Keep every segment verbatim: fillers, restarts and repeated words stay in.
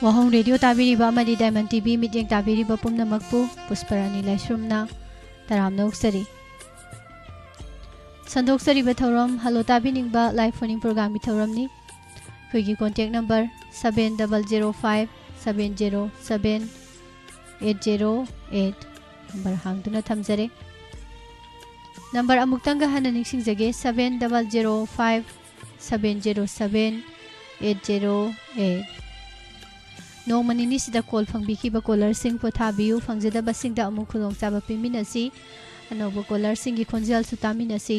ꯋꯥꯍꯣꯡ radio ꯇꯥꯕꯤꯔꯤꯕ ꯑꯃꯗꯤ diamond TV ꯃꯤꯠꯌꯦꯡ ꯇꯥꯕꯤꯔꯤꯕ ꯄꯨꯝꯅꯃꯛꯄꯨ ꯄꯨꯁꯄꯔꯥꯅꯤ ꯂꯥꯏꯁ꯭ꯔꯝꯅ ꯇꯔꯥꯝꯅ ꯑꯣꯛꯆꯔꯤ꯫ ꯁꯟꯗꯣꯛꯆꯔꯤꯕ ꯊꯧꯔꯝ ꯍꯜꯂꯣ ꯇꯥꯕꯤꯅꯤꯡꯕ ꯂꯥꯏꯚ ꯐꯣꯟ ꯏꯟ ꯄ꯭ꯔꯣꯒ꯭ꯔꯥꯝꯒꯤ ꯊꯧꯔꯝꯅꯤ꯫ ꯑꯩꯈꯣꯏꯒꯤ contact number seven double zero five seven zero seven eight zero eight number ꯍꯥꯡꯗꯨꯅ ꯊꯝꯖꯔꯦ꯫ ꯅꯝꯕꯔ ꯑꯃꯨꯛꯇꯪꯒ ꯍꯟꯅ ꯅꯤꯡꯁꯤꯡꯖꯒꯦ, seven double zero five seven zero seven eight zero eight꯫ ꯅꯣꯡꯃ ꯅꯤꯅꯤꯁꯤꯗ ꯀꯣꯜ ꯐꯪꯕꯤꯈꯤꯕ ꯀꯣꯂꯔꯁꯤꯡ ꯄꯣꯊꯥꯕꯤꯌꯨ, ꯐꯪꯖꯗꯕꯁꯤꯡꯗ ꯑꯃꯨꯛ ꯈꯨꯗꯣꯡꯆꯥꯕ ꯄꯤꯃꯤꯟꯅꯁꯤ, ꯑꯅꯧꯕ ꯀꯣꯂꯔꯁꯤꯡꯒꯤ ꯈꯣꯟꯖꯦꯜꯁꯨ ꯇꯥꯃꯤꯟꯅꯁꯤ꯫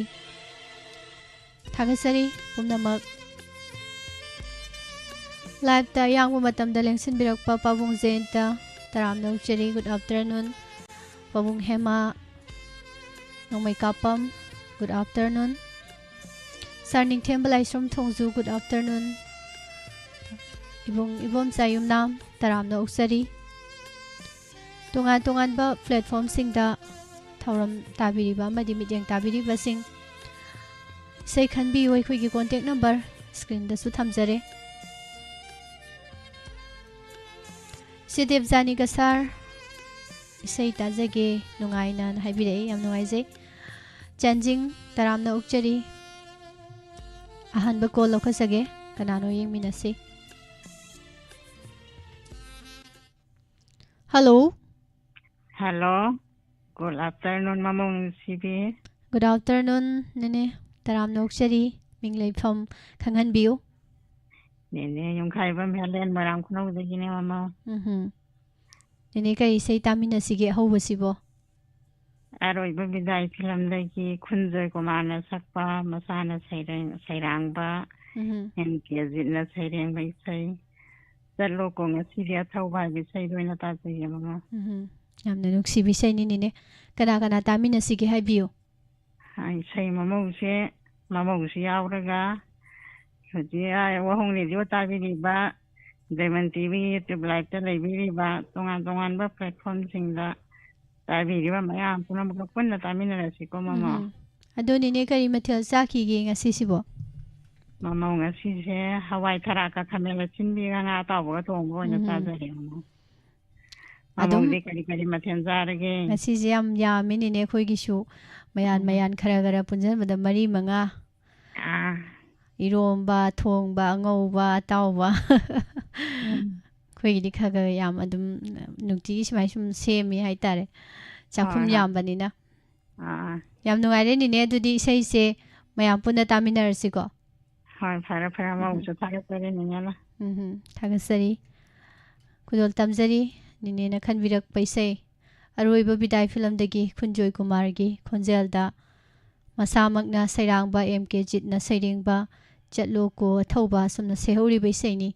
ꯊꯥꯒꯠꯆꯔꯤ ꯄꯨꯝꯅꯃꯛ꯫ ꯂꯥꯏꯚꯇ ꯑꯌꯥꯡꯕ ꯃꯇꯝꯗ ꯂꯦꯡꯁꯤꯟꯕꯤꯔꯛꯄ ꯄꯥꯕꯨꯡ ꯖꯌꯟꯇ, ꯇꯔꯥꯝꯅ ꯑꯣꯛꯆꯔꯤ, good afternoon꯫ ꯄꯥꯕꯨꯡ ꯍꯦꯃꯥ, ꯅꯣꯡꯃꯩ ꯀꯥꯞꯄꯝ, good afternoon꯫ ꯁꯥꯔ ꯅꯤꯡꯊꯦꯝꯕ ꯂꯥꯏꯁ꯭ꯔꯝ ꯊꯣꯡꯖꯨ, good afternoon꯫ ꯏꯕꯨꯡ ꯏꯕꯣꯝꯆꯥ ꯌꯨꯝꯅꯥꯝ, ꯇꯔꯥꯝꯅ ꯑꯣꯛꯆꯔꯤ꯫ ꯇꯣꯉꯥꯟ ꯇꯣꯉꯥꯟꯕ ꯄ꯭ꯂꯦꯠꯐꯣꯝꯁꯤꯡꯗ ꯊꯧꯔꯝ ꯇꯥꯕꯤꯔꯤꯕ ꯑꯃꯗꯤ ꯃꯤꯠꯌꯦꯡ ꯇꯥꯕꯤꯔꯤꯕꯁꯤꯡ, ꯏꯁꯩ ꯈꯟꯕꯤꯌꯨ, ꯑꯩꯈꯣꯏꯒꯤ ꯀꯣꯟꯇꯦꯛ ꯅꯝꯕꯔ ꯁ꯭ꯀ꯭ꯔꯤꯟꯗꯁꯨ ꯊꯝꯖꯔꯦ꯫ ꯁꯤ ꯗꯦꯕꯖꯥꯅꯤ ꯀꯁꯥꯔ, ꯏꯁꯩ ꯇꯥꯖꯒꯦ ꯅꯨꯡꯉꯥꯏꯅ ꯍꯥꯏꯕꯤꯔꯛꯏ, ꯌꯥꯝ ꯅꯨꯡꯉꯥꯏꯖꯩ꯫ ꯆꯥꯟꯖꯤꯡ, ꯇꯔꯥꯝꯅ ꯑꯣꯛꯆꯔꯤ꯫ ꯑꯍꯥꯟꯕ ꯀꯣꯜ ꯂꯧꯈꯠꯆꯒꯦ, ꯀꯅꯥꯅꯣ ꯌꯦꯡꯃꯤꯟꯅꯁꯤ꯫ ꯍꯜꯂꯣ꯫ ꯍꯜꯂꯣ꯫ Good afternoon, ꯃꯃꯧ ꯅꯨꯡꯁꯤꯕꯤ꯫ Good afternoon, ꯅꯦꯅꯦ꯫ ꯇꯔꯥꯝꯅ ꯑꯣꯛꯆꯔꯤ꯫ ꯃꯤꯡ ꯂꯩꯐꯝ ꯈꯪꯍꯟꯕꯤꯌꯨ꯫ ꯅꯦꯅꯦ ꯌꯨꯝꯈꯥꯏꯕꯝ ꯍꯦꯂꯦꯟ, ꯃꯣꯏꯔꯥꯡ ꯈꯨꯅꯧꯗꯒꯤꯅꯦ, ꯃꯃꯧ꯫ ꯎꯝꯍꯨꯝ꯫ ꯅꯦꯅꯦ, ꯀꯔꯤ ꯏꯁꯩ ꯇꯥꯃꯤꯟꯅꯁꯤꯒꯦ ꯑꯍꯧꯕꯁꯤꯕꯣ? ꯑꯔꯣꯏꯕ ꯕꯤꯗꯥꯏ ꯐꯤꯂꯝꯗꯒꯤ ꯈꯨꯟꯖꯣꯏ ꯀꯨꯃꯥꯔꯅ ꯁꯛꯄ, ꯃꯆꯥꯅ ꯁꯩꯔꯦꯡ-, ꯁꯩꯔꯥꯡꯕ, ꯎꯝꯍꯨꯝ꯫ ꯑꯦꯟ ꯀꯦꯖꯤꯠꯅ ꯁꯩꯔꯦꯡꯕ ꯏꯁꯩ, "ꯆꯠꯂꯣꯀꯣ ꯉꯁꯤꯗꯤ ꯑꯊꯧꯕ" ꯍꯥꯏꯕ ꯏꯁꯩꯗꯣ ꯑꯣꯏꯅ ꯇꯥꯖꯩꯌꯦ, ꯃꯃꯧ꯫ ꯎꯝꯍꯨꯝ꯫ ꯌꯥꯝꯅ ꯅꯨꯡꯁꯤꯕ ꯏꯁꯩꯅꯤꯅꯦ꯫ ꯀꯅꯥ ꯀꯅꯥ ꯇꯥꯃꯤꯟꯅꯁꯤꯒꯦ ꯍꯥꯏꯕꯤꯌꯨ꯫ ꯏꯁꯩ ꯃꯃꯧꯁꯦ, ꯃꯃꯧꯁꯨ ꯌꯥꯎꯔꯒ, ꯍꯧꯖꯤꯛ ꯑꯥ ꯋꯥꯍꯣꯡ ꯔꯦꯗꯤꯑꯣ ꯇꯥꯕꯤꯔꯤꯕ, ꯗꯥꯏꯃꯟ ꯇꯤꯚꯤ, ꯌꯨꯇ꯭ꯌꯨꯕ ꯂꯥꯏꯚꯇ ꯂꯩꯕꯤꯔꯤꯕ, ꯇꯣꯉꯥꯟ ꯇꯣꯉꯥꯟꯕ ꯄ꯭ꯂꯦꯠꯐꯣꯝꯁꯤꯡꯗ ꯇꯥꯕꯤꯔꯤꯕ ꯃꯌꯥꯝ ꯄꯨꯝꯅꯃꯛꯀ ꯄꯨꯟꯅ ꯇꯥꯃꯤꯟꯅꯔꯁꯤꯀꯣ, ꯃꯃꯧ꯫ ꯎꯝ꯫ ꯑꯗꯣ ꯅꯦꯅꯦ, ꯀꯔꯤ ꯃꯊꯦꯜ ꯆꯥꯈꯤꯒꯦ ꯉꯁꯤꯁꯤꯕꯣ? ꯃꯃꯧ ꯉꯁꯤꯁꯦ ꯍꯋꯥꯏ ꯊꯔꯥꯛꯀ ꯈꯥꯃꯦꯟ ꯑꯁꯤꯟꯕꯤꯒ ꯉꯥ ꯑꯇꯥꯎꯕꯒ ꯊꯣꯡꯕ ꯑꯣꯏꯅ ꯎꯝ꯫ ꯆꯥꯖꯔꯦ, ꯃꯃꯧ꯫ ꯑꯗꯨꯝ ꯃꯃꯧꯗꯤ ꯀꯔꯤ ꯀꯔꯤ ꯃꯊꯦꯜ ꯆꯥꯔꯒꯦ? ꯉꯁꯤꯁꯦ ꯌꯥꯝ ꯌꯥꯝꯃꯤꯅꯤꯅꯦ ꯑꯩꯈꯣꯏꯒꯤꯁꯨ꯫ ꯃꯌꯥꯟ ꯎꯝ꯫ ꯃꯌꯥꯟ ꯈꯔ ꯈꯔ ꯄꯨꯟꯁꯤꯟꯕꯗ ꯃꯔꯤ ꯃꯉꯥ꯫ ꯑꯥ꯫ ꯏꯔꯣꯝꯕ, ꯊꯣꯡꯕ, ꯑꯉꯧꯕ, ꯑꯇꯥꯎꯕ꯫ ꯎꯝ꯫ ꯑꯩꯈꯣꯏꯒꯤꯗꯤ ꯈꯔ ꯈꯔ ꯌꯥꯝ ꯑꯗꯨꯝ ꯅꯨꯡꯇꯤꯒꯤ ꯁꯨꯃꯥꯏ ꯁꯨꯝ ꯁꯦꯝꯃꯤ ꯍꯥꯏꯇꯥꯔꯦ꯫ ꯆꯥꯛꯈꯨꯝ ꯍꯣꯏ, ꯍꯣꯏ꯫ ꯌꯥꯝꯕꯅꯤꯅ꯫ ꯑꯥ꯫ ꯌꯥꯝ ꯅꯨꯡꯉꯥꯏꯔꯦ ꯅꯤꯅꯦ꯫ ꯑꯗꯨꯗꯤ ꯏꯁꯩꯁꯦ ꯃꯌꯥꯝ ꯄꯨꯟꯅ ꯇꯥꯃꯤꯟꯅꯔꯁꯤꯀꯣ꯫ ꯍꯣꯏ, ꯐꯔꯦ, ꯐꯔꯦ꯫ ꯎꯝ, ꯎꯝ꯫ ꯃꯃꯧꯁꯨ ꯊꯥꯒꯠꯆꯔꯤ, ꯅꯤꯅꯦꯅ꯫ ꯎꯝ, ꯎꯝ꯫ ꯊꯥꯒꯠꯆꯔꯤ꯫ ꯈꯨꯗꯣꯜ ꯇꯝꯖꯔꯤ ꯅꯤꯅꯦꯅ ꯈꯟꯕꯤꯔꯛꯄ ꯏꯁꯩ꯫ ꯑꯔꯣꯏꯕ ꯕꯤꯗꯥꯏ ꯐꯤꯂꯝꯗꯒꯤ ꯈꯨꯟꯖꯣꯏ ꯀꯨꯃꯥꯔꯒꯤ ꯈꯣꯟꯖꯦꯜꯗ ꯃꯁꯥꯃꯛꯅ ꯁꯩꯔꯥꯡꯕ ꯑꯦꯝ ꯀꯦ ꯖꯤꯠꯅ ꯁꯩꯔꯦꯡꯕ ꯆꯠꯂꯣ ꯀꯣ ꯑꯊꯧꯕ ꯑꯁꯨꯝꯅ ꯁꯩꯍꯧꯔꯤꯕ ꯏꯁꯩꯅꯤ꯫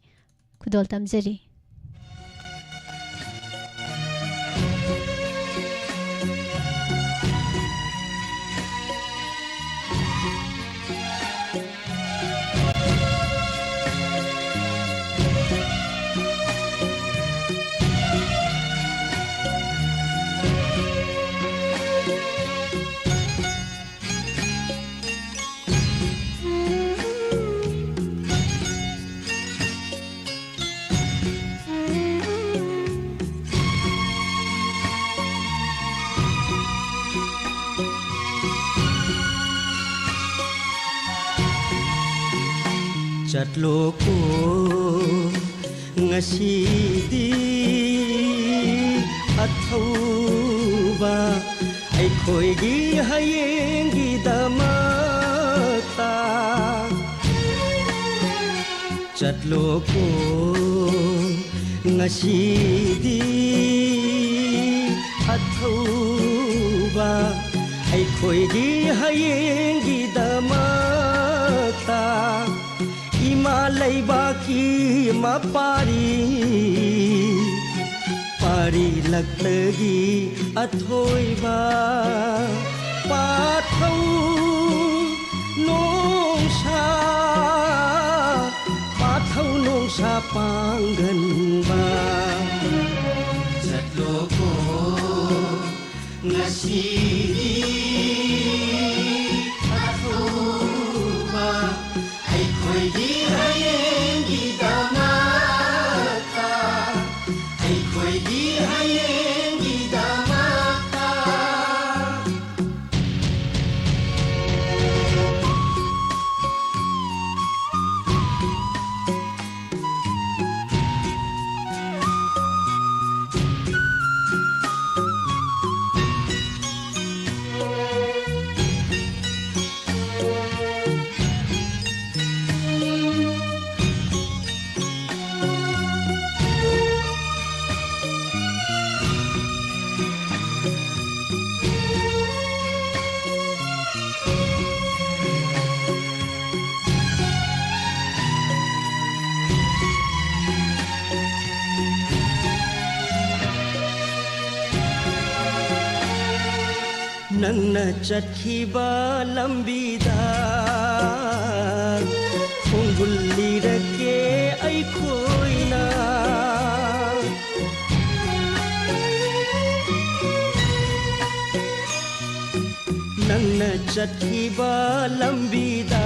ꯈꯨꯗꯣꯜ ꯇꯝꯖꯔꯤ꯫ ꯆꯠꯂꯣꯀꯣ ꯉꯁꯤꯗꯤ ꯑꯊꯧꯕ, ꯑꯩꯈꯣꯏꯒꯤ ꯍꯌꯦꯡꯒꯤꯗꯃꯛꯇ꯫ ꯆꯠꯂꯣꯀꯣ ꯉꯁꯤꯗꯤ ꯑꯊꯧꯕ, ꯑꯩꯈꯣꯏꯒꯤ ꯍꯌꯦꯡꯒꯤꯗꯃꯛꯇ꯫ ꯏꯃꯥ ꯂꯩꯕꯥꯛꯀꯤ ꯃꯄꯥꯔꯤ, ꯄꯥꯔꯤ ꯂꯛꯇꯒꯤ ꯑꯊꯣꯏꯕ꯫ ꯄꯥꯊꯧ ꯅꯣꯡꯁꯥ, ꯄꯥꯊꯧ ꯅꯣꯡꯁꯥ ꯄꯥꯡꯒꯟꯕ꯫ ꯆꯠꯂꯣꯀꯣ ꯉꯁꯤꯗꯤ ꯑꯊꯧꯕ, ꯑꯩꯈꯣꯏ ꯅꯪꯅ ꯆꯠꯈꯤꯕ ꯂꯝꯕꯤꯗ ꯈꯣꯡꯒꯨꯜ ꯂꯤꯔꯛꯀꯦ ꯑꯩꯈꯣꯏꯅ꯫ ꯅꯪꯅ ꯆꯠꯈꯤꯕ ꯂꯝꯕꯤꯗ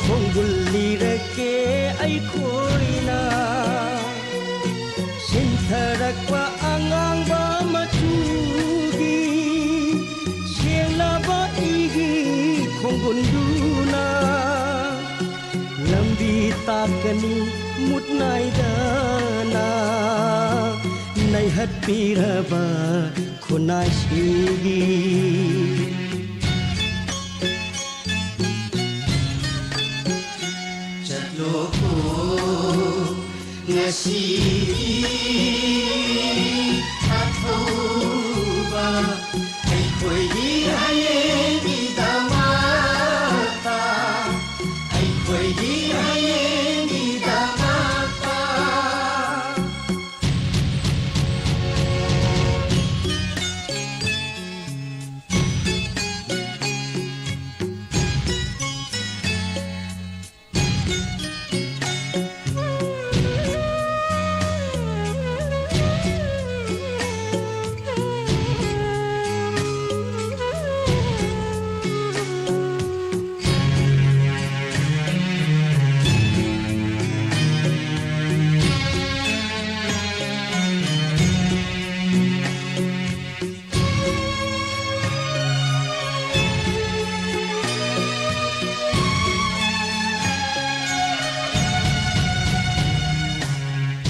ꯈꯣꯡꯒꯨꯜ ꯂꯤꯔꯛꯀꯦ ꯑꯩꯈꯣꯏꯅ꯫ ꯁꯤꯟꯊꯔꯛꯄ ꯑꯉꯥꯡꯕ ꯃꯆꯨꯒꯤ ꯁꯦꯡꯂꯕ ꯏꯒꯤ ꯈꯣꯡꯒꯨꯟꯗꯨꯅ ꯂꯝꯕꯤ ꯇꯥꯛꯀꯅꯤ ꯃꯨꯠ ꯅꯥꯏꯗꯅ ꯅꯩꯍꯠꯄꯤꯔꯕ ꯈꯨꯟꯅꯥꯏꯁꯤꯒꯤ꯫ ꯆꯠꯂꯣꯀꯣ ꯉꯁꯤꯗꯤ ꯑꯊꯧꯕ ꯑꯩꯈꯣꯏꯒꯤ ꯍꯌꯦꯡꯒꯤꯗꯃꯛꯇ, ꯑꯩꯈꯣꯏꯒꯤ ꯍꯌꯦꯡꯒꯤꯗꯃꯛꯇ꯫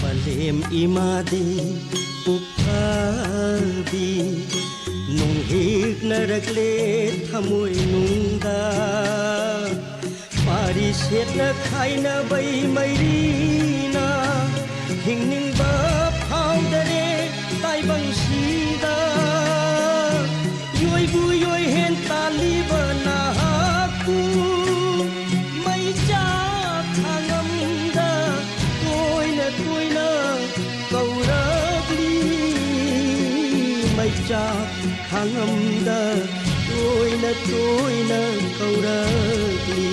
ꯄꯂꯦꯝ ꯏꯃꯥꯗꯤ ꯄꯨꯛ ꯐꯕꯤ, ꯅꯨꯡ ꯍꯦꯛꯅꯔꯛꯂꯦ ꯊꯃꯣꯏ ꯅꯨꯡꯗ꯫ ꯄꯥꯔꯤ ꯁꯦꯠꯅ ꯈꯥꯏꯅꯕꯩ ꯃꯩꯔꯤꯅ ꯍꯤꯡꯅꯤꯡꯕ ꯐꯥꯎꯗꯔꯦ ꯇꯥꯏꯕꯪꯁꯤꯗ꯫ ꯌꯣꯏꯕꯨ ꯌꯣꯏꯍꯦꯟ ꯇꯥꯜꯂꯤꯕ ꯅꯍꯥꯛꯄꯨ ꯃꯩꯆꯥꯛ ꯈꯥꯡꯉꯝꯗ ꯇꯣꯏꯅ ꯇꯣꯏꯅ ꯀꯧꯔꯛꯂꯤ꯫ ꯃꯩꯆꯥꯛ ꯉꯝꯗ ꯇꯣꯏꯅ ꯇꯣꯏꯅ ꯀꯧꯔꯛꯂꯤ꯫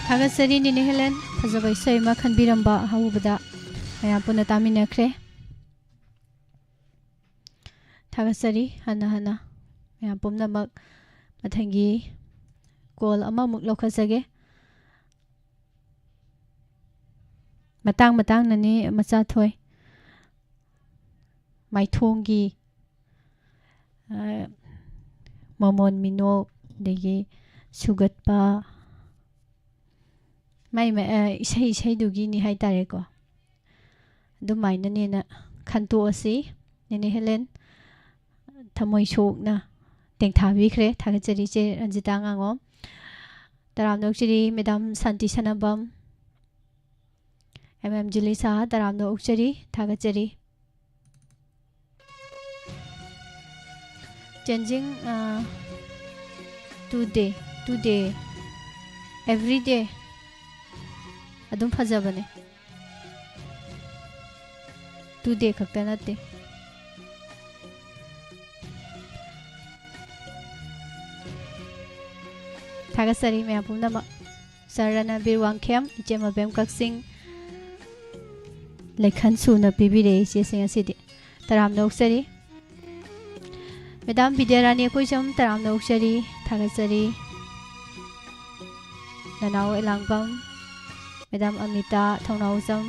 ꯊꯥꯒꯠꯆꯔꯤ ꯅꯦꯅꯦ ꯍꯦꯂꯦꯟ, ꯐꯖꯕ ꯏꯁꯩ ꯑꯃ ꯈꯟꯕꯤꯔꯝꯕ ꯑꯍꯧꯕꯗ ꯃꯌꯥꯝ ꯄꯨꯟꯅ ꯇꯥꯃꯤꯟꯅꯈ꯭ꯔꯦ꯫ ꯊꯥꯒꯠꯆꯔꯤ ꯍꯟꯅ ꯍꯟꯅ ꯃꯌꯥꯝ ꯄꯨꯝꯅꯃꯛ꯫ ꯃꯊꯪꯒꯤ ꯀꯣꯜ ꯑꯃꯃꯨꯛ ꯂꯧꯈꯠꯆꯒꯦ꯫ ꯃꯇꯥꯡ ꯃꯇꯥꯡꯅꯅꯤ, ꯃꯆꯥ ꯊꯣꯏ꯫ ꯃꯥꯏꯊꯣꯡꯒꯤ, ꯑ, ꯃꯃꯣꯟ ꯃꯤꯅꯣꯛ, ꯑꯗꯒꯤ ꯁꯨꯒꯠꯄ, ꯃꯥꯏ ꯃꯥꯏ, ꯑ, ꯏꯁꯩ ꯏꯁꯩꯗꯨꯒꯤꯅꯤ ꯍꯥꯏꯇꯥꯔꯦꯀꯣ꯫ ꯑꯗꯨꯃꯥꯏꯅꯅꯦꯅ ꯈꯟꯇꯣꯛꯑꯁꯤ꯫ ꯅꯦꯅꯦ ꯍꯦꯂꯦꯟ ꯊꯃꯣꯏ ꯁꯣꯛꯅ ꯇꯦꯡꯊꯥꯕꯤꯈ꯭ꯔꯦ꯫ ꯊꯥꯒꯠꯆꯔꯤ ꯏꯆꯦ ꯔꯟꯖꯤꯇꯥ ꯉꯥꯉꯣꯝ꯫ ꯇꯔꯥꯝꯅ ꯑꯣꯛꯆꯔꯤ꯫ ꯃꯦꯗꯥꯝ ꯁꯥꯟꯇꯤ ꯁꯅꯥꯕꯝ, ꯑꯦꯝ ꯑꯦꯝ ꯖꯨꯂꯤ ꯁꯍꯥ, ꯇꯔꯥꯝꯅ ꯑꯣꯛꯆꯔꯤ, ꯊꯥꯒꯠꯆꯔꯤ꯫ Changing, ꯑ, today, today, everyday ꯑꯗꯨꯝ ꯐꯖꯕꯅꯦ꯫ Today ꯈꯛꯇ ꯅꯠꯇꯦ꯫ ꯊꯥꯒꯠꯆꯔꯤ ꯃꯌꯥꯝ ꯄꯨꯝꯅꯃꯛ꯫ ꯁꯥꯔ ꯔꯅꯕꯤꯔ ꯋꯥꯡꯈꯦꯝ, ꯏꯆꯦ ꯃꯕꯦꯝ ꯀꯛꯆꯤꯡ, ꯂꯩꯈꯟ ꯁꯨꯅ ꯄꯤꯕꯤꯔꯛꯏ ꯏꯆꯦꯁꯤꯡ ꯑꯁꯤꯗꯤ꯫ ꯇꯔꯥꯝꯅ ꯑꯣꯛꯆꯔꯤ꯫ ꯃꯦꯗꯥꯝ ꯕꯤꯗ꯭ꯌꯥꯔꯥꯅꯤ ꯑꯩꯈꯣꯏꯁꯨ ꯇꯔꯥꯝꯅ ꯑꯣꯛꯆꯔꯤ, ꯊꯥꯒꯠꯆꯔꯤ꯫ ꯅꯅꯥꯎ ꯑꯦꯂꯥꯡꯕꯝ, ꯃꯦꯗꯥꯝ ꯑꯃꯤꯇꯥ ꯊꯧꯅꯥꯎꯖꯝ,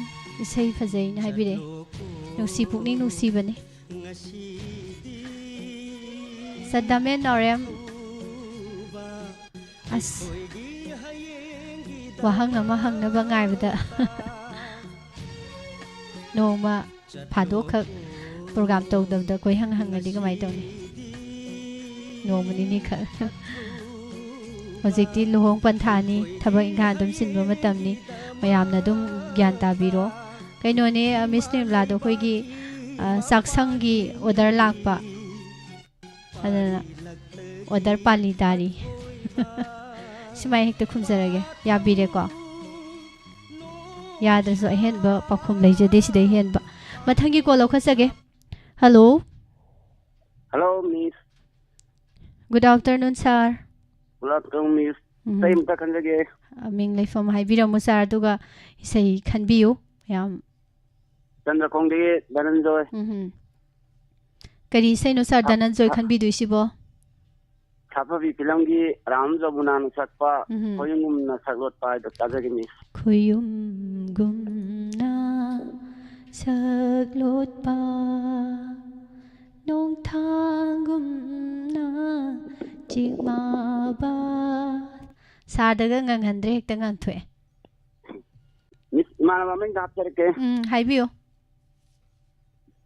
ꯏꯁꯩ ꯐꯖꯩꯅ ꯍꯥꯏꯕꯤꯔꯛꯑꯦ꯫ ꯅꯨꯡꯁꯤ ꯄꯨꯛꯅꯤꯡ ꯅꯨꯡꯁꯤꯕꯅꯤ꯫ ꯁꯗꯥꯃꯦꯟ ꯅꯥꯎꯔꯦꯝ, ꯑꯁ, ꯋꯥꯍꯪ ꯑꯃ ꯍꯪꯅꯕ ꯉꯥꯏꯕꯗ ꯅꯣꯡꯃ ꯐꯥꯗꯣꯛꯈꯛ program ꯇꯧꯗꯕꯗ ꯀꯣꯏꯍꯪ ꯍꯪꯉꯗꯤ ꯀꯃꯥꯏꯅ ꯇꯧꯅꯤ? ꯅꯣꯡꯃ ꯅꯤꯅꯤꯈꯛ꯫ ꯍꯧꯖꯤꯛꯇꯤ ꯂꯨꯍꯣꯡ ꯄꯟꯊꯥꯅꯤ, ꯊꯕꯛ ꯏꯪꯈꯥꯡ ꯑꯗꯨꯝ ꯆꯤꯟꯕ ꯃꯇꯝꯅꯤ, ꯃꯌꯥꯝꯅ ꯑꯗꯨꯝ ꯒ꯭ꯌꯥꯟ ꯇꯥꯕꯤꯔꯣ꯫ ꯀꯩꯅꯣꯅꯦ, ꯑ, ꯃꯤꯁ ꯅꯤꯔꯃꯂꯥꯗꯣ ꯑꯩꯈꯣꯏꯒꯤ, ꯑ, ꯆꯥꯛꯁꯪꯒꯤ order ꯂꯥꯛꯄ, ꯑꯗꯨꯅ order ꯄꯥꯜꯂꯤ ꯇꯥꯔꯤ꯫ ꯁꯨꯃꯥꯏ ꯍꯦꯛꯇ ꯈꯨꯝꯖꯔꯒꯦ꯫ ꯌꯥꯕꯤꯔꯦꯀꯣ? ꯌꯥꯗ꯭ꯔꯁꯨ ꯑꯍꯦꯟꯕ ꯄꯥꯎꯈꯨꯝ ꯂꯩꯖꯗꯦ ꯁꯤꯗꯩ ꯍꯦꯟꯕ꯫ ꯃꯊꯪꯒꯤ call ꯂꯧꯈꯠꯆꯒꯦ꯫ Hello꯫ Hello, Miss. Good afternoon, sir꯫ Good afternoon, Miss꯫ ꯎꯝ꯫ ꯏꯁꯩ ꯑꯝꯇ ꯈꯟꯖꯒꯦ꯫ ꯑ, ꯃꯤꯡ ꯂꯩꯐꯝ ꯍꯥꯏꯕꯤꯔꯝꯃꯨ, sir, ꯑꯗꯨꯒ ꯏꯁꯩ ꯈꯟꯕꯤꯌꯨ꯫ ꯌꯥꯝ ꯆꯟꯗ꯭ꯔꯈꯣꯡꯗꯒꯤ ꯙꯅꯟꯖꯣꯏ꯫ ꯎꯝꯍꯨꯝ꯫ ꯀꯔꯤ ꯏꯁꯩꯅꯣ, sir, ꯁꯥ-, ꯙꯅꯟꯖꯣꯏ ꯁꯥ-, ꯈꯟꯕꯤꯗꯣꯏꯁꯤꯕꯣ? ꯁꯥꯐꯕꯤ ꯐꯤꯂꯝꯒꯤ ꯔꯥꯝ ꯖꯃꯨꯅꯥꯅ ꯁꯛꯄ ꯎꯝꯍꯨꯝ꯫ ꯈꯣꯏꯖꯨꯝꯒꯨꯝꯅ ꯁꯛꯂꯣꯠꯄ ꯍꯥꯏꯗꯣ ꯇꯥꯖꯒꯦ, Miss꯫ ꯈꯣꯏꯌꯨꯝꯒꯨꯝꯅ ꯁꯛꯂꯣꯠꯄ ꯅꯣꯡꯊꯥꯡꯒꯨꯝꯅ ꯆꯤꯛꯃꯥꯕ꯫ Sir ꯗꯒ ꯉꯪꯍꯟꯗ꯭ꯔꯦ, ꯍꯦꯛꯇ ꯉꯪꯊꯣꯛꯑꯦ꯫ Miss, ꯏꯃꯥꯟꯅꯕ ꯑꯃ ꯍꯦꯛꯇ ꯍꯥꯞꯆꯔꯛꯀꯦ꯫ ꯎꯝ, ꯍꯥꯏꯕꯤꯌꯨ꯫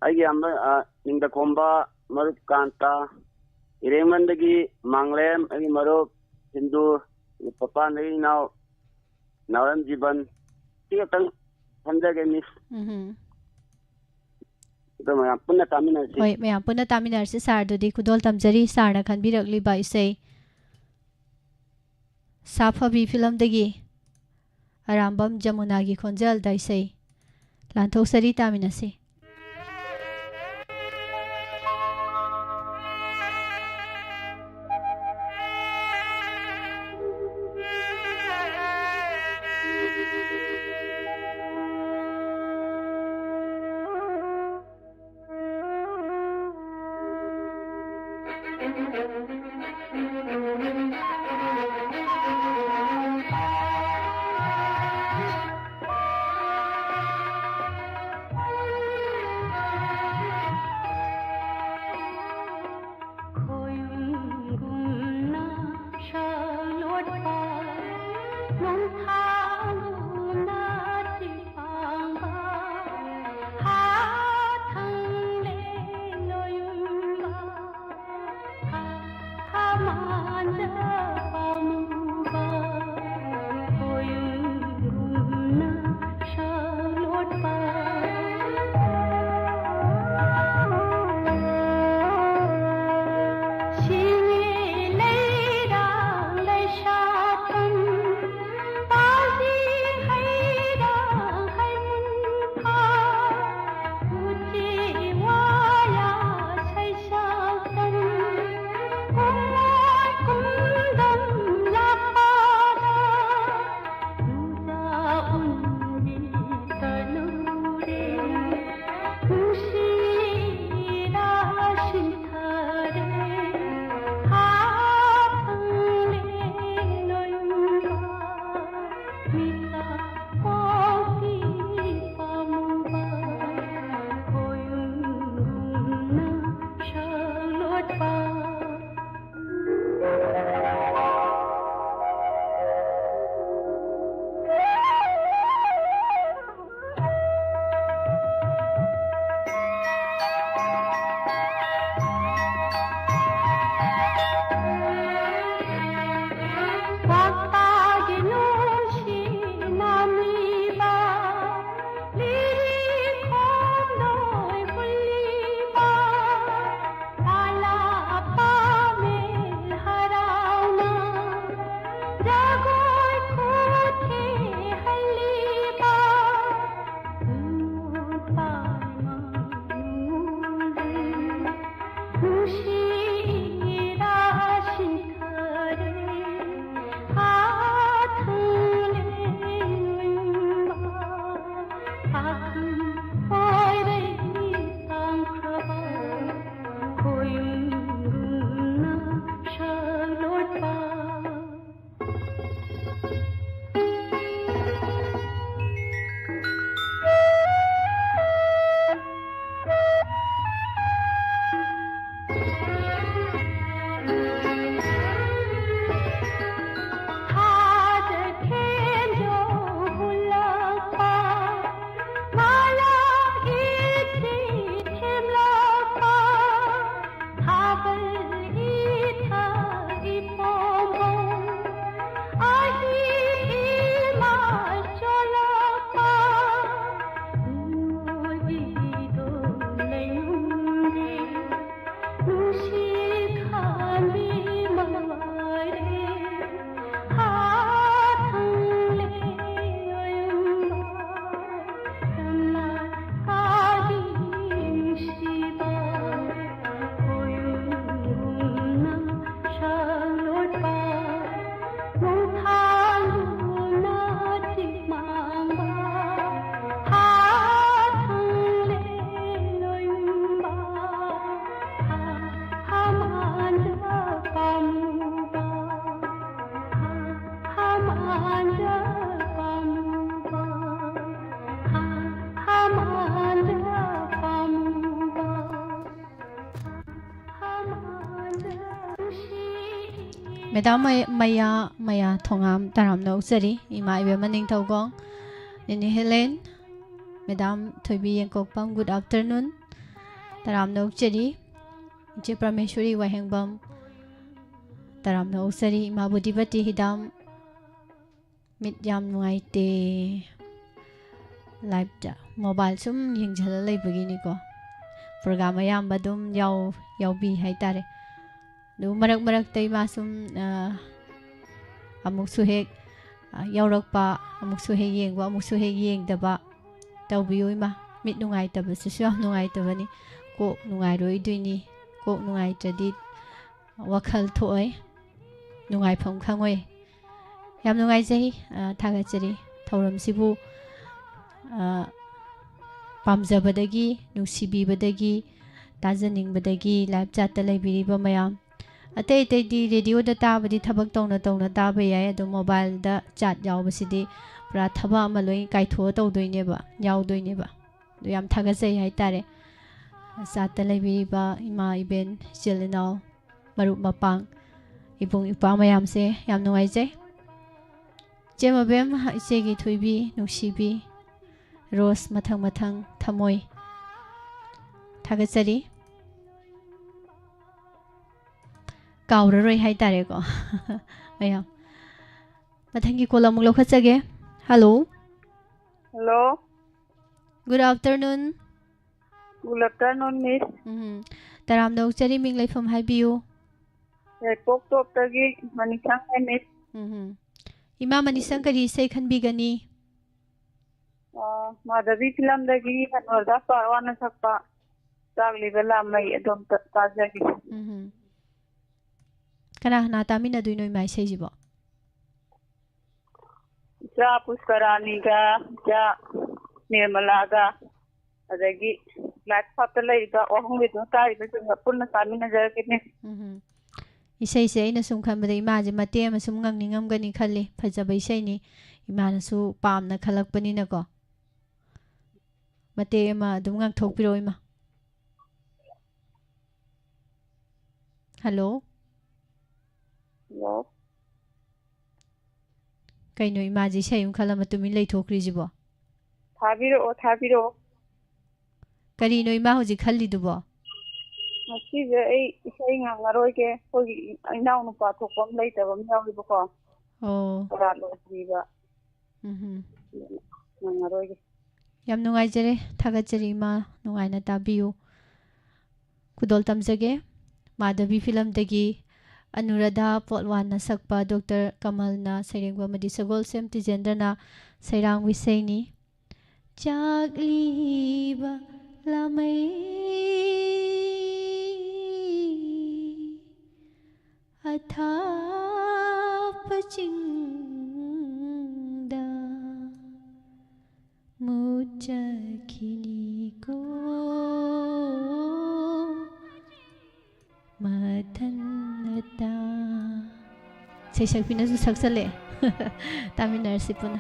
ꯑꯩꯒꯤ ꯏꯌꯥꯝꯕ, ꯑ, ꯅꯤꯡꯗꯈꯣꯝꯕ, ꯃꯔꯨꯞ ꯀꯥꯟꯇ, ꯏꯔꯦꯡꯕꯟꯗꯒꯤ ꯃꯥꯡꯂꯦꯝ, ꯑꯩꯒꯤ ꯃꯔꯨꯞ ꯁꯤꯟꯗꯨ, ꯄꯄꯥꯟꯗꯒꯤ ꯏꯅꯥꯎ ꯅꯥꯎꯔꯦꯝ ꯖꯤꯕꯟ꯫ ꯁꯤ ꯈꯛꯇꯪ ꯊꯝꯖꯒꯦ, ꯃꯤꯁ꯫ ꯎꯝ꯫ ꯑꯗꯣ ꯃꯌꯥꯝ ꯄꯨꯟꯅ ꯇꯥꯃꯤꯟꯅꯁꯤ꯫ ꯍꯣꯏ, ꯃꯌꯥꯝ ꯄꯨꯟꯅ ꯇꯥꯃꯤꯟꯅꯔꯁꯤ꯫ ꯁꯥꯔꯗꯨꯗꯤ ꯈꯨꯗꯣꯜ ꯇꯝꯖꯔꯤ, ꯁꯥꯔꯅ ꯈꯟꯕꯤꯔꯛꯂꯤꯕ ꯏꯁꯩ ꯁꯥꯐꯕꯤ ꯐꯤꯂꯝꯗꯒꯤ ꯑꯔꯥꯝꯕꯝ ꯖꯃꯨꯅꯥꯒꯤ ꯈꯣꯟꯖꯦꯜꯗ ꯏꯁꯩ ꯂꯥꯟꯊꯣꯛꯆꯔꯤ, ꯇꯥꯃꯤꯟꯅꯁꯤ꯫ ꯃꯦꯗꯥꯝ ꯃꯩ-, ꯃꯩꯌꯥ, ꯃꯩꯌꯥ ꯊꯣꯉꯥꯝ ꯇꯔꯥꯝꯅ ꯑꯣꯛꯆꯔꯤ꯫ ꯏꯃꯥ ꯏꯕꯦꯝꯃ ꯅꯤꯡꯊꯧꯒꯣꯡ, ꯅꯦꯅꯦ ꯍꯦꯂꯦꯟ, ꯃꯦꯗꯥꯝ ꯊꯣꯏꯕꯤ ꯌꯦꯡꯀꯣꯛꯄꯝ, good afternoon, ꯇꯔꯥꯝꯅ ꯑꯣꯛꯆꯔꯤ꯫ ꯏꯆꯦ ꯄ꯭ꯔꯃꯦꯁꯣꯔꯤ ꯋꯥꯍꯦꯡꯕꯝ, ꯇꯔꯥꯝꯅ ꯑꯣꯛꯆꯔꯤ꯫ ꯏꯃꯥ ꯕꯨꯙꯤꯄꯇꯤ ꯍꯤꯗꯥꯝ, ꯃꯤꯠ ꯌꯥꯝ ꯅꯨꯡꯉꯥꯏꯇꯦ꯫ Live-ꯇ mobile ꯁꯨꯝ ꯌꯦꯡꯁꯤꯜꯂ ꯂꯩꯕꯒꯤꯅꯤꯀꯣ꯫ Program ꯑꯌꯥꯝꯕ ꯑꯗꯨꯝ ꯌꯥꯎ-, ꯌꯥꯎꯕꯤ ꯍꯥꯏꯇꯥꯔꯦ꯫ ꯑꯗꯨ ꯃꯔꯛ ꯃꯔꯛꯇ ꯏꯃꯥ ꯁꯨꯝ, ꯑ, ꯑꯃꯨꯛꯁꯨ ꯍꯦꯛ, ꯑ, ꯌꯥꯎꯔꯛꯄ, ꯑꯃꯨꯛꯁꯨ ꯍꯦꯛ ꯌꯦꯡꯕ, ꯑꯃꯨꯛꯁꯨ ꯍꯦꯛ ꯌꯦꯡꯗꯕ ꯇꯧꯕꯤꯌꯨ ꯏꯃꯥ꯫ ꯃꯤꯠ ꯅꯨꯡꯉꯥꯏꯇꯕꯁꯤꯁꯨ ꯌꯥꯝ ꯅꯨꯡꯉꯥꯏꯇꯕꯅꯤ꯫ ꯀꯣꯛ ꯅꯨꯡꯉꯥꯏꯔꯣꯏꯗꯣꯏꯅꯤ꯫ ꯀꯣꯛ ꯅꯨꯡꯉꯥꯏꯇ꯭ꯔꯗꯤ ꯋꯥꯈꯜ ꯊꯣꯛꯑꯣꯏ, ꯅꯨꯡꯉꯥꯏꯐꯝ ꯈꯪꯉꯣꯏ꯫ ꯌꯥꯝ ꯅꯨꯡꯉꯥꯏꯖꯩ, ꯑ, ꯊꯥꯒꯠꯆꯔꯤ꯫ ꯊꯧꯔꯝꯁꯤꯕꯨ, ꯑ, ꯄꯥꯝꯖꯕꯗꯒꯤ, ꯅꯨꯡꯁꯤꯕꯤꯕꯗꯒꯤ, ꯇꯥꯖꯅꯤꯡꯕꯗꯒꯤ live chat-ꯇ ꯂꯩꯕꯤꯔꯤꯕ ꯃꯌꯥꯝ, ꯑꯇꯩ ꯑꯇꯩꯗꯤ radio-ꯗ ꯇꯥꯕꯗꯤ ꯊꯕꯛ ꯇꯧꯅ ꯇꯧꯅ ꯇꯥꯕ ꯌꯥꯏ, ꯑꯗꯣ mobile-ꯗ chat ꯌꯥꯎꯕꯁꯤꯗꯤ ꯄꯨꯔꯥ ꯊꯕꯛ ꯑꯃ ꯂꯣꯏ ꯀꯥꯏꯊꯣꯛꯑ ꯇꯧꯗꯣꯏꯅꯦꯕ, ꯌꯥꯎꯗꯣꯏꯅꯦꯕ꯫ ꯑꯗꯨ ꯌꯥꯝ ꯊꯥꯒꯠꯆꯩ ꯍꯥꯏꯇꯥꯔꯦ꯫ Chat-ꯇ ꯂꯩꯕꯤꯔꯤꯕ ꯏꯃꯥ, ꯏꯕꯦꯟ, ꯏꯆꯤꯜ ꯏꯅꯥꯎ, ꯃꯔꯨꯞ ꯃꯄꯥꯡ, ꯏꯕꯨꯡ ꯏꯄ꯭ꯋꯥ ꯃꯌꯥꯝꯁꯦ ꯌꯥꯝ ꯅꯨꯡꯉꯥꯏꯖꯩ꯫ ꯏꯆꯦ ꯃꯕꯦꯝ, ꯏꯆꯦꯒꯤ ꯊꯣꯏꯕꯤ, ꯅꯨꯡꯁꯤꯕꯤ, ꯔꯣꯁ ꯃꯊꯪ ꯃꯊꯪ ꯊꯝꯃꯣꯏ꯫ ꯊꯥꯒꯠꯆꯔꯤ꯫ ꯀꯥꯎꯔꯔꯣꯏ ꯍꯥꯏꯇꯥꯔꯦꯀꯣ꯫ ꯃꯌꯥꯝ꯫ ꯃꯊꯪꯒꯤ call ꯑꯃꯨꯛ ꯂꯧꯈꯠꯆꯒꯦ꯫ Hello꯫ Hello꯫ Good afternoon꯫ Good afternoon, Miss꯫ ꯎꯝ꯫ ꯇꯔꯥꯝꯅ ꯑꯣꯛꯆꯔꯤ, ꯃꯤꯡ ꯂꯩꯐꯝ ꯍꯥꯏꯕꯤꯌꯨ꯫ ꯌꯥꯏꯄꯣꯛ ꯇꯣꯞꯇꯒꯤ ꯃꯅꯤꯁꯪ ꯍꯥꯏ, Miss꯫ ꯎꯝ꯫ ꯏꯃꯥ ꯃꯅꯤꯁꯪ ꯀꯔꯤ ꯏꯁꯩ ꯈꯟꯕꯤꯒꯅꯤ? ꯑꯥ, ꯃꯥꯙꯕꯤ film-ꯗꯒꯤ ꯍꯅꯨꯔꯖꯥ ꯄꯥꯔ ꯋꯥꯟꯅ ꯁꯛꯄ ꯆꯥꯛꯂꯤꯕ ꯂꯥꯃꯩ ꯑꯗꯣꯝꯇ ꯇꯥꯖꯒꯦ꯫ ꯎꯝ꯫ ꯀꯅꯥ ꯀꯅꯥ ꯇꯥꯃꯤꯟꯅꯗꯣꯏꯅꯣ ꯏꯃꯥ ꯏꯁꯩꯁꯤꯕꯣ? ꯏꯆꯥ ꯄꯨꯁꯄꯔꯥꯅꯤꯒ, ꯏꯆꯥ ꯅꯤꯔꯃꯂꯥꯒ, ꯑꯗꯒꯤ live chat-ꯇ ꯂꯩꯔꯤꯕ ꯋꯥꯍꯪ ꯂꯩꯗꯨꯅ ꯇꯥꯔꯤꯕꯁꯤꯡꯒ ꯄꯨꯟꯅ ꯇꯥꯃꯤꯟꯅꯖꯔꯒꯦꯅꯦ꯫ ꯎꯝ꯫ ꯏꯁꯩꯁꯦ ꯑꯩꯅ ꯁꯨꯝ ꯈꯟꯕꯗ ꯏꯃꯥꯁꯦ ꯃꯇꯦꯛ ꯑꯃ ꯁꯨꯝ ꯉꯪꯅꯤꯡꯉꯝꯒꯅꯤ ꯈꯜꯂꯤ꯫ ꯐꯖꯕ ꯏꯁꯩꯅꯤ꯫ ꯏꯃꯥꯅꯁꯨ ꯄꯥꯝꯅ ꯈꯜꯂꯛꯄꯅꯤꯅꯀꯣ꯫ ꯃꯇꯦꯛ ꯑꯃ ꯑꯗꯨꯝ ꯉꯪꯊꯣꯛꯄꯤꯔꯛꯑꯣ ꯏꯃꯥ꯫ Hello꯫ ꯍꯜꯂꯣ꯫ ꯀꯩꯅꯣ ꯏꯃꯥꯁꯦ ꯏꯁꯩ ꯑꯃ ꯈꯜꯂꯝꯃ ꯇꯨꯃꯤꯟ ꯂꯩꯊꯣꯛꯈ꯭ꯔꯤꯁꯤꯕꯣ? ꯊꯥꯕꯤꯔꯛꯑꯣ, ꯊꯥꯕꯤꯔꯛꯑꯣ꯫ ꯀꯔꯤꯅꯣ ꯏꯃꯥ ꯍꯧꯖꯤꯛ ꯈꯜꯂꯤꯗꯨꯕꯣ? ꯉꯁꯤꯁꯦ ꯑꯩ ꯏꯁꯩ ꯉꯥꯡꯉꯔꯣꯏꯒꯦ꯫ ꯑꯩꯈꯣꯏꯒꯤ ꯏꯅꯥꯎꯅꯨꯄꯥ ꯊꯣꯛꯄ ꯑꯃ ꯂꯩꯇꯕ ꯑꯃ ꯌꯥꯎꯔꯤꯕꯀꯣ꯫ ꯑꯣ꯫ ꯁꯣꯔꯥꯠ ꯂꯣꯏꯗ꯭ꯔꯤꯕ꯫ ꯎꯝꯍꯨꯝ꯫ ꯑꯗꯨꯅ ꯉꯥꯡꯉꯔꯣꯏꯒꯦ꯫ ꯌꯥꯝ ꯅꯨꯡꯉꯥꯏꯖꯔꯦ꯫ ꯊꯥꯒꯠꯆꯔꯤ ꯏꯃꯥ꯫ ꯅꯨꯡꯉꯥꯏꯅ ꯇꯥꯕꯤꯌꯨ꯫ ꯈꯨꯗꯣꯜ ꯇꯝꯖꯒꯦ꯫ ꯃꯥꯙꯕꯤ ꯐꯤꯂꯝꯗꯒꯤ ꯑꯅꯨꯔꯥꯙꯥ ꯄꯣꯠꯋꯥꯟꯅ ꯁꯛꯄ, ꯗꯣꯛꯇꯔ ꯀꯃꯜꯅ ꯁꯩꯔꯦꯡꯕ ꯑꯃꯗꯤ ꯁꯒꯣꯜꯁꯦꯝ ꯇꯤꯖꯦꯟꯗ꯭ꯔꯅ ꯁꯩꯔꯥꯡꯕ ꯏꯁꯩꯅꯤ꯫ ꯆꯥꯛꯂꯤꯕ ꯂꯥꯃꯩ ꯑꯊꯥꯞꯄ ꯆꯤꯡꯗ ꯃꯨꯠꯆꯈꯤꯅꯤꯀꯣ ꯃꯊꯟꯅꯇ꯫ ꯁꯩꯁꯛꯄꯤꯅꯁꯨ ꯁꯛꯆꯜꯂꯦ꯫ ꯇꯥꯃꯤꯟꯅꯔꯁꯤ ꯄꯨꯟꯅ꯫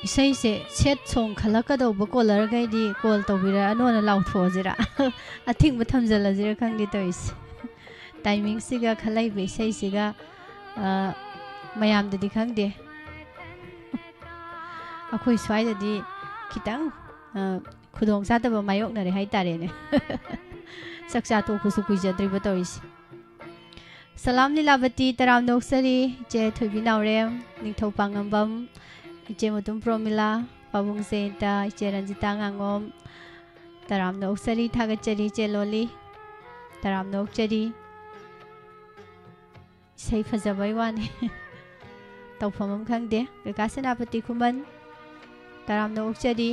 ꯏꯁꯩꯁꯦ ꯁꯦꯠ ꯁꯣꯡ ꯈꯜꯂꯛꯀꯗꯧꯕ ꯀꯣꯂꯔꯈꯩꯗꯤ ꯀꯣꯜ ꯇꯧꯕꯤꯔꯛꯑꯅꯣꯅ ꯂꯥꯎꯊꯣꯛꯑꯁꯤꯔꯥ? ꯑꯊꯤꯡꯕ ꯊꯝꯖꯤꯜꯂꯁꯤꯔꯥ ꯈꯪꯗꯦ ꯇꯧꯔꯤꯁꯦ꯫ ꯇꯥꯏꯃꯤꯡꯁꯤꯒ ꯈꯜꯂꯛꯏꯕ ꯏꯁꯩꯁꯤꯒ, ꯑ, ꯃꯌꯥꯝꯗꯗꯤ ꯈꯪꯗꯦ꯫ ꯑꯩꯈꯣꯏ ꯁ꯭ꯋꯥꯏꯗꯗꯤ ꯈꯤꯇꯪ, ꯑ, ꯈꯨꯗꯣꯡ ꯆꯥꯗꯕ ꯃꯥꯌꯣꯛꯅꯔꯦ ꯍꯥꯏꯇꯥꯔꯦꯅꯦ꯫ ꯆꯥꯛꯆꯥ ꯇꯣꯛꯄꯁꯨ ꯀꯨꯏꯖꯗ꯭ꯔꯤꯕ ꯇꯧꯔꯤꯁꯦ꯫ ꯁꯂꯥꯝ ꯂꯤꯂꯥꯕꯇꯤ, ꯇꯔꯥꯝꯅ ꯑꯣꯛꯆꯔꯤ꯫ ꯏꯆꯦ ꯊꯣꯏꯕꯤ ꯅꯥꯎꯔꯦꯝ, ꯅꯤꯡꯊꯧ ꯄꯥꯉꯝꯕꯝ, ꯏꯆꯦ ꯃꯨꯇꯨꯝ ꯄ꯭ꯔꯣꯃꯤꯂꯥ, ꯄꯥꯕꯨꯡ ꯖꯌꯟꯇ, ꯏꯆꯦ ꯔꯟꯖꯤꯇꯥ ꯉꯥꯉꯣꯝ, ꯇꯔꯥꯝꯅ ꯑꯣꯛꯆꯔꯤ, ꯊꯥꯒꯠꯆꯔꯤ꯫ ꯏꯆꯦ ꯂꯣꯂꯤ, ꯇꯔꯥꯝꯅ ꯑꯣꯛꯆꯔꯤ꯫ ꯏꯁꯩ ꯐꯖꯕꯩ ꯋꯥꯅꯤ꯫ ꯇꯧꯐꯝ ꯑꯃ ꯈꯪꯗꯦ꯫ ꯀꯀꯥ ꯁꯦꯅꯥꯄꯇꯤ ꯈꯨꯃꯟ, ꯇꯔꯥꯝꯅ ꯑꯣꯛꯆꯔꯤ꯫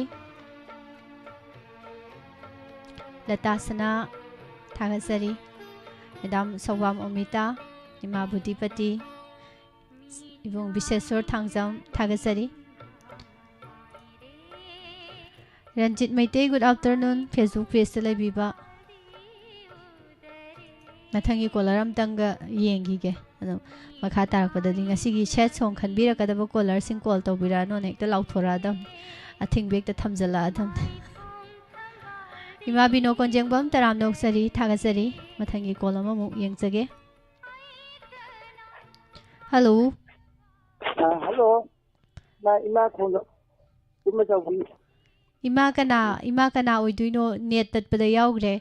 ꯂꯇꯥ ꯁꯅꯥ, ꯊꯥꯒꯠꯆꯔꯤ꯫ ꯃꯦꯗꯥꯝ ꯁꯧꯕꯥꯝ ꯑꯣꯃꯤꯇꯥ, ꯏꯃꯥ ꯕꯨꯙꯤꯄꯇꯤ, ꯏꯕꯨꯡ ꯕꯤꯁꯦꯁꯣꯔ ꯊꯥꯡꯖꯝ, ꯊꯥꯒꯠꯆꯔꯤ꯫ Ranjit Meitei, good afternoon, Facebook pageꯇ ꯂꯩꯕꯤꯕ꯫ ꯃꯊꯪꯒꯤ ꯀꯣꯂꯔ ꯑꯝꯇꯪꯒ ꯌꯦꯡꯈꯤꯒꯦ꯫ ꯑꯗꯣ ꯃꯈꯥ ꯇꯥꯔꯛꯄꯗꯗꯤ ꯉꯁꯤꯒꯤ ꯁꯦꯠ ꯁꯣꯡ ꯈꯟꯕꯤꯔꯛꯀꯗꯕ ꯀꯣꯂꯔꯁꯤꯡ ꯀꯣꯜ ꯇꯧꯕꯤꯔꯛꯑꯅꯣꯅ ꯍꯦꯛꯇ ꯂꯥꯎꯊꯣꯔꯛꯑꯗꯝꯅꯤ꯫ ꯑꯊꯤꯡꯕ ꯍꯦꯛꯇ ꯊꯝꯖꯜꯂꯛꯑꯗꯝꯅꯤ꯫ ꯏꯃꯥ ꯕꯤꯅꯣ ꯀꯣꯟꯖꯦꯡꯕꯝ, ꯇꯔꯥꯝꯅ ꯑꯣꯛꯆꯔꯤ, ꯊꯥꯒꯠꯆꯔꯤ꯫ ꯃꯊꯪꯒꯤ ꯀꯣꯜ ꯑꯃꯃꯨꯛ ꯌꯦꯡꯖꯒꯦ꯫ ꯍꯜꯂꯣ꯫ ꯑ, ꯍꯜꯂꯣ꯫ ꯏꯃꯥ, ꯏꯃꯥ ꯈꯣꯡꯖꯣꯝ ꯏꯃꯥ ꯆꯧꯕꯤ꯫ ꯏꯃꯥ ꯀꯅꯥ, ꯏꯃꯥ ꯀꯅꯥ ꯑꯣꯏꯗꯣꯏꯅꯣ? ꯅꯦꯠ ꯇꯠꯄꯗ ꯌꯥꯎꯈ꯭ꯔꯦ꯫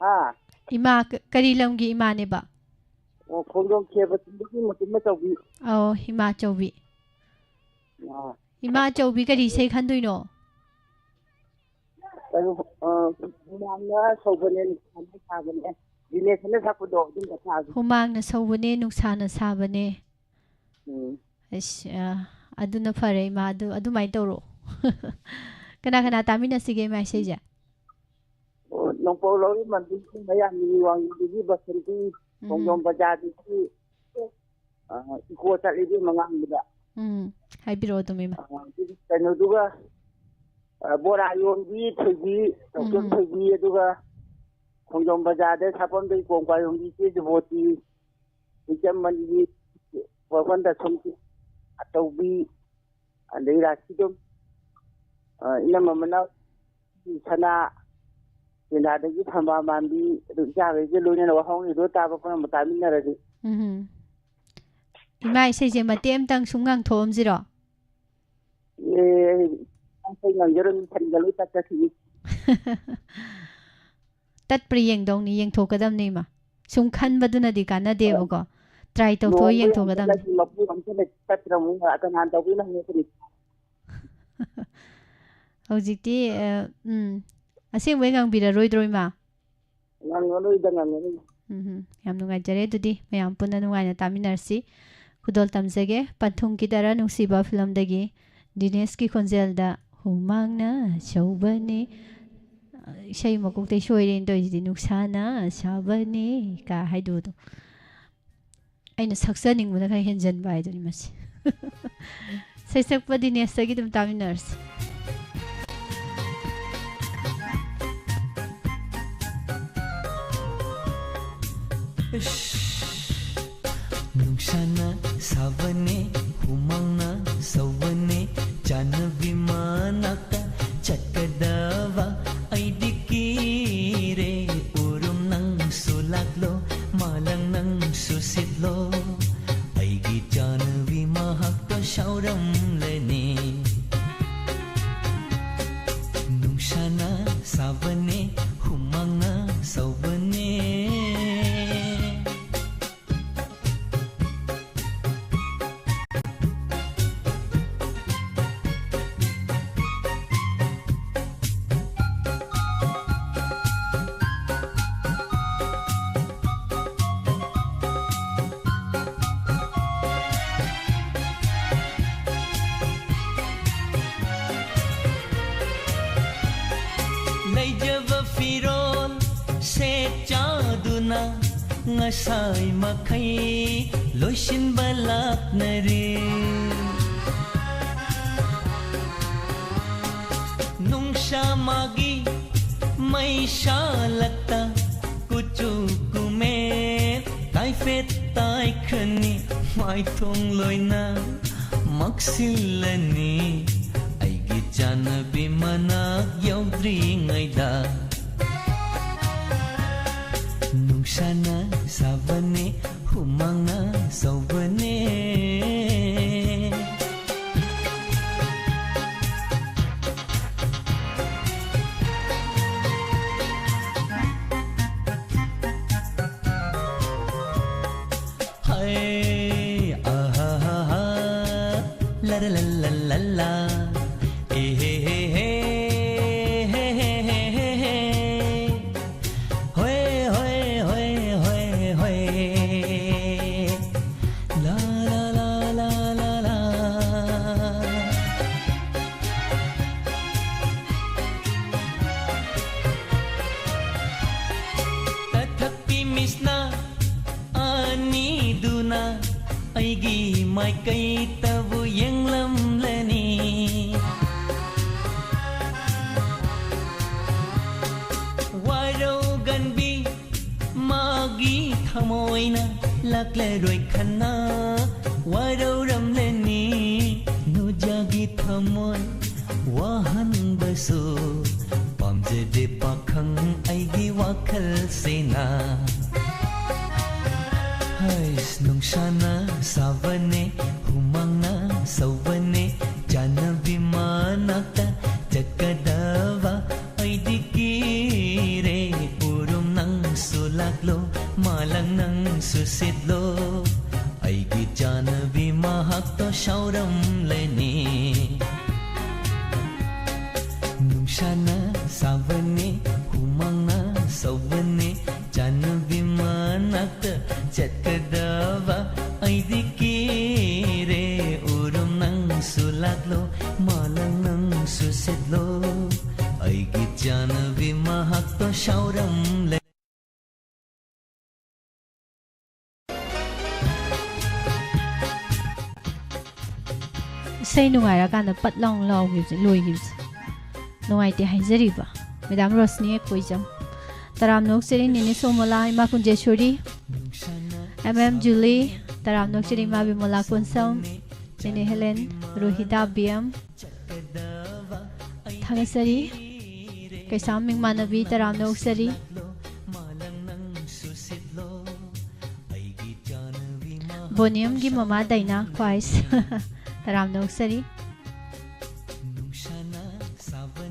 ꯍꯥ? ꯏꯃꯥ ꯀ-, ꯀꯔꯤ ꯂꯝꯒꯤ ꯏꯃꯥꯅꯦꯕ? ꯑꯣ, ꯈꯣꯡꯖꯣꯝ ꯈꯦꯕ ꯆꯤꯡꯗꯒꯤ ꯃꯇꯨꯝ ꯑꯆꯧꯕꯤ꯫ ꯑꯧ, ꯏꯃꯥ ꯑꯆꯧꯕꯤ꯫ ꯑꯥ꯫ ꯏꯃꯥ ꯑꯆꯧꯕꯤ ꯀꯔꯤ ꯏꯁꯩ ꯈꯟꯗꯣꯏꯅꯣ? ꯀꯩꯅꯣ, ꯑ, ꯍꯨꯃꯥꯡꯅ ꯁꯧꯕꯅꯦ, ꯅꯨꯡꯁꯥꯅ ꯁꯥꯕꯅꯦ꯫ ꯗꯤꯅꯦꯁꯅ ꯁꯛꯄꯗꯣ, ꯑꯗꯨꯝꯕ ꯁꯥꯕ꯫ ꯍꯨꯃꯥꯡꯅ ꯁꯧꯕꯅꯦ, ꯅꯨꯡꯁꯥꯅ ꯁꯥꯕꯅꯦ꯫ ꯎꯝ꯫ ꯑꯁ, ꯑ, ꯑꯗꯨꯅ ꯐꯔꯦ, ꯏꯃꯥ, ꯑꯗꯨ, ꯑꯗꯨꯃꯥꯏꯅ ꯇꯧꯔꯣ꯫ ꯀꯅꯥ ꯀꯅꯥ ꯇꯥꯃꯤꯟꯅꯁꯤꯒꯦ, ꯏꯃꯥ, ꯏꯁꯩꯁꯦ? ꯑꯣ, ꯅꯣꯡꯄꯣꯛ ꯂꯧꯔꯤ ꯃꯟꯗꯤꯔꯒꯤ ꯃꯌꯥ ꯃꯤꯋꯥꯡꯒꯤꯗꯒꯤ ꯕꯁꯟꯇꯤ, ꯎꯝ꯫ ꯈꯣꯡꯖꯣꯝ ꯕꯖꯥꯔꯗꯒꯤ, ꯑ, ꯏꯀꯣ ꯆꯠꯂꯤꯗꯤ ꯃꯉꯥꯡꯒꯤꯗ꯫ ꯎꯝ, ꯍꯥꯏꯕꯤꯔꯛꯑꯣ ꯑꯗꯨꯝ, ꯏꯃꯥ꯫ ꯑ, ꯀꯩꯅꯣꯗꯨꯒ, ꯑ, ꯕꯣꯔꯥ ꯌꯣꯟꯕꯤ ꯊꯣꯏꯕꯤ, ꯇꯧꯁꯦꯝ ꯎꯝ꯫ ꯊꯣꯏꯕꯤ, ꯑꯗꯨꯒ ꯈꯣꯡꯖꯣꯝ ꯕꯖꯥꯔꯗ ꯁꯥꯄꯝꯗ ꯏꯀꯣꯡ ꯄꯥꯏꯔꯣꯝꯕꯤ ꯏꯆꯦ ꯖꯨꯕꯣꯇꯤ, ꯏꯆꯝ ꯃꯅꯤꯒꯤ ꯋꯥꯄꯟꯗ ꯁꯨꯝ ꯑꯆꯧꯕꯤ, ꯑꯗꯩ ꯔꯥꯁꯤ ꯑꯗꯨꯝ, ꯑ, ꯏꯅꯝꯃ ꯃꯅꯥꯎ ꯁꯅꯥ, ꯀꯦꯟꯗꯥꯗꯒꯤ ꯊꯝꯕꯥꯜ ꯃꯥꯟꯕꯤ, ꯑꯗꯨ ꯏꯆꯥꯈꯩꯒ ꯂꯣꯏꯅꯅ ꯋꯥꯍꯧꯅꯤꯗꯣ ꯇꯥꯕ ꯄꯨꯝꯅꯃꯛ ꯇꯥꯃꯤꯟꯅꯔꯒꯦ꯫ ꯎꯝ꯫ ꯏꯃꯥ ꯏꯁꯩꯁꯦ ꯃꯇꯦꯛ ꯑꯃꯇꯪ ꯁꯨꯝ ꯉꯥꯡꯊꯣꯛꯑꯝꯁꯤꯔꯣ? ꯑꯦ, ꯑꯩ ꯉꯥꯡꯖꯔꯝꯃꯤ, ꯐꯟꯒ ꯂꯣꯏ ꯇꯠꯆꯈꯤꯅꯤ꯫ ꯇꯠꯄ꯭ꯔꯥ ꯌꯦꯡꯗꯧꯅꯤ, ꯌꯦꯡꯊꯣꯛꯀꯗꯕꯅꯤ ꯏꯃꯥ꯫ ꯁꯨꯝ ꯈꯟꯕꯗꯨꯅꯗꯤ ꯀꯥꯟꯅꯗꯦꯕꯀꯣ꯫ ꯇ꯭ꯔꯥꯏ ꯇꯧꯊꯣꯛꯑ ꯅꯣꯡꯃ ꯌꯦꯡꯊꯣꯛꯀꯗꯕꯅꯤ꯫ ꯌꯦꯡꯊꯣꯛꯀꯗꯕꯅꯤ, ꯃꯄꯨ ꯑꯝꯇ ꯂꯩ-, ꯇꯠꯇ꯭ꯔꯕꯅꯤꯅ ꯀꯅꯥꯅ ꯇꯧꯗꯣꯏꯅꯣ ꯍꯪꯉꯛꯀꯅꯤ꯫ ꯍꯧꯖꯤꯛꯇꯤ, ꯑ, ꯎꯝ, ꯑꯁꯦꯡꯕꯩ ꯉꯥꯡꯕꯤꯔꯔꯣꯏꯗ꯭ꯔꯣ ꯏꯃꯥ? ꯉꯥꯡꯉꯔꯣꯏꯗ, ꯉꯥꯡꯉꯔꯣꯏ꯫ ꯎꯝ, ꯌꯥꯝ ꯅꯨꯡꯉꯥꯏꯖꯔꯦ꯫ ꯑꯗꯨꯗꯤ ꯃꯌꯥꯝ ꯄꯨꯟꯅ ꯅꯨꯡꯉꯥꯏꯅ ꯇꯥꯃꯤꯟꯅꯔꯁꯤ꯫ ꯈꯨꯗꯣꯜ ꯇꯝꯖꯒꯦ, ꯄꯟꯊꯨꯡꯒꯤꯗꯔ ꯅꯨꯡꯁꯤꯕ ꯐꯤꯂꯝꯗꯒꯤ ꯗꯤꯅꯦꯁꯀꯤ ꯈꯣꯟꯖꯦꯜꯗ "ꯍꯨꯃꯥꯡꯅ ꯁꯧꯕꯅꯦ", ꯏꯁꯩ ꯃꯀꯣꯛꯇꯩ ꯁꯣꯏꯔꯦꯅ ꯇꯧꯔꯤꯁꯤꯗꯤ, "ꯅꯨꯡꯁꯥꯅ ꯁꯥꯕꯅꯦ" ꯀ ꯍꯥꯏꯗꯨꯗꯣ꯫ ꯑꯩꯅ ꯁꯛꯆꯅꯤꯡꯕꯅ ꯈꯔ ꯍꯦꯟꯖꯟꯕ ꯍꯥꯏꯗꯨꯅꯤ ꯃꯁꯤ꯫ ꯁꯩꯁꯛꯄ ꯗꯤꯅꯦꯁꯇꯒꯤ ꯑꯗꯨꯝ ꯇꯥꯃꯤꯟꯅꯔꯁꯤ꯫ ꯅꯨꯡꯁꯥꯅ ꯁꯥꯕꯅꯦ, ꯍꯨꯃꯥꯡꯅ ꯁꯧꯕꯅꯦ, ꯆꯥꯟꯅꯕꯤ ꯃꯅꯥꯛꯇ ꯆꯠꯀꯗꯕ ꯑꯩꯗꯤ ꯀꯤꯔꯦ꯫ ꯎꯔꯨꯝ ꯅꯪꯁꯨ ꯂꯥꯛꯂꯣ, ꯃꯥꯂꯪ ꯅꯪꯁꯨ ꯁꯤꯠꯂꯣ, ꯑꯩꯒꯤ ꯆꯥꯟꯅꯕꯤ ꯃꯍꯥꯛꯇꯣ ꯁꯥꯎꯔꯝꯂꯅꯤ꯫ ꯅꯨꯡꯁꯥꯅ ꯁꯥꯕꯅꯦ, ꯍꯨꯃꯥꯡꯅ ꯁꯧꯕꯅꯦ꯫ ꯂꯩꯖꯕ ꯐꯤꯔꯣꯜ ꯁꯦꯠ ꯆꯥꯗꯨꯅ ꯉꯁꯥꯏ ꯃꯈꯩ ꯂꯣꯏꯁꯤꯟꯕ ꯂꯥꯛꯅꯔꯦ꯫ ꯅꯨꯡꯁꯥ ꯃꯥꯒꯤ ꯃꯩꯁꯥꯂꯛꯇ ꯀꯨꯆꯨ ꯀꯨꯃꯦꯟ ꯀꯥꯏꯐꯦꯠ ꯇꯥꯏꯈ꯭ꯔꯅꯤ꯫ ꯃꯥꯏꯊꯣꯡ ꯂꯣꯏꯅ ꯃꯛ ꯁꯤꯜꯂꯅꯤ ꯑꯩꯒꯤ ꯆꯥꯟꯅꯕꯤ ꯃꯅꯥꯛ ꯌꯧꯗ꯭ꯔꯤꯉꯩꯗ꯫ ꯅꯨꯡꯁꯥꯅ ꯁꯥꯕꯅꯦ, ꯍꯨꯃꯥꯡꯅ ꯁꯧꯕꯅꯦ꯫ ꯍꯩ, ꯑꯍꯥꯍꯥꯍꯥ, ꯂꯔ ꯂ ꯂ ꯂ ꯂ, ꯑꯦ ꯍꯦ ꯍꯦ ꯍꯦ, ꯍꯦ ꯍꯦ ꯍꯦ ꯍꯦ ꯍꯦ꯫ ꯍꯣꯏ, ꯍꯣꯏ, ꯍꯣꯏ, ꯍꯣꯏ, ꯍꯣꯏ꯫ ꯂꯥ, ꯂꯥ, ꯂꯥ, ꯂꯥ, ꯂꯥ, ꯂꯥ꯫ ꯀꯊꯛꯀꯤ ꯃꯤꯁꯅ ꯑꯅꯤꯗꯨꯅ ꯑꯩꯒꯤ ꯃꯥꯏꯀꯩꯇꯕꯨ ꯌꯦꯡꯂꯝꯂꯅꯤ꯫ ꯋꯥꯔꯧꯒꯟꯕꯤ ꯃꯥꯒꯤ ꯊꯃꯣꯏꯅ ꯂꯥꯛꯂꯔꯣꯏ ꯈꯟꯅ ꯋꯥꯔꯧꯔꯝꯂꯅꯤ꯫ ꯅꯨꯖꯥꯒꯤ ꯊꯃꯣꯏ ꯋꯥꯍꯟꯕꯁꯨ ꯄꯥꯝꯖꯗꯦ ꯄꯥꯈꯪ ꯑꯩꯒꯤ ꯋꯥꯈꯜꯁꯤꯅ꯫ ꯍꯩꯁ, ꯅꯨꯡꯁꯥꯅ ꯁꯥꯕꯅꯦ, ꯍꯨꯃꯥꯡꯅ ꯁꯧꯕꯅꯦ, ꯆꯥꯟꯅꯕꯤ ꯃꯅꯥꯛꯇ ꯆꯠꯀꯗꯕ ꯑꯩꯗꯤ ꯀꯤꯔꯦ꯫ ꯎꯔꯨꯝ ꯅꯪꯁꯨ ꯂꯥꯛꯂꯣ, ꯃꯥꯂꯪ ꯅꯪꯁꯨ ꯁꯤꯠꯂꯣ, ꯑꯩꯒꯤ ꯆꯥꯟꯅꯕꯤ ꯃꯍꯥꯛꯇꯣ ꯁꯥꯎꯔꯝꯂꯅꯤ꯫ ꯅꯨꯡꯁꯥꯅ ꯁꯥꯕꯅꯦ, ꯍꯨꯃꯥꯡꯅ ꯁꯧꯕꯅꯦ, ꯆꯥꯟꯅꯕꯤ ꯃꯅꯥꯛꯇ ꯆꯠꯀꯗꯕ ꯑꯩꯗꯤ ꯀꯤꯔꯦ꯫ ꯎꯔꯨꯝ ꯅꯪꯁꯨ ꯂꯥꯛꯂꯣ, ꯃꯥꯂꯪ ꯅꯪꯁꯨ ꯁꯤꯠꯂꯣ, ꯑꯩꯒꯤ ꯆꯥꯟꯅꯕꯤ ꯃꯍꯥꯛꯇꯣ ꯁꯥꯎꯔꯝꯂꯦ꯫ ꯏꯁꯩ ꯅꯨꯡꯉꯥꯏꯔꯀꯥꯟꯗ ꯄꯠ ꯂꯥꯎꯅ ꯂꯥꯎꯈꯤꯕꯁꯦ, ꯂꯣꯏꯈꯤꯕꯁꯦ ꯅꯨꯡꯉꯥꯏꯇꯦ ꯍꯥꯏꯖꯔꯤꯕ꯫ ꯃꯦꯗꯥꯝ ꯔꯣꯁꯅꯤ ꯑꯦꯀꯣꯏꯖꯝ, ꯇꯔꯥꯝꯅ ꯑꯣꯛꯆꯔꯤ ꯅꯦꯅꯦ ꯁꯣꯃꯣꯂꯥ, ꯏꯃꯥ ꯀꯨꯟꯖꯦꯁꯣꯔꯤ, ꯑꯦꯝ ꯑꯦꯝ ꯖꯨꯂꯤ, ꯇꯔꯥꯝꯅ ꯑꯣꯛꯆꯔꯤ ꯏꯃꯥ ꯕꯤꯃꯣꯂꯥ ꯀꯣꯟꯁꯝ, ꯅꯦꯅꯦ ꯍꯦꯂꯦꯟ, ꯔꯣꯍꯤꯗꯥ ꯕꯤ ꯑꯦꯝ, ꯊꯥꯒꯠꯆꯔꯤ꯫ ꯀꯩꯁꯥꯝ ꯃꯤꯡꯃꯥꯟꯅꯕꯤ, ꯇꯔꯥꯝꯅ ꯑꯣꯛꯆꯔꯤ꯫ ꯕꯣꯅꯤꯌꯝꯒꯤ ꯃꯃꯥ ꯗꯥꯏꯅꯥ ꯈ꯭ꯋꯥꯏꯁ, ꯇꯔꯥꯝꯅ ꯑꯣꯛꯆꯔꯤ꯫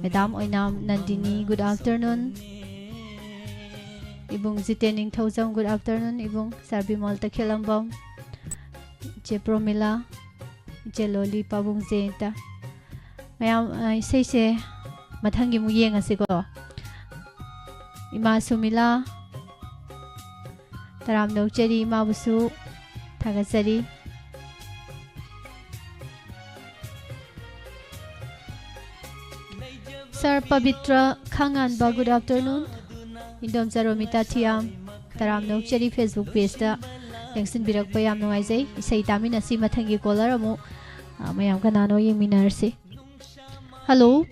Madam Oinam Nandini, good afternoon꯫ ꯏꯕꯨꯡ ꯖꯤꯇꯦꯟ ꯅꯤꯡꯊꯧꯖꯝ, good afternoon꯫ ꯏꯕꯨꯡ ꯁꯥꯔ ꯕꯤꯃꯣꯜ ꯇꯈꯦꯜꯂꯝꯕꯝ, ꯏꯆꯦ ꯄ꯭ꯔꯣꯃꯤꯂꯥ, ꯏꯆꯦ ꯂꯣꯂꯤ, ꯄꯥꯕꯨꯡ ꯖꯌꯟꯇ꯫ ꯃꯌꯥꯝ, ꯑ, ꯏꯁꯩꯁꯦ ꯃꯊꯪꯒꯤ ꯑꯃꯨꯛ ꯌꯦꯡꯉꯁꯤꯀꯣ꯫ ꯏꯃꯥ ꯁꯨꯃꯤꯂꯥ, ꯇꯔꯥꯝꯅ ꯑꯣꯛꯆꯔꯤ, ꯏꯃꯥꯕꯨꯁꯨ ꯊꯥꯒꯠꯆꯔꯤ꯫ ꯁꯥꯔ ꯄꯕꯤꯇ꯭ꯔ ꯈꯥꯉꯥꯟꯕ, good afternoon꯫ ꯏꯟꯗꯣꯝꯆꯥ ꯔꯣꯃꯤꯇꯥ ꯊꯤꯌꯥꯝ, ꯇꯔꯥꯝꯅ ꯑꯣꯛꯆꯔꯤ, Facebook pageꯇ ꯂꯦꯡꯁꯤꯟꯕꯤꯔꯛꯄ ꯌꯥꯝ ꯅꯨꯡꯉꯥꯏꯖꯩ꯫ ꯏꯁꯩ ꯇꯥꯃꯤꯟꯅꯁꯤ, ꯃꯊꯪꯒꯤ caller ꯑꯃꯨꯛ, ꯑ, ꯃꯌꯥꯝ ꯀꯅꯥꯅꯣ ꯌꯦꯡꯃꯤꯟꯅꯔꯁꯤ꯫ Hello꯫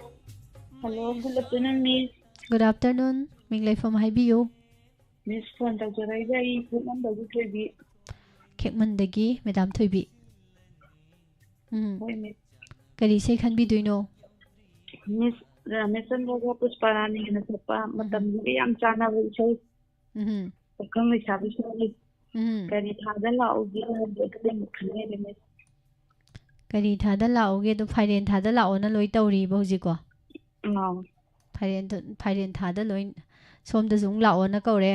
Hello, good afternoon, Miss꯫ Good afternoon꯫ ꯃꯤꯡ ꯂꯩꯐꯝ ꯍꯥꯏꯕꯤꯌꯨ꯫ Miss, phone ꯇꯧꯖꯔꯛꯏꯁꯦ ꯑꯩ ꯈꯦꯛꯃꯟꯗꯒꯤ ꯊꯣꯏꯕꯤ꯫ ꯈꯦꯛꯃꯟꯗꯒꯤ ꯃꯦꯗꯥꯝ ꯊꯣꯏꯕꯤ꯫ ꯎꯝ꯫ ꯍꯣꯏ, Miss꯫ ꯀꯔꯤ ꯏꯁꯩ ꯈꯟꯕꯤꯗꯣꯏꯅꯣ? Miss, ꯔꯥꯃꯦꯁꯟꯗ꯭ꯔꯒ ꯄꯨꯁꯄꯥꯔꯥꯅꯤꯒꯅ ꯁꯛꯄ ꯎꯝ꯫ ꯃꯇꯝꯗꯨꯒ ꯌꯥꯝ ꯆꯥꯟꯅꯕ ꯏꯁꯩ꯫ ꯎꯝ꯫ ꯄꯥꯈꯪ ꯂꯩꯁꯥꯕꯤꯁꯤꯡꯒꯤ ꯎꯝ꯫ ꯀꯔꯤ ꯊꯥꯗ ꯂꯥꯛꯎꯒꯦ ꯍꯥꯏꯕꯗꯣ ꯑꯗꯨ ꯑꯃꯨꯛ ꯈꯟꯖꯔꯦ, Miss꯫ ꯀꯔꯤ ꯊꯥꯗ ꯂꯥꯛꯎꯒꯦ? ꯑꯗꯣ ꯐꯥꯏꯔꯦꯟ ꯊꯥꯗ ꯂꯥꯛꯑꯣꯅ ꯂꯣꯏ ꯇꯧꯔꯤꯕ ꯍꯧꯖꯤꯛꯀꯣ? ꯑꯥꯎ꯫ ꯐꯥꯏꯔꯦꯟ ꯊ-, ꯐꯥꯏꯔꯦꯟ ꯊꯥꯗ ꯂꯣꯏ, ꯁꯣꯝꯗꯁꯨ ꯑꯃꯨꯛ ꯂꯥꯛꯑꯣꯅ ꯀꯧꯔꯦ,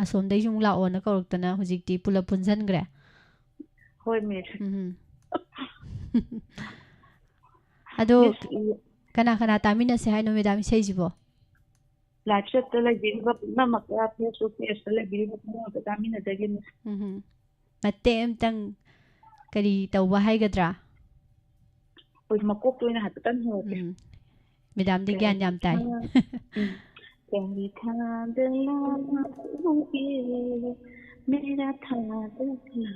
ꯑꯁꯣꯝꯗꯩꯁꯨ ꯑꯃꯨꯛ ꯂꯥꯛꯑꯣꯅ ꯀꯧꯔꯛꯇꯅ ꯍꯧꯖꯤꯛꯇꯤ ꯄꯨꯂꯞ ꯄꯨꯟꯁꯤꯟꯈ꯭ꯔꯦ꯫ ꯍꯣꯏ, Miss꯫ ꯎꯝ꯫ ꯑꯗꯣ Miss, ꯎꯝ꯫ ꯀꯅꯥ ꯀꯅꯥ ꯇꯥꯃꯤꯟꯅꯁꯦ ꯍꯥꯏꯅꯣ, ꯃꯦꯗꯥꯝ, ꯏꯁꯩꯁꯤꯕꯣ? Live chatꯇ ꯂꯩꯕꯤꯔꯤꯕ ꯄꯨꯝꯅꯃꯛꯇ, Facebook pageꯇ ꯂꯩꯕꯤꯔꯤꯕ ꯄꯨꯝꯅꯃꯛꯇ ꯇꯥꯃꯤꯟꯅꯖꯒꯦ, Miss꯫ ꯎꯝ꯫ ꯃꯇꯦꯛ ꯑꯃꯇꯪ ꯀꯔꯤ ꯇꯧꯕ ꯍꯥꯏꯒꯗ꯭ꯔꯥ? ꯑꯩꯈꯣꯏ ꯃꯀꯣꯛꯇ ꯑꯣꯏꯅ ꯍꯥꯏꯐꯦꯠꯇꯪ ꯍꯧꯔꯛꯀꯦ꯫ ꯎꯝ꯫ ꯃꯦꯗꯥꯝꯗꯤ ꯒ꯭ꯌꯥꯟ ꯌꯥꯝ ꯇꯥꯏ꯫ ꯎꯝ꯫ ꯀꯔꯤ ꯊꯥꯗ ꯂꯥꯛꯎꯒꯦ, ꯃꯦꯔꯥ ꯊꯥꯗ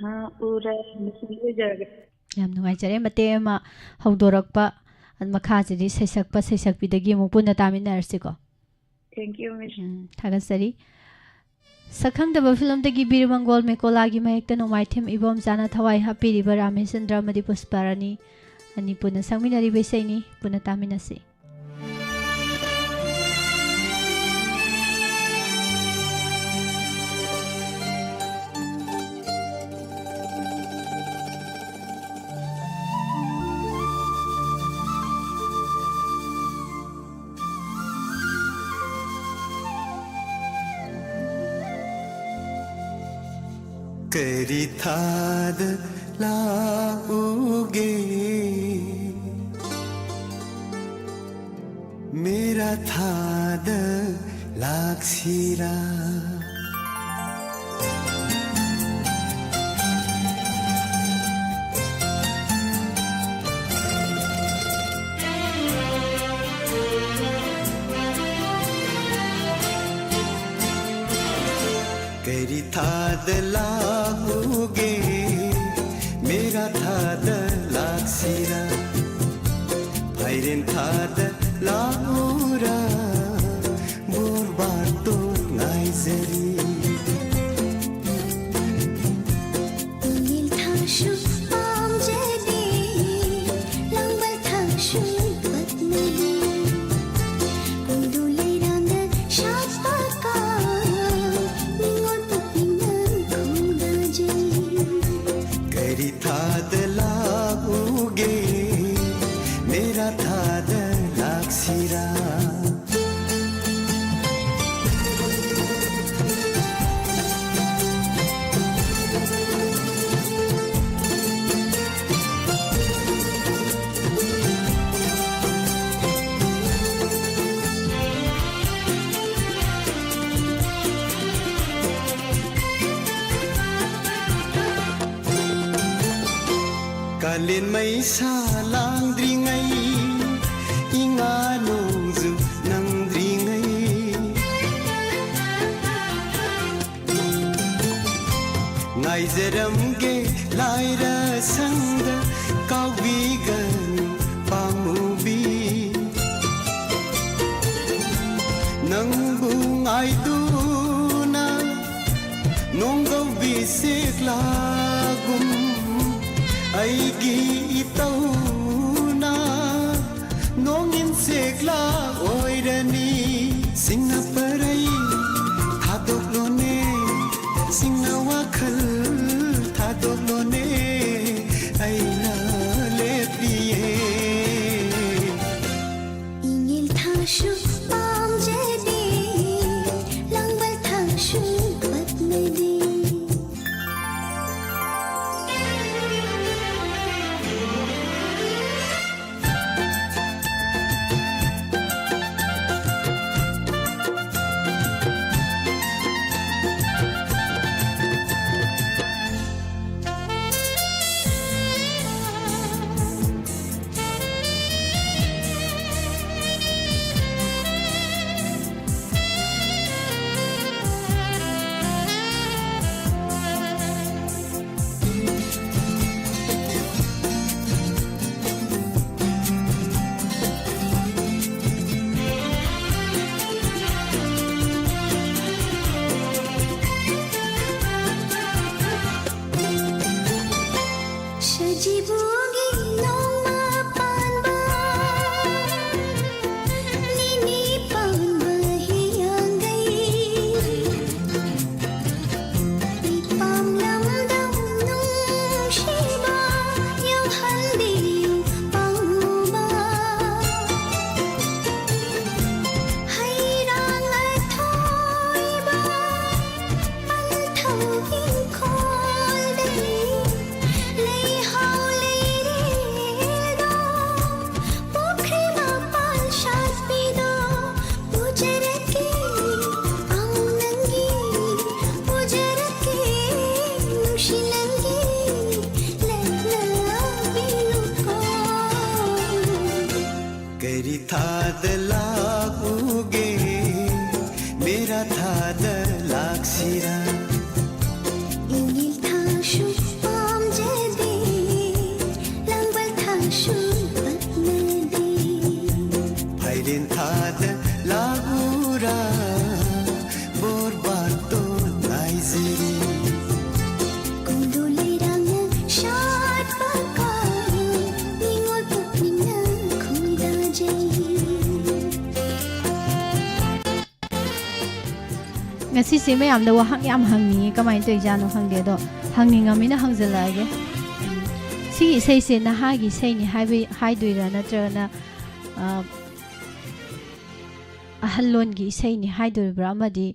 ꯂꯥꯛꯎꯔꯥ꯫ ꯃꯁꯤꯗꯤ ꯑꯣꯏꯖꯔꯒꯦ꯫ ꯌꯥꯝ ꯅꯨꯡꯉꯥꯏꯖꯔꯦ ꯃꯇꯦꯛ ꯑꯃ ꯍꯧꯗꯣꯔꯛꯄ꯫ ꯃꯈꯥꯁꯤꯗꯤ ꯁꯩꯁꯛꯄ ꯁꯩꯁꯛꯄꯤꯗꯒꯤ ꯑꯃꯨꯛ ꯄꯨꯟꯅ ꯇꯥꯃꯤꯟꯅꯔꯁꯤꯀꯣ꯫ Thank you, Miss꯫ ꯎꯝ, ꯊꯥꯒꯠꯆꯔꯤ꯫ ꯁꯛꯈꯪꯗꯕ ꯐꯤꯂꯝꯗꯒꯤ ꯕꯤꯔ ꯃꯪꯒꯣꯜ ꯃꯦꯀꯣꯂꯥꯒꯤ ꯃꯥꯌꯦꯛꯇ ꯅꯣꯡꯃꯥꯏꯊꯦꯝ ꯏꯕꯣꯝꯆꯥꯅ ꯊꯋꯥꯏ ꯍꯥꯞꯄꯤꯔꯤꯕ ꯔꯥꯃꯦꯁꯆꯟꯗ꯭ꯔ ꯑꯃꯗꯤ ꯄꯨꯁꯄꯥꯔꯥꯅꯤ ꯑꯅꯤ ꯄꯨꯟꯅ ꯁꯛꯃꯤꯟꯅꯔꯤꯕ ꯏꯁꯩꯅꯤ꯫ ꯄꯨꯟꯅ ꯇꯥꯃꯤꯟꯅꯁꯤ꯫ ꯀꯔꯤ ꯊꯥꯗ ꯂꯥꯛꯎꯒꯦ? ꯃꯦꯔꯥ ꯊꯥꯗ ꯂꯥꯛꯁꯤꯔꯥ? ꯀꯔꯤ ꯊꯥꯗ ꯂꯥꯛꯎꯒꯦ? ꯃꯦꯔꯥ ꯊꯥꯗ ꯂꯥꯛꯁꯤꯔꯥ? ꯐꯥꯏꯔꯦꯟ ꯊꯥꯗ ꯂꯥꯛꯎꯔꯥ? ꯕꯣꯔ ꯕꯥꯇꯣꯟ ꯉꯥꯏꯖꯔꯤ꯫ ꯅꯨꯃꯤꯠ ꯊꯥꯁꯨ ꯄꯥꯝꯖꯗꯦ, ꯂꯥꯡꯕꯜ ꯊꯥꯁꯨ ꯄꯛꯅꯗꯦ꯫ ꯄꯣꯡꯗꯨ ꯂꯩꯔꯥꯡꯗ ꯁꯥꯠꯄ ꯀꯥꯡ, ꯅꯤꯉꯣꯜ ꯄꯨꯛꯅꯤꯡꯅ ꯈꯣꯡꯗꯥꯖꯩ꯫ ꯀꯔꯤ ꯊꯥꯗ ꯂꯥꯛꯎꯒꯦ? ꯃꯦꯔꯥ ꯊꯥꯗ ꯂꯥꯛꯁꯤꯔꯥ? ꯀꯥꯂꯦꯟ ꯃꯩꯁꯥ ꯂꯥꯡꯗ꯭ꯔꯤꯉꯩ, ꯏꯉꯥ ꯅꯣꯡꯖꯨ ꯅꯪꯗ꯭ꯔꯤꯉꯩ, ꯉꯥꯏꯖꯔꯝꯒꯦ ꯂꯥꯏꯔ ꯁꯪꯗ, ꯀꯥꯎꯕꯤꯒꯅꯨ ꯄꯥꯝꯃꯨꯕꯤ꯫ ꯅꯪꯕꯨ ꯉꯥꯏꯗꯨꯅ ꯂꯥꯒꯨꯝ ꯑꯩꯒꯤ ꯏꯇꯧꯅ ꯅꯣꯡꯏꯟ ꯁꯦꯛꯂꯥ ꯑꯣꯏꯔꯅꯤ꯫ ꯁꯤꯡꯅ ꯄꯔꯩ ꯊꯥꯗꯣꯛꯂꯣꯅꯦ, ꯁꯤꯡꯅ ꯋꯥꯈꯜ ꯊꯥꯗꯣꯛꯂꯣꯅꯦ, ꯑꯩꯅ ꯂꯦꯞꯄꯤꯌꯦ꯫ ꯏꯉꯤꯜ ꯊꯥꯁꯨ ꯄꯥꯝꯖꯗꯦ, ꯂꯥꯡꯕꯜ ꯊꯥꯁꯨ ꯄꯛꯅꯗꯦ꯫ ꯁꯖꯤꯕꯨꯒꯤ ꯅꯣꯡꯃ ꯄꯥꯟꯕ, ꯅꯤꯅꯤ ꯄꯥꯟꯕ ꯍꯤꯌꯥꯡꯒꯩ꯫ ꯏꯄꯥꯝ ꯂꯝꯗꯝ ꯅꯨꯡꯁꯤꯕ ꯌꯧꯍꯟꯕꯤꯌꯨ ꯄꯥꯝꯃꯨꯕ꯫ ꯍꯩꯔꯥꯡ ꯑꯊꯣꯏꯕ ꯄꯟꯊꯧ ꯏꯪꯈꯣꯜꯗꯒꯤ ꯂꯩꯍꯥꯎ ꯂꯩꯔꯦꯜꯗꯣ ꯄꯨꯈ꯭ꯔꯤ ꯃꯄꯥꯜ ꯁꯥꯠꯄꯤꯗꯣ ꯄꯨꯖꯔꯛꯀꯦ, ꯑꯃꯨ ꯅꯪꯒꯤ ꯄꯨꯖꯔꯛꯀꯦ, ꯅꯨꯡꯁꯤ ꯅꯪꯒꯤ ꯂꯛꯅꯕꯤꯌꯨꯀꯣ꯫ ꯀꯔꯤ ꯊꯥꯗ ꯂꯥꯛꯎꯒꯦ, ꯃꯦꯔꯥ ꯊꯥꯗ ꯂꯥꯛꯁꯤꯔꯥ? ꯏꯉꯤꯜ ꯊꯥꯁꯨ ꯄꯥꯝꯖꯗꯦ, ꯂꯥꯡꯕꯜ ꯊꯥꯁꯨ ꯄꯛꯅꯗꯦ꯫ ꯐꯥꯏꯔꯦꯟ ꯊꯥꯗ ꯂꯥꯛꯎꯔꯥ, ꯕꯣꯔꯕꯥꯇꯣꯟ ꯉꯥꯏꯖꯔꯤ꯫ ꯉꯁꯤꯁꯦ ꯃꯌꯥꯝꯗ ꯋꯥꯍꯪ ꯌꯥꯝ ꯍꯪꯅꯤꯡꯉꯤ, ꯀꯃꯥꯏꯅ ꯇꯧꯔꯤꯖꯥꯠꯅꯣ ꯈꯪꯗꯦ, ꯑꯗꯣ ꯍꯪꯅꯤꯡꯉꯃꯤꯅ ꯍꯪꯖꯜꯂꯛꯑꯒꯦ꯫ ꯎꯝ, ꯁꯤꯒꯤ ꯏꯁꯩꯁꯦ ꯅꯍꯥꯒꯤ ꯏꯁꯩꯅꯤ ꯍꯥꯏꯕ, ꯍꯥꯏꯗꯣꯏꯔꯥ, ꯅꯠꯇ꯭ꯔꯒꯅ, ꯑ, ꯑꯍꯜꯂꯣꯟꯒꯤ ꯏꯁꯩꯅꯤ ꯍꯥꯏꯗꯣꯔꯤꯕ꯭ꯔꯥ? ꯑꯃꯗꯤ,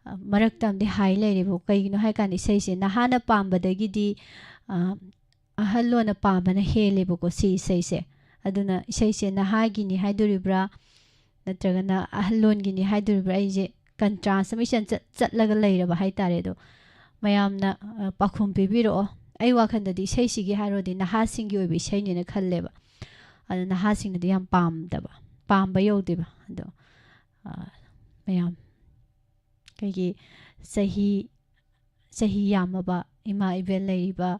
ꯑ, ꯃꯔꯛꯇ ꯑꯃꯗꯤ ꯍꯥꯏ ꯂꯩꯔꯦꯕ꯫ ꯀꯩꯒꯤꯅꯣ ꯍꯥꯏ ꯀꯥꯟꯗ ꯏꯁꯩꯁꯦ ꯅꯍꯥꯅ ꯄꯥꯝꯕꯗꯒꯤꯗꯤ, ꯑ, ꯑꯍꯜꯂꯣꯟꯅ ꯄꯥꯝꯕꯅ ꯍꯦꯜꯂꯦꯕꯀꯣ ꯁꯤ ꯏꯁꯩꯁꯦ꯫ ꯑꯗꯨꯅ ꯏꯁꯩꯁꯦ ꯅꯍꯥꯒꯤꯅꯤ ꯍꯥꯏꯗꯣꯔꯤꯕ꯭ꯔꯥ, ꯅꯠꯇ꯭ꯔꯒꯅ ꯑꯍꯜꯂꯣꯟꯒꯤꯅꯤ ꯍꯥꯏꯗꯣꯔꯤꯕ꯭ꯔꯥ, ꯑꯩꯁꯦ contrast ꯑꯃ ꯏꯆꯟ ꯆꯠ-, ꯆꯠꯂꯒ ꯂꯩꯔꯕ ꯍꯥꯏꯇꯥꯔꯦ꯫ ꯑꯗꯣ ꯃꯌꯥꯝꯅ, ꯑ, ꯄꯥꯎꯈꯨꯝ ꯄꯤꯕꯤꯔꯛꯑꯣ꯫ ꯑꯩ ꯋꯥꯈꯜꯗꯗꯤ ꯏꯁꯩꯁꯤꯒꯤ ꯍꯥꯏꯔꯨꯔꯗꯤ ꯅꯍꯥꯁꯤꯡꯒꯤ ꯑꯣꯏꯕ ꯏꯁꯩꯅꯦꯅ ꯈꯜꯂꯦꯕ꯫ ꯑꯗꯣ ꯅꯍꯥꯁꯤꯡꯅꯗꯤ ꯌꯥꯝ ꯄꯥꯝꯗꯕ, ꯄꯥꯝꯕ ꯌꯧꯗꯦꯕ꯫ ꯑꯗꯣ, ꯑ, ꯃꯌꯥꯝ ꯑꯩꯈꯣꯏꯒꯤ ꯆꯍꯤ, ꯆꯍꯤ ꯌꯥꯝꯃꯕ ꯏꯃꯥ ꯏꯕꯦꯜ ꯂꯩꯔꯤꯕ,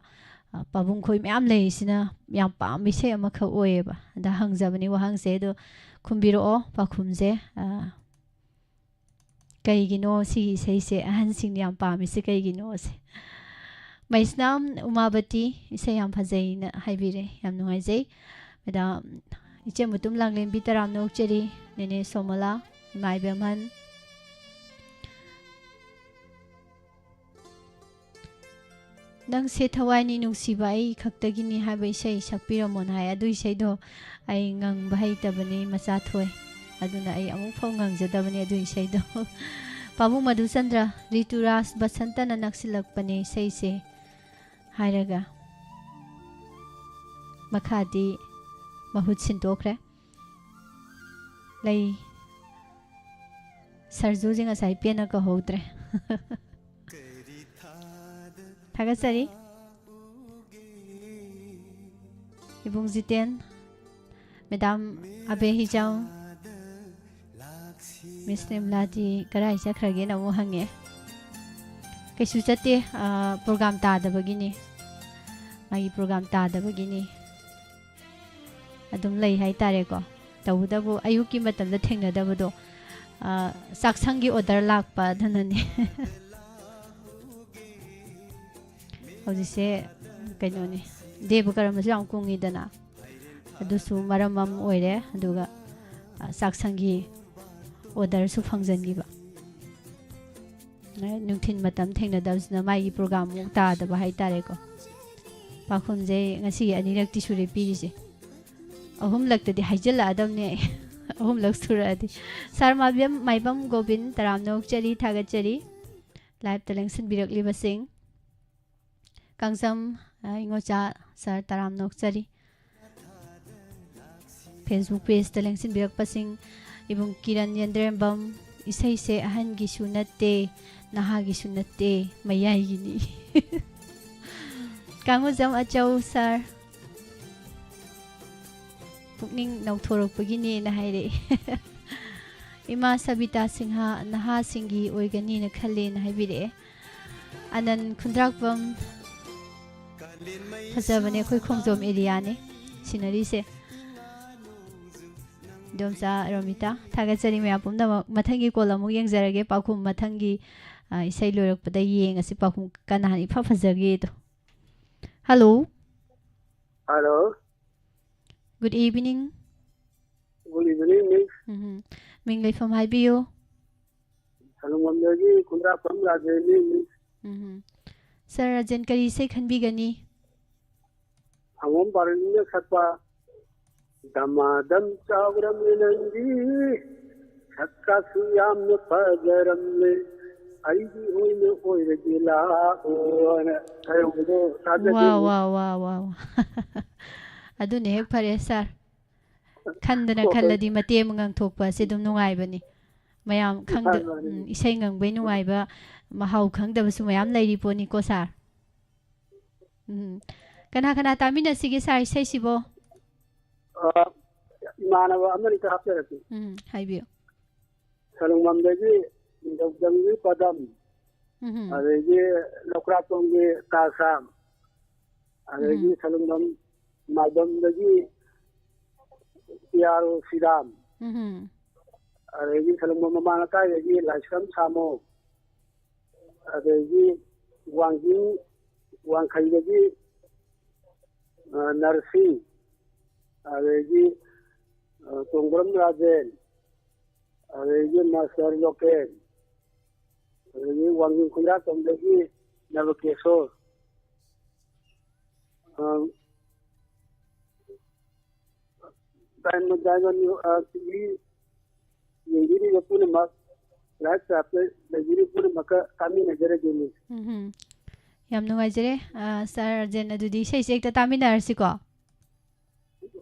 ꯑ, ꯄꯥꯕꯨꯡ ꯈꯣꯏ ꯃꯌꯥꯝ ꯂꯩꯔꯤꯁꯤꯅ ꯌꯥꯝ ꯄꯥꯝꯕ ꯏꯁꯩ ꯑꯃꯈꯛ ꯑꯣꯏꯌꯦꯕ꯫ ꯑꯗ ꯍꯪꯖꯕꯅꯤ ꯋꯥꯍꯪꯁꯦ, ꯑꯗꯣ ꯈꯨꯝꯕꯤꯔꯛꯑꯣ ꯄꯥꯎꯈꯨꯝꯁꯦ꯫ ꯑ, ꯀꯩꯒꯤꯅꯣ ꯁꯤꯒꯤ ꯏꯁꯩꯁꯦ ꯑꯍꯟꯁꯤꯡꯅ ꯌꯥꯝ ꯄꯥꯝꯃꯤꯁꯦ ꯀꯩꯒꯤꯅꯣꯁꯦ? ꯃꯩꯁꯅꯥꯝ ꯎꯃꯥꯕꯇꯤ, ꯏꯁꯩ ꯌꯥꯝ ꯐꯖꯩꯅ ꯍꯥꯏꯕꯤꯔꯦ, ꯌꯥꯝ ꯅꯨꯡꯉꯥꯏꯖꯩ꯫ ꯃꯦꯗꯥꯝ ꯏꯆꯦ ꯃꯨꯇꯨꯝ ꯂꯥꯡꯂꯦꯟꯕꯤ, ꯇꯔꯥꯝꯅ ꯑꯣꯛꯆꯔꯤ꯫ ꯅꯦꯅꯦ ꯁꯣꯃꯣꯂꯥ, ꯏꯃꯥ ꯏꯕꯦꯝꯍꯟ, ꯅꯪꯁꯦ ꯊꯋꯥꯏꯅꯤ ꯅꯨꯡꯁꯤꯕ ꯑꯩ ꯈꯛꯇꯒꯤꯅꯤ ꯍꯥꯏꯕ ꯏꯁꯩ ꯁꯛꯄꯤꯔꯝꯃꯣꯅ ꯍꯥꯏ꯫ ꯑꯗꯨ ꯏꯁꯩꯗꯣ ꯑꯩ ꯉꯪꯕ ꯍꯩꯇꯕꯅꯤ, ꯃꯆꯥ ꯊꯣꯏ꯫ ꯑꯗꯨꯅ ꯑꯩ ꯑꯃꯨꯛ ꯐꯥꯎ ꯉꯪꯖꯗꯕꯅꯤ ꯑꯗꯨ ꯏꯁꯩꯗꯣ꯫ ꯄꯥꯕꯨꯡ ꯃꯙꯨꯆꯟꯗ꯭ꯔ, "ꯔꯤꯇꯨꯔꯥꯖ ꯕꯁꯟꯇꯅ ꯅꯛꯁꯤꯜꯂꯛꯄꯅꯦ ꯏꯁꯩꯁꯦ" ꯍꯥꯏꯔꯒ ꯃꯈꯥꯗꯤ ꯃꯍꯨꯠ ꯁꯤꯟꯗꯣꯛꯈ꯭ꯔꯦ꯫ ꯂꯩ ꯁꯔꯖꯨꯁꯦ ꯉꯁꯥꯏ ꯄꯦꯟꯅ ꯀꯧꯍꯧꯗ꯭ꯔꯦ꯫ ꯊꯥꯒꯠꯆꯔꯤ꯫ ꯏꯕꯨꯡ ꯖꯤꯇꯦꯟ, ꯃꯦꯗꯥꯝ ꯑꯕꯦ ꯍꯤꯖꯥꯎ, ꯃꯤꯁ ꯅꯤꯝꯂꯥꯗꯤ ꯀꯗꯥꯏ ꯆꯠꯈ꯭ꯔꯒꯦꯅ ꯑꯃꯨꯛ ꯍꯪꯉꯦ꯫ ꯀꯩꯁꯨ ꯆꯠꯇꯦ, ꯑ, ꯄ꯭ꯔꯣꯒ꯭ꯔꯥꯝ ꯇꯥꯗꯕꯒꯤꯅꯤ꯫ ꯃꯥꯒꯤ ꯄ꯭ꯔꯣꯒ꯭ꯔꯥꯝ ꯇꯥꯗꯕꯒꯤꯅꯤ꯫ ꯑꯗꯨꯝ ꯂꯩ ꯍꯥꯏꯇꯥꯔꯦꯀꯣ꯫ ꯇꯧꯕꯇꯕꯨ ꯑꯌꯨꯛꯀꯤ ꯃꯇꯝꯗ ꯊꯦꯡꯅꯗꯕꯗꯣ, ꯑ, ꯆꯥꯛꯁꯪꯒꯤ ꯑꯣꯔꯗꯔ ꯂꯥꯛꯄ ꯑꯗꯨꯅꯅꯤ꯫ ꯍꯧꯖꯤꯛꯁꯦ ꯀꯩꯅꯣꯅꯤ, ꯗꯦꯕ ꯀꯔꯃꯁꯨ ꯌꯥꯝ ꯀꯨꯡꯉꯤꯗꯅ, ꯑꯗꯨꯁꯨ ꯃꯔꯝ ꯑꯃ ꯑꯣꯏꯔꯦ꯫ ꯑꯗꯨꯒ, ꯑ, ꯆꯥꯛꯁꯪꯒꯤ ꯑꯣꯔꯗꯔꯁꯨ ꯐꯪꯖꯟꯈꯤꯕ꯫ ꯅꯨꯡꯊꯤꯜ ꯃꯇꯝ ꯊꯦꯡꯅꯗꯕꯁꯤꯅ ꯃꯥꯒꯤ ꯄ꯭ꯔꯣꯒ꯭ꯔꯥꯝ ꯑꯃꯨꯛ ꯇꯥꯗꯕ ꯍꯥꯏꯇꯥꯔꯦꯀꯣ꯫ ꯄꯥꯎꯈꯨꯝꯁꯦ ꯉꯁꯤꯒꯤ ꯑꯅꯤꯔꯛꯇꯤ ꯁꯨꯔꯦ ꯄꯤꯔꯤꯁꯦ꯫ ꯑꯍꯨꯝꯂꯛꯇꯗꯤ ꯍꯥꯏꯖꯤꯜꯂꯛꯑꯗꯕꯅꯦ ꯑꯩ꯫ ꯑꯍꯨꯝꯂꯛ ꯁꯨꯔꯛꯑꯗꯤ꯫ ꯁꯥꯔ ꯃꯥꯏꯕꯝ, ꯃꯥꯏꯕꯝ ꯒꯣꯕꯤꯟ, ꯇꯔꯥꯝꯅ ꯑꯣꯛꯆꯔꯤ, ꯊꯥꯒꯠꯆꯔꯤ꯫ ꯂꯥꯏꯞꯇ ꯂꯦꯡꯁꯤꯟꯕꯤꯔꯛꯂꯤꯕꯁꯤꯡ꯫ ꯀꯥꯡꯖꯝ, ꯑ, ꯏꯉꯣꯆꯥ ꯁꯥꯔ, ꯇꯔꯥꯝꯅ ꯑꯣꯛꯆꯔꯤ꯫ Facebook ꯄꯦꯖꯇ ꯂꯦꯡꯁꯤꯟꯕꯤꯔꯛꯄꯁꯤꯡ, ꯏꯕꯨꯡ ꯀꯤꯔꯟ ꯌꯦꯟꯗ꯭ꯔꯦꯝꯕꯝ, "ꯏꯁꯩꯁꯦ ꯑꯍꯟꯒꯤꯁꯨ ꯅꯠꯇꯦ, ꯅꯍꯥꯒꯤꯁꯨ ꯅꯠꯇꯦ, ꯃꯌꯥꯏꯒꯤꯅꯤ"꯫ ꯀꯥꯡꯉꯨꯖꯝ ꯑꯆꯧ ꯁꯥꯔ, "ꯄꯨꯛꯅꯤꯡ ꯅꯧꯊꯣꯔꯛꯄꯒꯤꯅꯦꯅ" ꯍꯥꯏꯔꯛꯑꯦ꯫ ꯏꯃꯥ ꯁꯕꯤꯇꯥ ꯁꯤꯡꯍ, "ꯅꯍꯥꯁꯤꯡꯒꯤ ꯑꯣꯏꯒꯅꯤꯅ ꯈꯜꯂꯦꯅ" ꯍꯥꯏꯕꯤꯔꯛꯑꯦ꯫ ꯑꯅꯟ ꯈꯨꯟꯗ꯭ꯔꯥꯛꯄꯝ, "ꯐꯖꯕꯅꯦ ꯑꯩꯈꯣꯏ ꯈꯣꯡꯖꯣꯝ ꯑꯦꯔꯤꯌꯥꯅꯤ ꯁꯤꯅꯔꯤꯁꯦ"꯫ ꯏꯗꯣꯝꯆꯥ ꯔꯣꯃꯤꯇꯥ, ꯊꯥꯒꯠꯆꯔꯤ ꯃꯌꯥꯝ ꯄꯨꯝꯅꯃꯛ꯫ ꯃꯊꯪꯒꯤ ꯀꯣꯜ ꯑꯃꯨꯛ ꯌꯦꯡꯖꯔꯒꯦ꯫ ꯄꯥꯎꯈꯨꯝ ꯃꯊꯪꯒꯤ, ꯑ, ꯏꯁꯩ ꯂꯣꯏꯔꯛꯄꯗ ꯌꯦꯡꯉꯁꯤ ꯄꯥꯎꯈꯨꯝ ꯀꯅꯥꯅ ꯏꯐ ꯐꯖꯒꯦꯗꯣ꯫ Hello. Hello. Good evening. Good evening, miss. Um. ꯃꯤꯡ ꯂꯩꯐꯝ ꯍꯥꯏꯕꯤꯌꯨ꯫ ꯁꯂꯨꯡꯕꯝꯗꯒꯤ ꯈꯨꯟꯗ꯭ꯔꯥꯛꯄꯝ ꯔꯥꯖꯦꯟꯅꯤ, miss꯫ ꯎꯝ꯫ ꯁꯥꯔ ꯔꯥꯖꯦꯟ, ꯀꯔꯤ ꯏꯁꯩ ꯈꯟꯕꯤꯒꯅꯤ? ꯁꯪꯒꯣꯝ ꯄꯥꯔꯤꯅ ꯁꯛꯄ "ꯗꯃꯥꯗꯝ ꯆꯥꯎꯔꯝꯃꯦ ꯅꯪꯗꯤ, ꯁꯛꯀꯥꯁꯨ ꯌꯥꯝꯅ ꯐꯖꯔꯝꯃꯦ, ꯑꯩꯒꯤ ꯑꯣꯏꯅ ꯑꯣꯏꯔꯒꯦ ꯂꯥꯛꯑꯣꯅ" ꯍꯥꯏꯍꯧꯕꯗꯣ ꯇꯥꯖꯒꯦ, ꯋꯥ, miss꯫ ꯋꯥ, ꯋꯥ, ꯋꯥ, ꯋꯥ꯫ ꯑꯗꯨꯅ ꯍꯦꯛ ꯐꯔꯦ, ꯁꯥꯔ꯫ ꯈꯟꯗꯅ ꯍꯣꯏ, ꯍꯣꯏ꯫ ꯈꯜꯂꯗꯤ ꯃꯇꯦꯛ ꯑꯃ ꯉꯪꯊꯣꯛꯄ ꯑꯁꯤ ꯑꯗꯨꯝ ꯅꯨꯡꯉꯥꯏꯕꯅꯤ꯫ ꯃꯌꯥꯝ ꯈꯪꯗ-, ꯃꯥꯅꯤ, ꯃꯥꯅꯤ꯫ ꯎꯝ, ꯏꯁꯩ ꯉꯪꯕꯩ ꯅꯨꯡꯉꯥꯏꯕ ꯃꯍꯥꯎ ꯈꯪꯗꯕꯁꯨ ꯃꯌꯥꯝ ꯂꯩꯔꯤ ꯄꯣꯠꯅꯤꯀꯣ, ꯁꯥꯔ꯫ ꯎꯝ꯫ ꯀꯅꯥ ꯀꯅꯥ ꯇꯥꯃꯤꯟꯅꯁꯤꯒꯦ, ꯁꯥꯔ, ꯏꯁꯩꯁꯤꯕꯣ? ꯑ, ꯏꯃꯥꯟꯅꯕ ꯑꯃꯅꯤꯇ ꯍꯥꯞꯆꯔꯛꯀꯦ꯫ ꯎꯝ, ꯍꯥꯏꯕꯤꯌꯨ꯫ ꯁꯂꯨꯡꯕꯝꯗꯒꯤ ꯅꯤꯡꯊꯧꯖꯝꯒꯤ ꯄꯗꯝ, ꯎꯝ꯫ ꯑꯗꯒꯤ ꯂꯧꯀ꯭ꯔꯥꯛꯄꯝꯒꯤ ꯀꯥꯁꯥꯝ, ꯑꯗꯒꯤ ꯎꯝ꯫ ꯁꯂꯨꯡꯕꯝ ꯃꯥꯏꯕꯝꯗꯒꯤ ꯄꯤ ꯑꯥꯔ ꯑꯣ ꯁꯤꯔꯥꯝ, ꯎꯝ꯫ ꯑꯗꯒꯤ ꯁꯂꯨꯡꯕꯝ ꯃꯃꯥꯡ ꯂꯩꯀꯥꯏꯗꯒꯤ ꯂꯥꯏꯁ꯭ꯔꯝ ꯁꯥꯃꯣ, ꯑꯗꯒꯤ ꯋꯥꯡꯖꯤꯡ ꯋꯥꯡꯈꯩꯗꯒꯤ, ꯑ, ꯅꯔꯁꯤꯡ, ꯑꯗꯒꯤ, ꯑ, ꯇꯣꯡꯕ꯭ꯔꯝ ꯔꯥꯖꯦꯟ, ꯑꯗꯒꯤ ꯃꯥꯁꯇꯔ ꯂꯣꯀꯦꯟ, ꯑꯗꯒꯤ ꯋꯥꯡꯖꯤꯡ ꯈꯨꯟꯗ꯭ꯔꯥꯛꯄꯝꯗꯒꯤ ꯅꯕꯀꯦꯁꯣꯔ꯫ ꯑ, ꯗꯥꯏꯃꯟ, ꯗꯥꯏꯃꯟ, ꯑ, ꯇꯤ ꯚꯤ ꯌꯦꯡꯕꯤꯔꯤꯕ ꯄꯨꯝꯅꯃꯛ, ꯂꯥꯏꯚ ꯆꯥꯠꯇ ꯂꯩꯕꯤꯔꯤꯕ ꯄꯨꯝꯅꯃꯛꯀ ꯇꯥꯃꯤꯟꯅꯖꯔꯒꯦꯅꯦ꯫ ꯎꯝꯍꯨꯝ꯫ ꯌꯥꯝ ꯅꯨꯡꯉꯥꯏꯖꯔꯦ, ꯑ, ꯁꯥꯔ ꯔꯥꯖꯦꯟ꯫ ꯑꯗꯨꯗꯤ ꯏꯁꯩꯁꯦ ꯍꯦꯛꯇ ꯇꯥꯃꯤꯟꯅꯔꯁꯤꯀꯣ꯫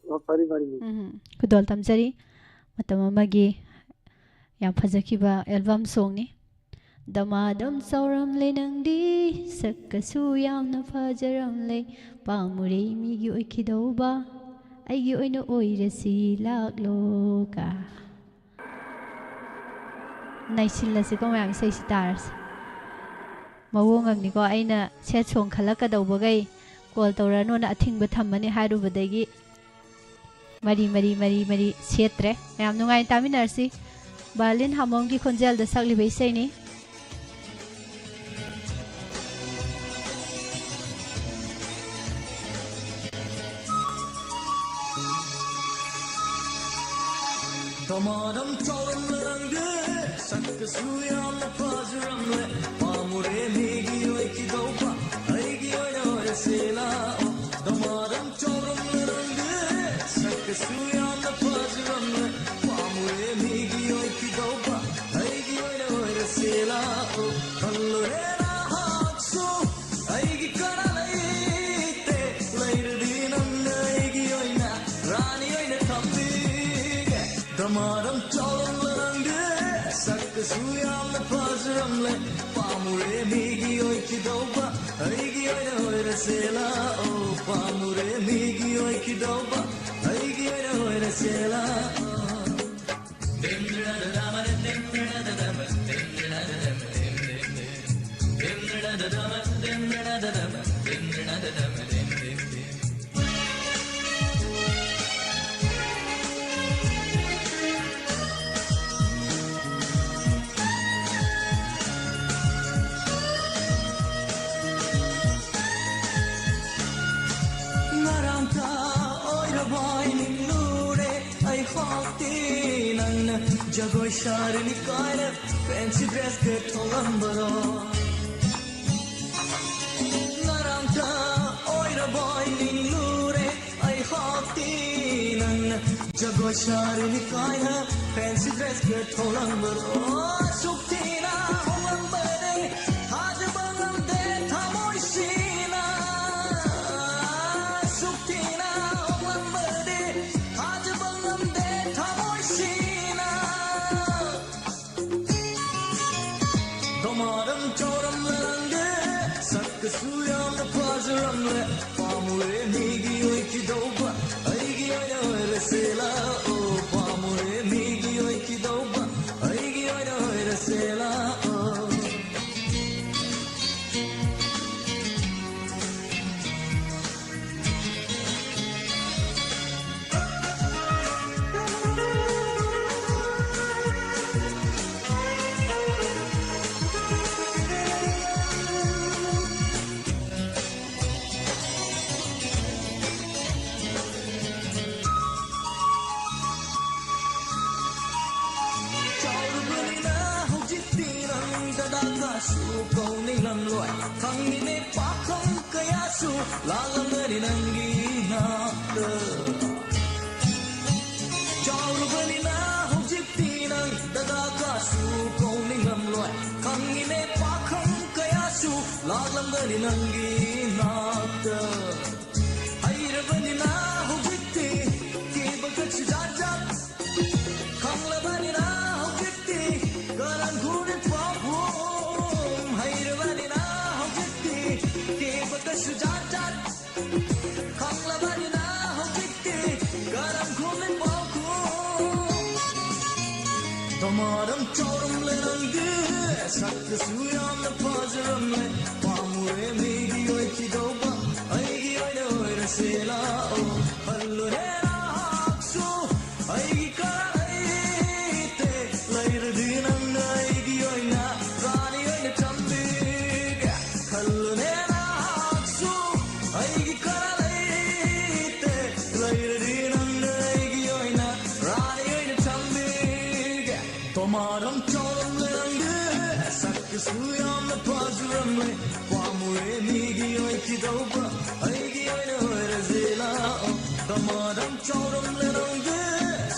ꯑꯣ, ꯐꯅꯤ, ꯐꯅꯤ꯫ ꯎꯝꯍꯨꯝ꯫ ꯈꯨꯗꯣꯜ ꯇꯝꯖꯔꯤ꯫ ꯃꯇꯝ ꯑꯃꯒꯤ ꯌꯥꯝ ꯐꯖꯈꯤꯕ ꯑꯦꯜꯕꯝ ꯁꯣꯡꯅꯤ꯫ ꯗꯃꯥꯗꯝ ꯆꯥꯎꯔꯝꯂꯦ ꯅꯪꯗꯤ, ꯁꯛꯀꯁꯨ ꯌꯥꯝꯅ ꯐꯖꯔꯝꯂꯦ, ꯄꯥꯝꯃꯨꯔꯦ ꯃꯤꯒꯤ ꯑꯣꯏꯈꯤꯗꯧꯕ, ꯑꯩꯒꯤ ꯑꯣꯏꯅ ꯑꯣꯏꯔꯁꯤ ꯂꯥꯛꯂꯣ ꯀ꯫ ꯅꯩꯁꯤꯜꯂꯁꯤꯀꯣ ꯃꯌꯥꯝ, ꯏꯁꯩꯁꯤ ꯇꯥꯔꯁꯤ꯫ ꯃꯑꯣꯡ ꯑꯃꯅꯤꯀꯣ, ꯑꯩꯅ ꯁꯦꯠ ꯁꯣꯡ ꯈꯜꯂꯛꯀꯗꯧꯕꯈꯩ ꯀꯣꯜ ꯇꯧꯔꯛꯑꯅꯨꯅ ꯑꯊꯤꯡꯕ ꯊꯝꯃꯅꯤ ꯍꯥꯏꯔꯨꯕꯗꯒꯤ ꯃꯔꯤ, ꯃꯔꯤ, ꯃꯔꯤ, ꯃꯔꯤ ꯁꯦꯠꯇ꯭ꯔꯦ꯫ ꯃꯌꯥꯝ ꯅꯨꯡꯉꯥꯏꯅ ꯇꯥꯃꯤꯟꯅꯔꯁꯤ꯫ ꯕꯥꯔꯂꯤꯟ ꯍꯥꯃꯣꯝꯒꯤ ꯈꯣꯟꯖꯦꯜꯗ ꯁꯛꯂꯤꯕ ꯏꯁꯩꯅꯤ꯫ ꯗꯃꯥꯗꯝ ꯆꯥꯎꯔꯝꯂꯦ ꯅꯪꯗꯤ, ꯁꯛꯀꯁꯨ ꯌꯥꯝꯅ ꯐꯖꯔꯝꯂꯦ, ꯄꯥꯝꯃꯨꯔꯦ ꯃꯤꯒꯤ ꯑꯣꯏꯈꯤꯗꯧꯕ, ꯑꯩꯒꯤ ꯑꯣꯏꯅ ꯑꯣꯏꯔꯁꯦ ꯂꯥꯛꯑꯣ꯫ ꯗꯃꯥꯗꯝ ꯆꯥꯎꯔꯝꯂꯦ ꯅꯪꯗꯤ, ꯁꯛꯀꯁꯨ ꯌꯥꯝꯅ ꯐꯖꯔꯝꯂꯦ, ꯄꯥꯝꯃꯨꯔꯦ ꯃꯤꯒꯤ ꯑꯣꯏꯈꯤꯗꯧꯕ, ꯑꯩꯒꯤ ꯑꯣꯏꯅ ꯑꯣꯏꯔꯁꯦ ꯂꯥꯛꯑꯣ꯫ ꯈꯜꯂꯨꯔꯦ ꯅꯍꯥꯛꯁꯨ ꯑꯩꯒꯤ ꯀꯅꯥ ꯂꯩꯇꯦ, ꯂꯩꯔꯗꯤ ꯅꯪꯅ ꯑꯩꯒꯤ ꯑꯣꯏꯅ ꯔꯥꯅꯤ ꯑꯣꯏꯅ ꯊꯝꯕꯤꯒꯦ꯫ ꯗꯃꯥꯗꯝ ꯆꯥꯎꯔꯝꯂꯦ ꯅꯪꯗꯤ, ꯁꯛꯀꯁꯨ ꯌꯥꯝꯅ ꯐꯖꯔꯝꯂꯦ, ꯄꯥꯝꯃꯨꯔꯦ ꯃꯤꯒꯤ ꯑꯣꯏꯈꯤꯗꯧꯕ, ꯑꯩꯒꯤ ꯑꯣꯏꯅ ꯑꯣꯏꯔꯁꯦ ꯂꯥꯛꯑꯣ, ꯄꯥꯝꯃꯨꯔꯦ ꯃꯤꯒꯤ ꯑꯣꯏꯈꯤꯗꯧꯕ, ꯑꯩꯒꯤ ꯑꯣꯏꯅ ꯑꯣꯏꯔꯁꯦ ꯂꯥꯛꯑꯣ꯫ ꯉꯔꯥꯡꯇ ꯑꯣꯏꯔꯕꯣꯏ ꯅꯤꯡꯂꯨꯔꯦ ꯑꯩꯍꯥꯛꯇꯤ ꯅꯪꯅ ꯖꯒꯣꯏ ꯁꯥꯔꯤꯅꯤ ꯀꯥꯏꯅ fancy dressꯀ ꯊꯣꯛꯂꯝꯕꯗꯣ꯫ ꯉꯔꯥꯡꯇ ꯑꯣꯏꯔꯕꯣꯏ ꯅꯤꯡꯂꯨꯔꯦ ꯑꯩꯍꯥꯛꯇꯤ ꯅꯪꯅ꯫ ꯖꯒꯣꯏ ꯁꯥꯔꯤꯅꯤ ꯀꯥꯏꯅ fancy dressꯀ ꯊꯣꯛꯂꯝꯕꯗꯣ꯫ ꯁꯨꯛ ꯊꯤꯅ ꯍꯣꯡꯂꯝꯕꯅꯦ ꯊꯥꯖꯕ ꯉꯝꯗꯦ ꯊꯃꯣꯏꯁꯤꯅ꯫ ꯁꯨꯛ ꯊꯤꯅ ꯍꯣꯡꯂꯝꯕꯅꯦ ꯊꯥꯖꯕ ꯉꯝꯗꯦ ꯊꯃꯣꯏꯁꯤꯅ꯫ ꯗꯃꯥꯗꯝ ꯆꯥꯎꯔꯝꯂꯦ ꯅꯪꯗꯤ, ꯁꯛꯀꯁꯨ ꯌꯥꯝꯅ ꯐꯖꯔꯝꯂꯦ꯫ ꯄꯥꯝꯃꯨꯔꯦ ꯃꯤꯒꯤ ꯑꯣꯏꯈꯤꯗꯧꯕ, ꯑꯩꯒꯤ ꯑꯣꯏꯅ ꯑꯣꯏꯔꯁꯦ ꯂꯥꯛꯑꯣ꯫ ꯄꯥꯝꯃꯨꯔꯦ ꯃꯤꯒꯤ ꯑꯣꯏꯈꯤꯗꯧꯕ, ꯑꯩꯒꯤ ꯑꯣꯏꯅ ꯑꯣꯏꯔꯁꯦ ꯂꯥꯛꯑꯣ꯫ ꯆꯥꯎꯔꯕꯅꯤꯅ ꯍꯧꯖꯤꯛꯇꯤ ꯅꯪ ꯗꯗꯥ ꯀꯥꯁꯨ ꯀꯧꯅꯤꯡꯂꯝꯂꯣꯏ꯫ ꯈꯪꯉꯤꯅꯦ ꯄꯥꯈꯪ ꯀꯌꯥꯁꯨ ꯂꯥꯛꯂꯝꯒꯅꯤ ꯅꯪꯒꯤ ꯅꯥꯛꯇ꯫ ꯆꯥꯎꯔꯕꯅꯤꯅ ꯍꯧꯖꯤꯛꯇꯤ ꯅꯪ ꯗꯗꯥ ꯀꯥꯁꯨ ꯀꯧꯅꯤꯡꯂꯝꯂꯣꯏ꯫ ꯈꯪꯉꯤꯅꯦ ꯄꯥꯈꯪ ꯀꯌꯥꯁꯨ ꯂꯥꯛꯂꯝꯒꯅꯤ ꯅꯪꯒꯤ ꯅꯥꯛꯇ꯫ ꯍꯩꯔꯕꯅꯤꯅ ꯍꯧꯖꯤꯛꯇꯤ ꯀꯦꯕꯒꯁꯨ ꯖꯥꯠ ꯖꯥꯠ꯫ ꯈꯪꯂꯕꯅꯤꯅ ꯍꯧꯖꯤꯛꯇꯤ ꯀꯔꯝ ꯈꯨꯝꯅꯤ ꯄꯥꯎꯈꯨꯝ꯫ ꯍꯩꯔꯕꯅꯤꯅ ꯍꯧꯖꯤꯛꯇꯤ ꯀꯦꯕꯒꯁꯨ ꯖꯥꯠ ꯖꯥꯠ꯫ ꯈꯪꯂꯕꯅꯤꯅ ꯍꯧꯖꯤꯛꯇꯤ ꯀꯔꯝ ꯈꯨꯝꯅꯤ ꯄꯥꯎꯈꯨꯝ꯫ ꯗꯃꯥꯗꯝ ꯆꯥꯎꯔꯝꯂꯦ ꯅꯪꯗꯤ, ꯁꯛꯇꯁꯨ ꯌꯥꯝꯅ ꯐꯖꯔꯝꯂꯦ꯫ ꯄꯥꯝꯃꯨꯔꯦ ꯃꯤꯒꯤ ꯑꯣꯏꯈꯤꯗꯧꯕ, ꯑꯩꯒꯤ ꯑꯣꯏꯅ ꯑꯣꯏꯔꯁꯦ ꯂꯥꯛꯑꯣ꯫ ꯈꯜꯂꯨꯅꯦ ꯅꯍꯥꯛꯁꯨ ꯑꯩꯒꯤ ꯀꯔꯥ ꯂꯩꯇꯦ, ꯂꯩꯔꯗꯤ ꯅꯪꯅ ꯑꯩꯒꯤ ꯑꯣꯏꯅ ꯔꯥꯅꯤ ꯑꯣꯏꯅ ꯊꯝꯕꯤꯒꯦ꯫ ꯈꯜꯂꯨꯅꯦ ꯅꯍꯥꯛꯁꯨ ꯑꯩꯒꯤ ꯀꯔꯥ ꯂꯩꯇꯦ, ꯂꯩꯔꯗꯤ ꯅꯪꯅ ꯑꯩꯒꯤ ꯑꯣꯏꯅ ꯔꯥꯅꯤ ꯑꯣꯏꯅ ꯊꯝꯕꯤꯒꯦ꯫ ꯌꯥꯝꯅ ꯐꯖꯔꯝꯂꯦ, ꯄꯥꯝꯃꯨꯔꯦ ꯃꯤꯒꯤ ꯑꯣꯏꯈꯤꯗꯧꯕ, ꯑꯩꯒꯤ ꯑꯣꯏꯅ ꯑꯣꯏꯔꯁꯤ ꯂꯥꯛꯑꯣ꯫ ꯗꯃꯥꯗꯝ ꯆꯥꯎꯔꯝꯂꯦ ꯅꯪꯗꯤ,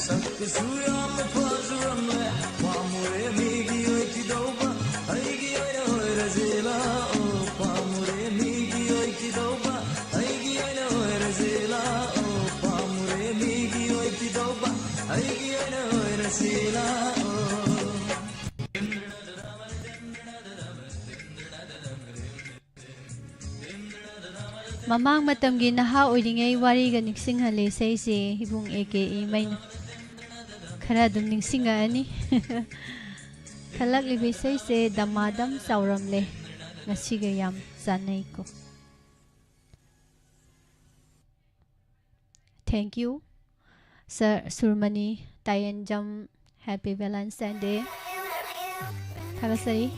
ꯁꯛꯇꯁꯨ ꯌꯥꯝꯅ ꯐꯖꯔꯝꯂꯦ, ꯄꯥꯝꯃꯨꯔꯦ ꯃꯤꯒꯤ ꯑꯣꯏꯈꯤꯗꯧꯕ, ꯑꯩꯒꯤ ꯑꯣꯏꯅ ꯑꯣꯏꯔꯁꯤ ꯂꯥꯛꯑꯣ꯫ ꯄꯥꯝꯃꯨꯔꯦ ꯃꯤꯒꯤ ꯑꯣꯏꯈꯤꯗꯧꯕ, ꯑꯩꯒꯤ ꯑꯣꯏꯅ ꯑꯣꯏꯔꯁꯤ ꯂꯥꯛꯑꯣ꯫ ꯄꯥꯝꯃꯨꯔꯦ ꯃꯤꯒꯤ ꯑꯣꯏꯈꯤꯗꯧꯕ, ꯑꯩꯒꯤ ꯑꯣꯏꯅ ꯑꯣꯏꯔꯁꯤ ꯂꯥꯛꯑꯣ꯫ ꯃꯃꯥꯡ ꯃꯇꯝꯒꯤ ꯅꯍꯥ ꯑꯣꯏꯔꯤꯉꯩ ꯋꯥꯔꯤꯒ ꯅꯤꯡꯁꯤꯡꯍꯜꯂꯦ ꯏꯁꯩꯁꯦ, ꯏꯕꯨꯡ ꯑꯦ ꯀꯦ ꯏꯃꯩꯅ꯫ ꯈꯔ ꯑꯗꯨꯝ ꯅꯤꯡꯁꯤꯡꯉꯛꯑꯅꯤ꯫ ꯈꯜꯂꯛꯂꯤꯕ ꯏꯁꯩꯁꯦ ꯗꯃꯥꯗꯝ ꯆꯥꯎꯔꯝꯂꯦ, ꯉꯁꯤꯒ ꯌꯥꯝ ꯆꯥꯟꯅꯩꯀꯣ꯫ Thank you, Sir ꯁꯨꯔꯃꯅꯤ ꯇꯥꯌꯦꯟꯖꯝ꯫ Happy Valentine's Day꯫ ꯊꯥꯒꯠꯆꯔꯤ꯫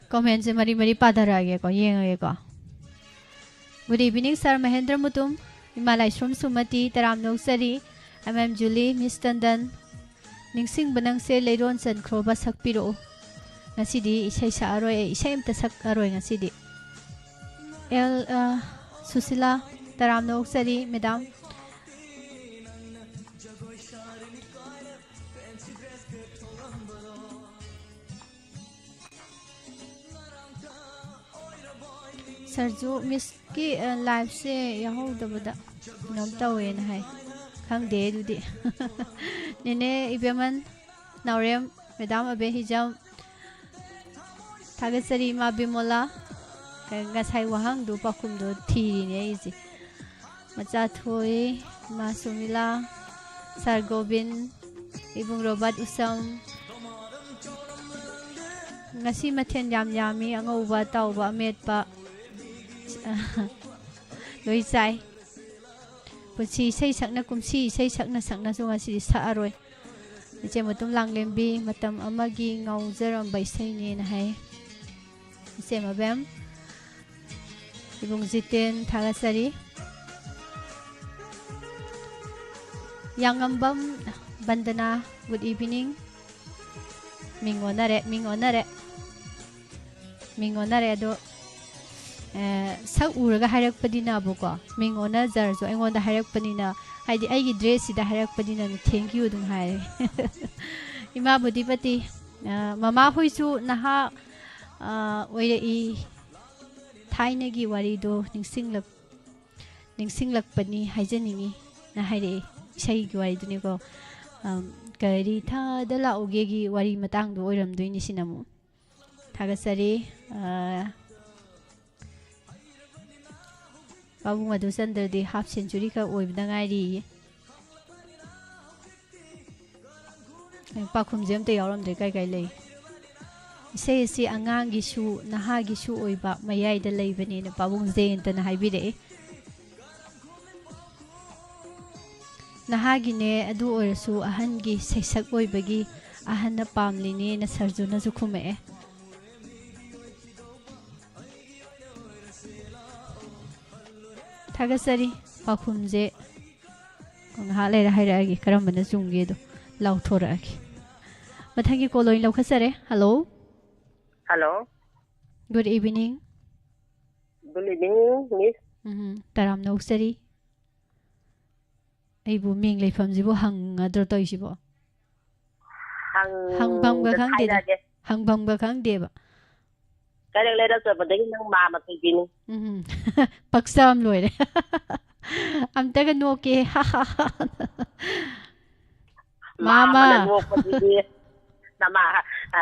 Commentꯁꯦ ꯃꯔꯤ ꯃꯔꯤ ꯄꯥꯊꯔꯛꯑꯒꯦꯀꯣ, ꯌꯦꯡꯉꯒꯦꯀꯣ꯫ Good evening, Sir Mahendra Mutum, ꯏꯃꯥ ꯂꯥꯏꯁ꯭ꯔꯝ ꯁꯨꯃꯇꯤ, ꯇꯔꯥꯝꯅ ꯑꯣꯛꯆꯔꯤ, M M Julie, Miss ꯇꯟꯗꯟ, ꯅꯤꯡꯁꯤꯡꯕ ꯅꯪꯁꯦ ꯂꯩꯔꯣꯟ ꯆꯟꯈ꯭ꯔꯣꯕ ꯁꯛꯄꯤꯔꯛꯎ꯫ ꯉꯁꯤꯗꯤ ꯏꯁꯩ ꯁꯛꯑꯔꯣꯏ, ꯑꯩ ꯏꯁꯩ ꯑꯝꯇ ꯁꯛꯑꯔꯣꯏ ꯉꯁꯤꯗꯤ꯫ ꯑꯦꯜ, ꯑ, ꯁꯨꯁꯤꯂꯥ, ꯇꯔꯥꯝꯅ ꯑꯣꯛꯆꯔꯤ, Madam꯫ ꯁꯔꯖꯨ ꯃꯤꯁꯀꯤ, ꯑ, liveꯁꯦ ꯌꯥꯎꯍꯧꯗꯕꯗ ꯀꯩꯅꯣꯝ ꯇꯧꯋꯦꯅ ꯍꯥꯏ꯫ ꯈꯪꯗꯦ ꯑꯗꯨꯗꯤ꯫ ꯅꯦꯅꯦ ꯏꯕꯦꯝꯃꯟ ꯅꯥꯎꯔꯦꯝ, Madam ꯑꯕꯦ ꯍꯤꯖꯝ, ꯊꯥꯒꯠꯆꯔꯤ ꯏꯃꯥ ꯕꯤꯃꯣꯂꯥ꯫ ꯉꯁꯥꯏ ꯋꯥꯍꯪꯗꯣ, ꯄꯥꯎꯈꯨꯝꯗꯣ ꯊꯤꯔꯤꯅꯦ ꯑꯩꯁꯦ꯫ ꯃꯆꯥꯊꯣꯏ, ꯏꯃꯥ ꯁꯨꯃꯤꯂꯥ, Sir ꯒꯣꯕꯤꯟ, ꯏꯕꯨꯡ ꯔꯣꯕꯥꯔꯠ ꯎꯁꯝ꯫ ꯉꯁꯤ ꯃꯊꯦꯜ ꯌꯥꯝ ꯌꯥꯝꯃꯤ, ꯑꯉꯧꯕ, ꯑꯇꯥꯎꯕ, ꯑꯃꯦꯠꯄ꯫ ꯂꯣꯏ ꯆꯥꯏ꯫ ꯄꯨꯟꯁꯤ ꯏꯁꯩ ꯁꯛꯅ, ꯀꯨꯝꯁꯤ ꯏꯁꯩ ꯁꯛꯅ ꯁꯛꯅꯁꯨ ꯉꯁꯤꯗꯤ ꯁꯛꯑꯔꯣꯏ꯫ ꯏꯆꯦ ꯃꯇꯨꯝ ꯂꯥꯡꯂꯦꯝꯕꯤ, ꯃꯇꯝ ꯑꯃꯒꯤ ꯉꯥꯎꯖꯔꯝꯕ ꯏꯁꯩꯅꯦꯅ ꯍꯥꯏ꯫ ꯏꯆꯦ ꯃꯕꯦꯝ, ꯏꯕꯨꯡ ꯖꯤꯇꯦꯟ, ꯊꯥꯒꯠꯆꯔꯤ꯫ ꯌꯥꯉꯝꯕꯝ ꯕꯟꯗꯅꯥ, good evening꯫ ꯃꯤꯡ ꯑꯣꯟꯅꯔꯦ, ꯃꯤꯡ ꯑꯣꯟꯅꯔꯦ꯫ ꯃꯤꯡ ꯑꯣꯟꯅꯔꯦ ꯑꯗꯣ, ꯑꯦ, ꯁꯛ ꯎꯔꯒ ꯍꯥꯏꯔꯛꯄꯅꯤꯅꯕꯀꯣ, ꯃꯤꯡ ꯑꯣꯟꯅꯖꯔꯁꯨ ꯑꯩꯉꯣꯟꯗ ꯍꯥꯏꯔꯛꯄꯅꯤꯅ, ꯍꯥꯏꯗꯤ ꯑꯩꯒꯤ dressꯁꯤꯗ ꯍꯥꯏꯔꯛꯄꯅꯤꯅ thank you ꯑꯗꯨꯝ ꯍꯥꯏꯔꯦ꯫ ꯏꯃꯥ ꯕꯨꯙꯤꯄꯇꯤ, ꯑ, ꯃꯃꯥ ꯍꯣꯏꯁꯨ ꯅꯍꯥ, ꯑ, ꯑꯣꯏꯔꯛꯏ꯫ ꯊꯥꯏꯅꯒꯤ ꯋꯥꯔꯤꯗꯣ ꯅꯤꯡꯁꯤꯡꯂꯛ-, ꯅꯤꯡꯁꯤꯡꯂꯛꯄꯅꯤ ꯍꯥꯏꯖꯅꯤꯡꯉꯤ ꯅ ꯍꯥꯏꯔꯛꯑꯦ꯫ ꯏꯁꯩꯒꯤ ꯋꯥꯔꯤꯗꯨꯅꯤꯀꯣ꯫ ꯑꯝ, ꯀꯔꯤ ꯊꯥꯗ ꯂꯥꯛꯎꯒꯦꯒꯤ ꯋꯥꯔꯤ ꯃꯇꯥꯡꯗꯣ ꯑꯣꯏꯔꯝꯗꯣꯏꯅꯤ ꯁꯤꯅ ꯑꯃꯨꯛ꯫ ꯊꯥꯒꯠꯆꯔꯤ꯫ ꯑ, ꯄꯥꯕꯨꯡ ꯃꯙꯨꯆꯟꯗ꯭ꯔꯗꯤ half century ꯈꯛ ꯑꯣꯏꯕꯗ ꯉꯥꯏꯔꯤꯌꯦ꯫ ꯄꯥꯎꯈꯨꯝꯁꯦ ꯑꯝꯇ ꯌꯥꯎꯔꯝꯗ꯭ꯔꯦ, ꯀꯥꯏ ꯀꯥꯏ ꯂꯩ? ꯏꯁꯩ ꯑꯁꯤ ꯑꯉꯥꯡꯒꯤꯁꯨ ꯅꯍꯥꯒꯤꯁꯨ ꯑꯣꯏꯕ ꯃꯌꯥꯏꯗ ꯂꯩꯕꯅꯦꯅ ꯄꯥꯕꯨꯡ ꯖꯌꯟꯇꯅ ꯍꯥꯏꯕꯤꯔꯛꯏ꯫ ꯅꯍꯥꯒꯤꯅꯦ, ꯑꯗꯨ ꯑꯣꯏꯔꯁꯨ ꯑꯍꯟꯒꯤ ꯁꯩꯁꯛ ꯑꯣꯏꯕꯒꯤ ꯑꯍꯟꯅ ꯄꯥꯝꯂꯤꯅꯦꯅ ꯁꯔꯖꯨꯅꯁꯨ ꯈꯨꯝꯃꯛꯑꯦ꯫ ꯊꯥꯒꯠꯆꯔꯤ꯫ ꯄꯥꯎꯈꯨꯝꯁꯦ ꯉꯥꯏꯍꯥꯛ ꯂꯩꯔ ꯍꯥꯏꯔꯛꯑꯒꯦ, ꯀꯔꯝꯕꯅ ꯆꯨꯝꯒꯦꯗꯣ ꯂꯥꯎꯊꯣꯔꯛꯑꯒꯦ꯫ ꯃꯊꯪꯒꯤ call ꯑꯣꯏꯅ ꯂꯧꯈꯠꯆꯔꯦ꯫ Hello꯫ Hello꯫ Good evening꯫ Good evening, Miss꯫ ꯎꯝ, ꯇꯔꯥꯝꯅ ꯑꯣꯛꯆꯔꯤ꯫ ꯑꯩꯕꯨ ꯃꯤꯡ ꯂꯩꯐꯝꯁꯤꯕꯨ ꯍꯪꯉꯗ꯭ꯔꯣ ꯇꯧꯔꯤꯁꯤꯕꯣ? ꯍꯪꯐꯝꯒ ꯍꯪꯗ ꯈꯪꯗꯦꯗ꯫ ꯍꯥꯏꯔꯛꯑꯒꯦ꯫ ꯍꯪꯐꯝꯒ ꯈꯪꯗꯦꯕ꯫ ꯀꯩꯔꯛ ꯂꯩꯔꯛ ꯆꯠꯄꯗꯒꯤ ꯅꯪ ꯃꯥꯝꯃ ꯊꯣꯏꯕꯤꯅꯤ꯫ ꯎꯝ꯫ ꯄꯛꯆꯝ ꯂꯣꯏꯔꯦ꯫ ꯑꯝꯇꯒ ꯅꯣꯛꯀꯦ꯫ ꯃꯥꯝꯃ꯫ ꯃꯥꯝꯃꯅ ꯅꯣꯛꯄꯁꯤꯗꯤ, ꯅꯃꯥ-, ꯑ,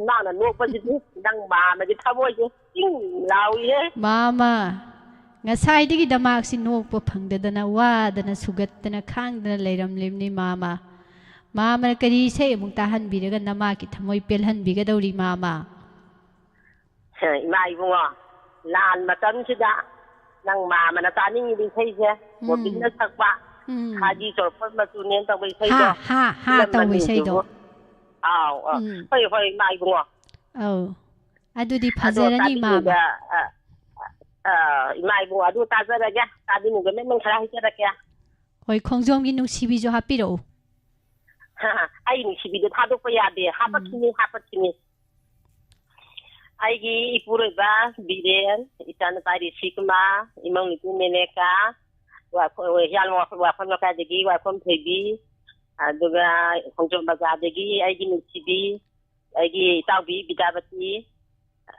ꯏꯃꯥꯅ ꯅꯣꯛꯄꯁꯤꯗꯤ ꯅꯪ ꯃꯥꯝꯃꯒꯤ ꯊꯃꯣꯏꯁꯦ ꯆꯤꯡ ꯂꯥꯎꯏꯍꯦ꯫ ꯃꯥꯝꯃ, ꯉꯁꯥꯏꯗꯒꯤ ꯗꯃꯥꯛꯁꯤ ꯅꯣꯛꯄ ꯐꯪꯗꯗꯅ, ꯋꯥꯗꯅ, ꯁꯨꯒꯠꯇꯅ, ꯈꯥꯡꯗꯅ ꯂꯩꯔꯝꯂꯤꯕꯅꯤ, ꯃꯥꯝꯃ꯫ ꯃꯥꯝꯃꯅ ꯀꯔꯤ ꯏꯁꯩ ꯑꯃꯨꯛ ꯇꯥꯍꯟꯕꯤꯔꯒ ꯅꯃꯥꯒꯤ ꯊꯃꯣꯏ ꯄꯦꯜꯍꯟꯕꯤꯒꯗꯧꯔꯤ, ꯃꯥꯝꯃ? ꯍꯦ, ꯏꯃꯥ ꯏꯕꯨꯡꯉꯣ, ꯂꯥꯟ ꯃꯇꯝꯁꯤꯗ ꯅꯪ ꯃꯥꯝꯃꯅ ꯇꯥꯅꯤꯡꯉꯤꯕ ꯏꯁꯩꯁꯦ, ꯎꯝ꯫ ꯒꯣꯕꯤꯟꯗ ꯁꯛꯄ, ꯎꯝ꯫ ꯈꯥꯗꯤ ꯆꯣꯔꯐꯣꯟ ꯃꯆꯨꯅꯦꯅ ꯇꯧꯕ ꯏꯁꯩꯗꯣ, ꯍꯥ, ꯍꯥ, ꯍꯥ ꯐꯤꯂꯝ ꯇꯧꯕ ꯃꯃꯤꯡꯗꯨꯕꯨ? ꯏꯁꯩꯗꯣ꯫ ꯑꯥꯎ, ꯑꯥꯎ꯫ ꯎꯝ꯫ ꯍꯣꯏ, ꯍꯣꯏ, ꯏꯃꯥ ꯏꯕꯨꯡꯉꯣ꯫ ꯑꯧ꯫ ꯑꯗꯨꯗꯤ ꯑꯗꯣ ꯐꯖꯔꯅꯤ, ꯃꯥꯝꯃ꯫ ꯇꯥꯕꯤꯅꯤꯡꯕ, ꯑ, ꯑ, ꯏꯃꯥ ꯏꯕꯨꯡꯉꯣ, ꯑꯗꯨ ꯇꯥꯖꯔꯒꯦ꯫ ꯇꯥꯕꯤꯅꯤꯡꯕ ꯃꯦꯃꯦꯟ ꯈꯔ ꯍꯥꯏꯖꯔꯛꯀꯦ꯫ ꯍꯣꯏ, ꯈꯣꯡꯖꯣꯝꯒꯤ ꯅꯨꯡꯁꯤꯕꯤꯁꯨ ꯍꯥꯞꯄꯤꯔꯛꯎ꯫ ꯑꯩ ꯅꯨꯡꯁꯤꯕꯤꯗꯣ ꯊꯥꯗꯣꯛꯄ ꯌꯥꯗꯦ, ꯍꯥꯞꯄꯛꯈꯤꯅꯤ, ꯍꯥꯞꯄꯛꯈꯤꯅꯤ꯫ ꯑꯩꯒꯤ ꯏꯄꯨꯔꯣꯏꯕ ꯕꯤꯔꯦꯟ, ꯏꯆꯥꯅꯨꯄꯥ ꯔꯤꯁꯤ ꯀꯨꯃꯥꯔ, ꯏꯃꯧ ꯅꯨꯄꯤ ꯃꯦꯅꯦꯀꯥ, ꯋꯥꯏꯈꯣ-, ꯍꯤꯌꯥꯡ ꯋꯥꯏꯈꯣꯝ ꯂꯩꯀꯥꯏꯗꯒꯤ ꯋꯥꯏꯈꯣꯝ ꯊꯣꯏꯕꯤ, ꯑꯗꯨꯒ ꯈꯣꯡꯖꯣꯝ ꯕꯖꯥꯔꯗꯒꯤ ꯑꯩꯒꯤ ꯅꯨꯡꯁꯤꯕꯤ, ꯑꯩꯒꯤ ꯏꯇꯥꯎꯕꯤ ꯕꯤꯗ꯭ꯌꯥꯄꯇꯤ,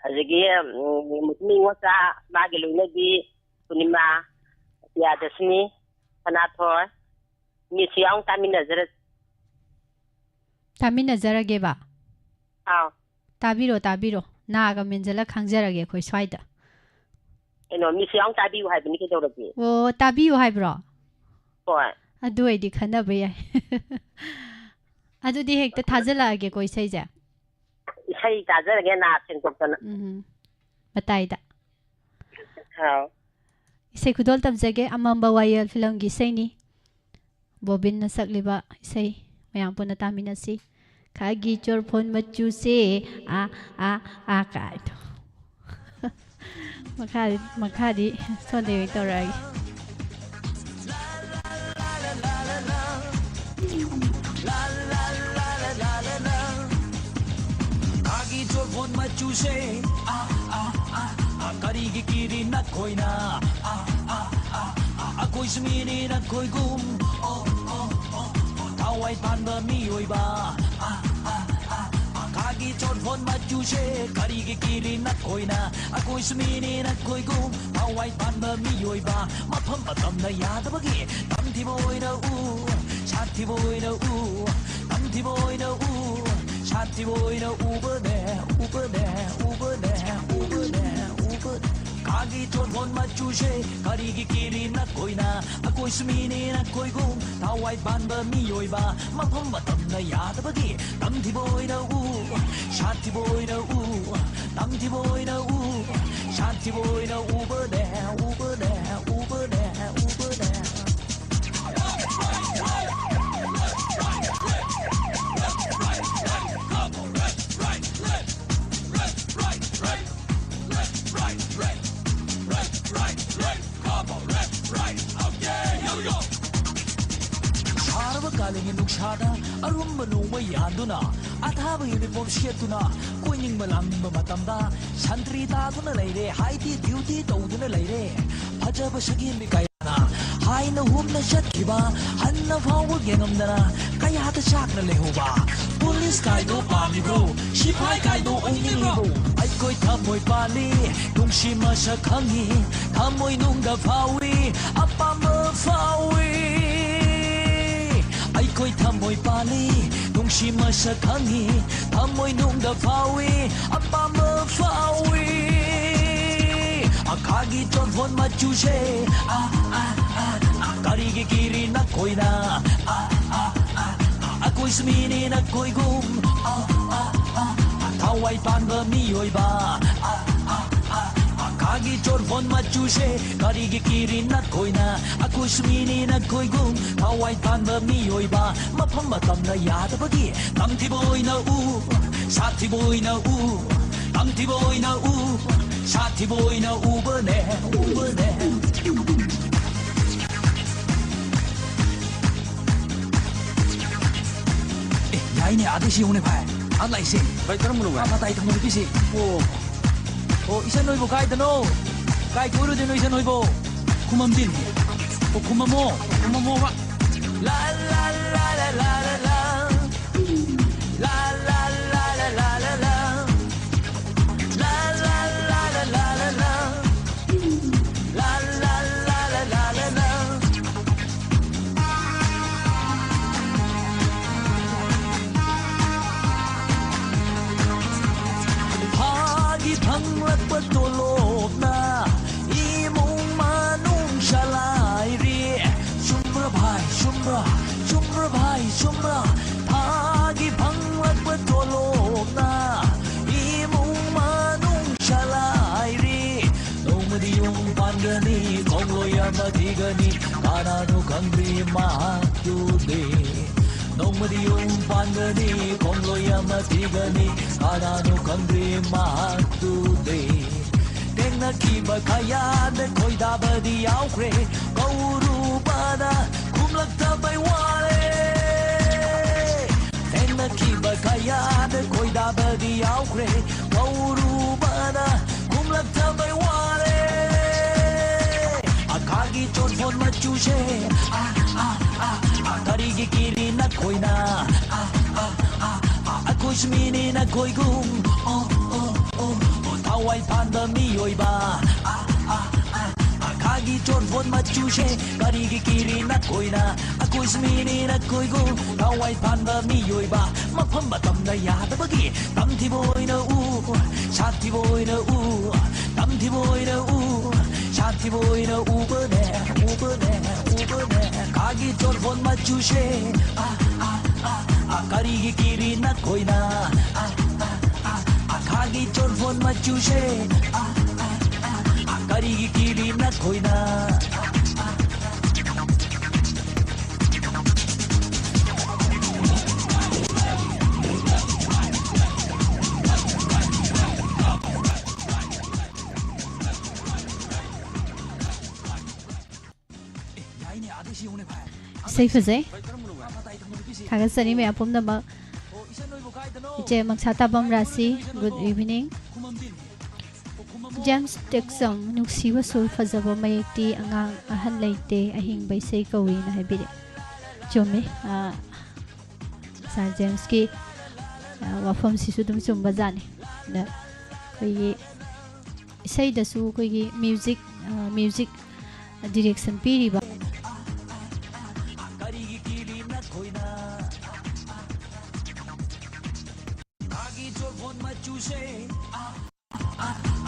ꯑꯗꯒꯤ, ꯎꯝ, ꯃꯤꯉꯣꯆꯥ, ꯃꯥꯒꯤ ꯂꯣꯏꯅꯕꯤ ꯄꯨꯔꯅꯤꯃꯥ, ꯄ꯭ꯔꯤꯌꯥꯗꯔꯁꯤꯅꯤ, ꯁꯅꯥꯊꯣꯏ, ꯃꯤꯁꯨ ꯌꯥꯎꯅ ꯇꯥꯃꯤꯟꯅꯖꯔ-, ꯇꯥꯃꯤꯟꯅꯖꯔꯒꯦꯕ꯫ ꯑꯥꯎ꯫ ꯇꯥꯕꯤꯔꯣ, ꯇꯥꯕꯤꯔꯣ꯫ ꯅꯥꯒ ꯃꯦꯟꯖꯜꯂ ꯈꯥꯡꯖꯔꯒꯦ ꯑꯩꯈꯣꯏ ꯁ꯭ꯋꯥꯏꯗ꯫ ꯀꯩꯅꯣ, ꯃꯤꯁꯨ ꯌꯥꯎꯅ ꯇꯥꯕꯤꯌꯨ ꯍꯥꯏꯕꯅꯤ, ꯀꯩꯗꯧꯔꯒꯦ? ꯑꯣ, ꯇꯥꯕꯤꯌꯨ ꯍꯥꯏꯕ꯭ꯔꯣ? ꯍꯣꯏ꯫ ꯑꯗꯨ ꯑꯣꯏꯗꯤ ꯈꯟꯅꯕ ꯌꯥꯏ꯫ ꯑꯗꯨꯗꯤ ꯍꯦꯛꯇ ꯊꯥꯖꯤꯜꯂꯛꯑꯒꯦꯀꯣ ꯏꯁꯩꯁꯦ꯫ ꯏꯁꯩ ꯇꯥꯖꯔꯒꯦ, ꯅꯥ ꯁꯦꯡꯗꯣꯛꯇꯅ꯫ ꯎꯝ꯫ ꯃꯇꯥꯏꯗ꯫ ꯍꯥꯎ꯫ ꯏꯁꯩ ꯈꯨꯗꯣꯜ ꯇꯝꯖꯒꯦ, ꯑꯃꯝꯕ ꯋꯥꯌꯦꯜ ꯐꯤꯂꯝꯒꯤ ꯏꯁꯩꯅꯤ꯫ ꯕꯣꯕꯤꯟꯅ ꯁꯛꯂꯤꯕ ꯏꯁꯩ ꯃꯌꯥꯝ ꯄꯨꯟꯅ ꯇꯥꯃꯤꯟꯅꯁꯤ꯫ ꯈꯥꯒꯤ ꯆꯣꯔꯐꯣꯟ ꯃꯆꯨꯁꯦ, ꯑꯥ, ꯑꯥ, ꯑꯥ ꯀꯥꯏꯗꯣ꯫ ꯃꯈꯥꯗꯤ, ꯃꯈꯥꯗꯤ ꯁꯣꯟꯗꯩ ꯑꯣꯏꯅ ꯇꯧꯔꯛꯑꯒꯦ꯫ ꯈꯥꯒꯤ ꯆꯣꯔꯐꯣꯟ ꯃꯆꯨꯁꯦ, ꯑꯥ, ꯑꯥ, ꯑꯥ, ꯑꯥ, ꯀꯔꯤꯒꯤ ꯀꯤꯔꯤ ꯅꯈꯣꯏꯅ? ꯑꯥ, ꯑꯥ, ꯑꯥ, ꯑꯥ, ꯑꯩꯈꯣꯏꯁꯨ ꯃꯤꯅꯤ ꯅꯈꯣꯏꯒꯨꯝ, ꯑꯣ, ꯑꯣ, ꯑꯣ, ꯑꯣ, ꯊꯋꯥꯏ ꯄꯥꯟꯕ ꯃꯤꯑꯣꯏꯕ꯫ ꯑꯥ, ꯑꯥ, ꯑꯥ, ꯑꯥ, ꯈꯥꯒꯤ ꯆꯣꯔꯐꯣꯟ ꯃꯆꯨꯁꯦ ꯀꯔꯤꯒꯤ ꯀꯤꯔꯤ ꯅꯈꯣꯏꯅ? ꯑꯩꯈꯣꯏꯁꯨ ꯃꯤꯅꯤ ꯅꯈꯣꯏꯒꯨꯝ ꯊꯋꯥꯏ ꯄꯥꯟꯕ ꯃꯤꯑꯣꯏꯕ꯫ ꯃꯐꯝ ꯃꯇꯝꯅ ꯌꯥꯗꯕꯒꯤ ꯇꯝꯊꯤꯕ ꯑꯣꯏꯅ ꯎ, ꯁꯥꯊꯤꯕ ꯑꯣꯏꯅ ꯎ, ꯇꯝꯊꯤꯕ ꯑꯣꯏꯅ ꯎ, ꯁꯥꯊꯤꯕ ꯑꯣꯏꯅ ꯎꯕꯅꯦ, ꯎꯕꯅꯦ, ꯎꯕꯅꯦ, ꯎꯕꯅꯦ, ꯎꯕꯅꯦ꯫ ꯈꯥꯒꯤ ꯆꯣꯔꯐꯣꯟ ꯃꯆꯨꯁꯦ ꯀꯔꯤꯒꯤ ꯀꯤꯔꯤ ꯅꯈꯣꯏꯅ? ꯑꯩꯈꯣꯏꯁꯨ ꯃꯤꯅꯤ ꯅꯈꯣꯏꯒꯨꯝ ꯊꯋꯥꯏ ꯄꯥꯟꯕ ꯃꯤꯑꯣꯏꯕ꯫ ꯃꯐꯝ ꯃꯇꯝꯅ ꯌꯥꯗꯕꯒꯤ ꯇꯝꯊꯤꯕ ꯑꯣꯏꯅ ꯎ, ꯁꯥꯊꯤꯕ ꯑꯣꯏꯅ ꯎ, ꯇꯝꯊꯤꯕ ꯑꯣꯏꯅ ꯎ, ꯁꯥꯊꯤꯕ ꯑꯣꯏꯅ ꯎꯕꯅꯦ, ꯎꯕꯅꯦ, ꯎꯕꯅꯦ, ꯎꯕꯅꯦ꯫ ꯀꯥꯂꯦꯟꯒꯤ ꯅꯨꯡꯁꯥꯗ ꯑꯔꯨꯝꯕ ꯅꯣꯡꯃ ꯌꯥꯟꯗꯨꯅ, ꯑꯊꯥꯕ ꯌꯨꯅꯤꯐꯣꯔꯝ ꯁꯦꯠꯇꯨꯅ ꯀꯣꯏꯅꯤꯡꯕ ꯂꯥꯡꯅꯤꯡꯕ ꯃꯇꯝꯗ ꯁꯟꯇ꯭ꯔꯤ ꯇꯥꯗꯨꯅ ꯂꯩꯔꯦ, ꯍꯥꯏꯗꯤ ꯗ꯭ꯌꯨꯇꯤ ꯇꯧꯗꯨꯅ ꯂꯩꯔꯦ꯫ ꯐꯖꯕ ꯁꯛꯍꯦꯟꯕꯤ ꯀꯌꯥꯅ ꯍꯥꯏꯅ ꯍꯨꯝꯅ ꯆꯠꯈꯤꯕ, ꯍꯟꯅ ꯐꯥꯎꯕ ꯌꯦꯡꯉꯝꯗꯅ ꯀꯌꯥꯗ ꯆꯥꯛꯅ ꯂꯩꯍꯧꯕ꯫ ꯄꯨꯂꯤꯁ ꯀꯥꯏꯗꯣ ꯄꯥꯝꯃꯤꯕ꯭ꯔꯣ? ꯁꯤꯐꯥꯏ ꯀꯥꯏꯗꯣ ꯑꯣꯏꯅꯤꯡꯉꯤꯕ꯭ꯔꯣ? ꯑꯩꯈꯣꯏ ꯊꯃꯣꯏ ꯄꯥꯜꯂꯤ, ꯅꯨꯡꯁꯤ ꯃꯁꯛ ꯈꯪꯉꯤ, ꯊꯃꯣꯏ ꯅꯨꯡꯗ ꯐꯥꯎꯏ, ꯑꯄꯥꯝꯕ ꯐꯥꯎꯏ꯫ ꯑꯩꯈꯣꯏ ꯊꯃꯣꯏ ꯄꯥꯜꯂꯤ, ꯅꯨꯡꯁꯤ ꯃꯁꯛ ꯈꯪꯉꯤ, ꯊꯃꯣꯏ ꯅꯨꯡꯗ ꯐꯥꯎꯏ, ꯑꯄꯥꯝꯕ ꯐꯥꯎꯏ꯫ ꯑꯈꯥꯒꯤ ꯆꯣꯟꯐꯣꯟ ꯃꯆꯨꯁꯦ, ꯑꯥ, ꯑꯥ, ꯑꯥ, ꯑꯥ, ꯀꯔꯤꯒꯤ ꯀꯤꯔꯤ ꯅꯈꯣꯏꯅ? ꯑꯥ, ꯑꯥ, ꯑꯥ, ꯑꯥ, ꯑꯩꯈꯣꯏꯁꯨ ꯃꯤꯅꯤ ꯅꯈꯣꯏꯒꯨꯝ꯫ ꯑꯥ, ꯑꯥ, ꯑꯥ, ꯑꯥ, ꯊꯋꯥꯏ ꯄꯥꯟꯕ ꯃꯤꯑꯣꯏꯕ꯫ ꯑꯥ, ꯑꯥ, ꯑꯥ, ꯑꯥ, ꯑꯈꯥꯒꯤ ꯆꯣꯟꯐꯣꯟ ꯃꯆꯨꯁꯦ ꯀꯔꯤꯒꯤ ꯀꯤꯔꯤ ꯅꯈꯣꯏꯅ? ꯑꯩꯈꯣꯏꯁꯨ ꯃꯤꯅꯤ ꯅꯈꯣꯏꯒꯨꯝ ꯊꯋꯥꯏ ꯄꯥꯟꯕ ꯃꯤꯑꯣꯏꯕ꯫ ꯃꯐꯝ ꯃꯇꯝꯅ ꯌꯥꯗꯕꯒꯤ ꯇꯝꯊꯤꯕ ꯑꯣꯏꯅ ꯎ, ꯁꯥꯊꯤꯕ ꯑꯣꯏꯅ ꯎ, ꯇꯝꯊꯤꯕ ꯑꯣꯏꯅ ꯎ, ꯁꯥꯊꯤꯕ ꯑꯣꯏꯅ ꯎꯕꯅꯦ, ꯎꯕꯅꯦ꯫ ꯑꯦ, ꯌꯥꯏꯅꯦ, ꯑꯥꯗꯩꯁꯤ ꯌꯦꯡꯉꯨꯅꯦ ꯚꯥꯏ꯫ ꯑꯥ ꯂꯥꯛꯏꯁꯦ꯫ ꯚꯥꯏ, ꯀꯔꯝꯕꯅꯣ ꯚꯥꯏ? ꯑꯥ ꯃꯇꯥꯏ ꯊꯪꯕ ꯅꯨꯄꯤꯁꯤ꯫ ꯑꯣ꯫ ꯑꯣ, ꯏꯆꯟ ꯍꯣꯏꯕꯨ ꯀꯥꯏꯗꯅꯣ? ꯀꯥꯏ ꯀꯣꯏꯔꯨꯗꯣꯏꯅꯣ ꯏꯆꯟ ꯍꯣꯏꯕꯨ? ꯈꯨꯃꯝꯗꯤꯟ꯫ ꯑꯣ, ꯈꯨꯃꯝꯃꯣ꯫ ꯈꯨꯃꯝꯃꯣꯕ꯫ ꯂꯥ, ꯂꯥ, ꯂꯥ, ꯂꯥ, ꯂꯥ, ꯂꯥ꯫ ꯂꯥ, ꯂꯥ, ꯂꯥ, ꯂꯥ, ꯂꯥ, ꯂꯥ, ꯂꯥ꯫ ꯂꯥ, ꯂꯥ, ꯂꯥ, ꯂꯥ, ꯂꯥ, ꯂꯥ꯫ ꯂꯥ, ꯂꯥ, ꯂꯥ, ꯂꯥ, ꯂꯥ, ꯂꯥ, ꯂꯥ꯫ ꯊꯥꯒꯤ ꯐꯪꯂꯛꯄ ꯇꯣꯂꯣꯞꯅ ꯏꯃꯨꯡ ꯃꯅꯨꯡ ꯆꯂꯥꯏꯔꯤ꯫ ꯆꯨꯝꯕ꯭ꯔꯥ ꯚꯥꯏ? ꯆꯨꯝꯕ꯭ꯔꯥ? ꯆꯨꯝꯕ꯭ꯔꯥ ꯚꯥꯏ? ꯆꯨꯝꯕ꯭ꯔꯥ? ꯊꯥꯒꯤ ꯐꯪꯂꯛꯄ ꯇꯣꯂꯣꯞꯅ ꯏꯃꯨꯡ ꯃꯅꯨꯡ ꯆꯂꯥꯏꯔꯤ꯫ ꯅꯣꯡꯃꯗꯤ ꯌꯨꯝ ꯄꯥꯟꯒꯅꯤ, ꯈꯣꯡꯂꯣꯏ ꯑꯃ ꯊꯤꯒꯅꯤ, ꯀꯅꯥꯅꯣ ꯈꯪꯗ꯭ꯔꯤ ꯃꯍꯥꯛꯇꯨꯗꯤ꯫ ꯅꯣꯡꯃꯗꯤ ꯌꯨꯝ ꯄꯥꯟꯒꯅꯤ, ꯈꯣꯡꯂꯣꯏ ꯑꯃ ꯊꯤꯒꯅꯤ, ꯀꯅꯥꯅꯣ ꯈꯪꯗ꯭ꯔꯤ ꯃꯍꯥꯛꯇꯨꯗꯤ꯫ ꯊꯦꯡꯅꯈꯤꯕ ꯀꯌꯥꯗ ꯈꯣꯏꯗꯥꯕꯗꯤ ꯌꯥꯎꯈ꯭ꯔꯦ, ꯀꯧꯔꯨꯕꯗ ꯈꯨꯝꯂꯛꯇꯕꯩ ꯋꯥꯔꯦ꯫ ꯆꯨꯁꯦ꯫ ꯑ, ꯑ, ꯑ, ꯑ, ꯀꯔꯤꯒꯤ ꯀꯤꯔꯤ ꯅꯈꯣꯏꯅ? ꯑ, ꯑ, ꯑ, ꯑ, ꯑꯩꯈꯣꯏꯁꯨ ꯃꯤꯅꯤ ꯅꯈꯣꯏꯒꯨꯝ꯫ ꯑꯣ, ꯑꯣ, ꯑꯣ, ꯑꯣ, ꯊꯋꯥꯏ ꯄꯥꯟꯕ ꯃꯤꯑꯣꯏꯕ꯫ ꯑ, ꯑ, ꯑ, ꯑ, ꯈꯥꯒꯤ ꯆꯣꯔꯐꯣꯟ ꯃꯆꯨꯁꯦ꯫ ꯀꯔꯤꯒꯤ ꯀꯤꯔꯤ ꯅꯈꯣꯏꯅ? ꯑꯩꯈꯣꯏꯁꯨ ꯃꯤꯅꯤ ꯅꯈꯣꯏꯒꯨꯝ꯫ ꯊꯋꯥꯏ ꯄꯥꯟꯕ ꯃꯤꯑꯣꯏꯕ꯫ ꯃꯐꯝ ꯃꯇꯝꯗ ꯌꯥꯗꯕꯒꯤ ꯇꯝꯊꯤꯕ ꯑꯣꯏꯅ ꯎ, ꯁꯥꯊꯤꯕ ꯑꯣꯏꯅ ꯎ, ꯇꯝꯊꯤꯕ ꯑꯣꯏꯅ ꯎ, ꯁꯥꯊꯤꯕ ꯑꯣꯏꯅ ꯎꯕꯅꯦ, ꯎꯕꯅꯦ, ꯎꯕꯅꯦ꯫ ꯈꯥꯒꯤ ꯆꯣꯔꯐꯣꯟ ꯃꯆꯨꯁꯦ꯫ ꯑ, ꯑ, ꯑ, ꯑ, ꯀꯔꯤꯒꯤ ꯀꯤꯔꯤ ꯅꯈꯣꯏꯅ? ꯑ, ꯑ, ꯑ, ꯑ, ꯈꯥꯒꯤ ꯆꯣꯔꯐꯣꯟ ꯃꯆꯨꯁꯦ꯫ ꯑ, ꯑ, ꯑ, ꯑ, ꯀꯔꯤꯒꯤ ꯀꯤꯔꯤ ꯅꯈꯣꯏꯅ? ꯏꯁꯩ ꯐꯖꯩ꯫ ꯊꯥꯒꯠꯆꯔꯤ ꯃꯌꯥꯝ ꯄꯨꯝꯅꯃꯛ꯫ ꯏꯆꯦ ꯃꯪꯁꯥ ꯇꯥꯕꯝ ꯔꯥꯁꯤ, good evening꯫ ꯖꯦꯝꯁ ꯇꯦꯛꯆꯝ, ꯅꯨꯡꯁꯤꯕ ꯁꯨꯔ ꯐꯖꯕ ꯃꯌꯦꯛꯇꯤ ꯑꯉꯥꯡ ꯑꯍꯟ ꯂꯩꯇꯦ, ꯑꯍꯤꯡꯕ ꯏꯁꯩ ꯀꯧꯏꯅ ꯍꯥꯏꯕꯤꯔꯦ꯫ ꯆꯨꯝꯃꯤ꯫ ꯑꯥ, ꯁꯥꯔ ꯖꯦꯝꯁꯀꯤ, ꯑꯥ, ꯋꯥꯐꯝꯁꯤꯁꯨ ꯑꯗꯨꯝ ꯆꯨꯝꯕꯖꯥꯠꯅꯤ꯫ ꯑꯗ ꯑꯩꯈꯣꯏꯒꯤ ꯏꯁꯩꯗꯁꯨ ꯑꯩꯈꯣꯏꯒꯤ ꯃ꯭ꯌꯨꯖꯤꯛ, ꯑꯥ, ꯃ꯭ꯌꯨꯖꯤꯛ ꯗꯤꯔꯦꯛꯁꯟ ꯄꯤꯔꯤꯕ꯫ ꯀꯔꯤꯒꯤ ꯀꯤꯔꯤ ꯅꯈꯣꯏꯅ? ꯈꯥꯒꯤ ꯆꯣꯔꯐꯣꯟ ꯃꯆꯨꯁꯦ꯫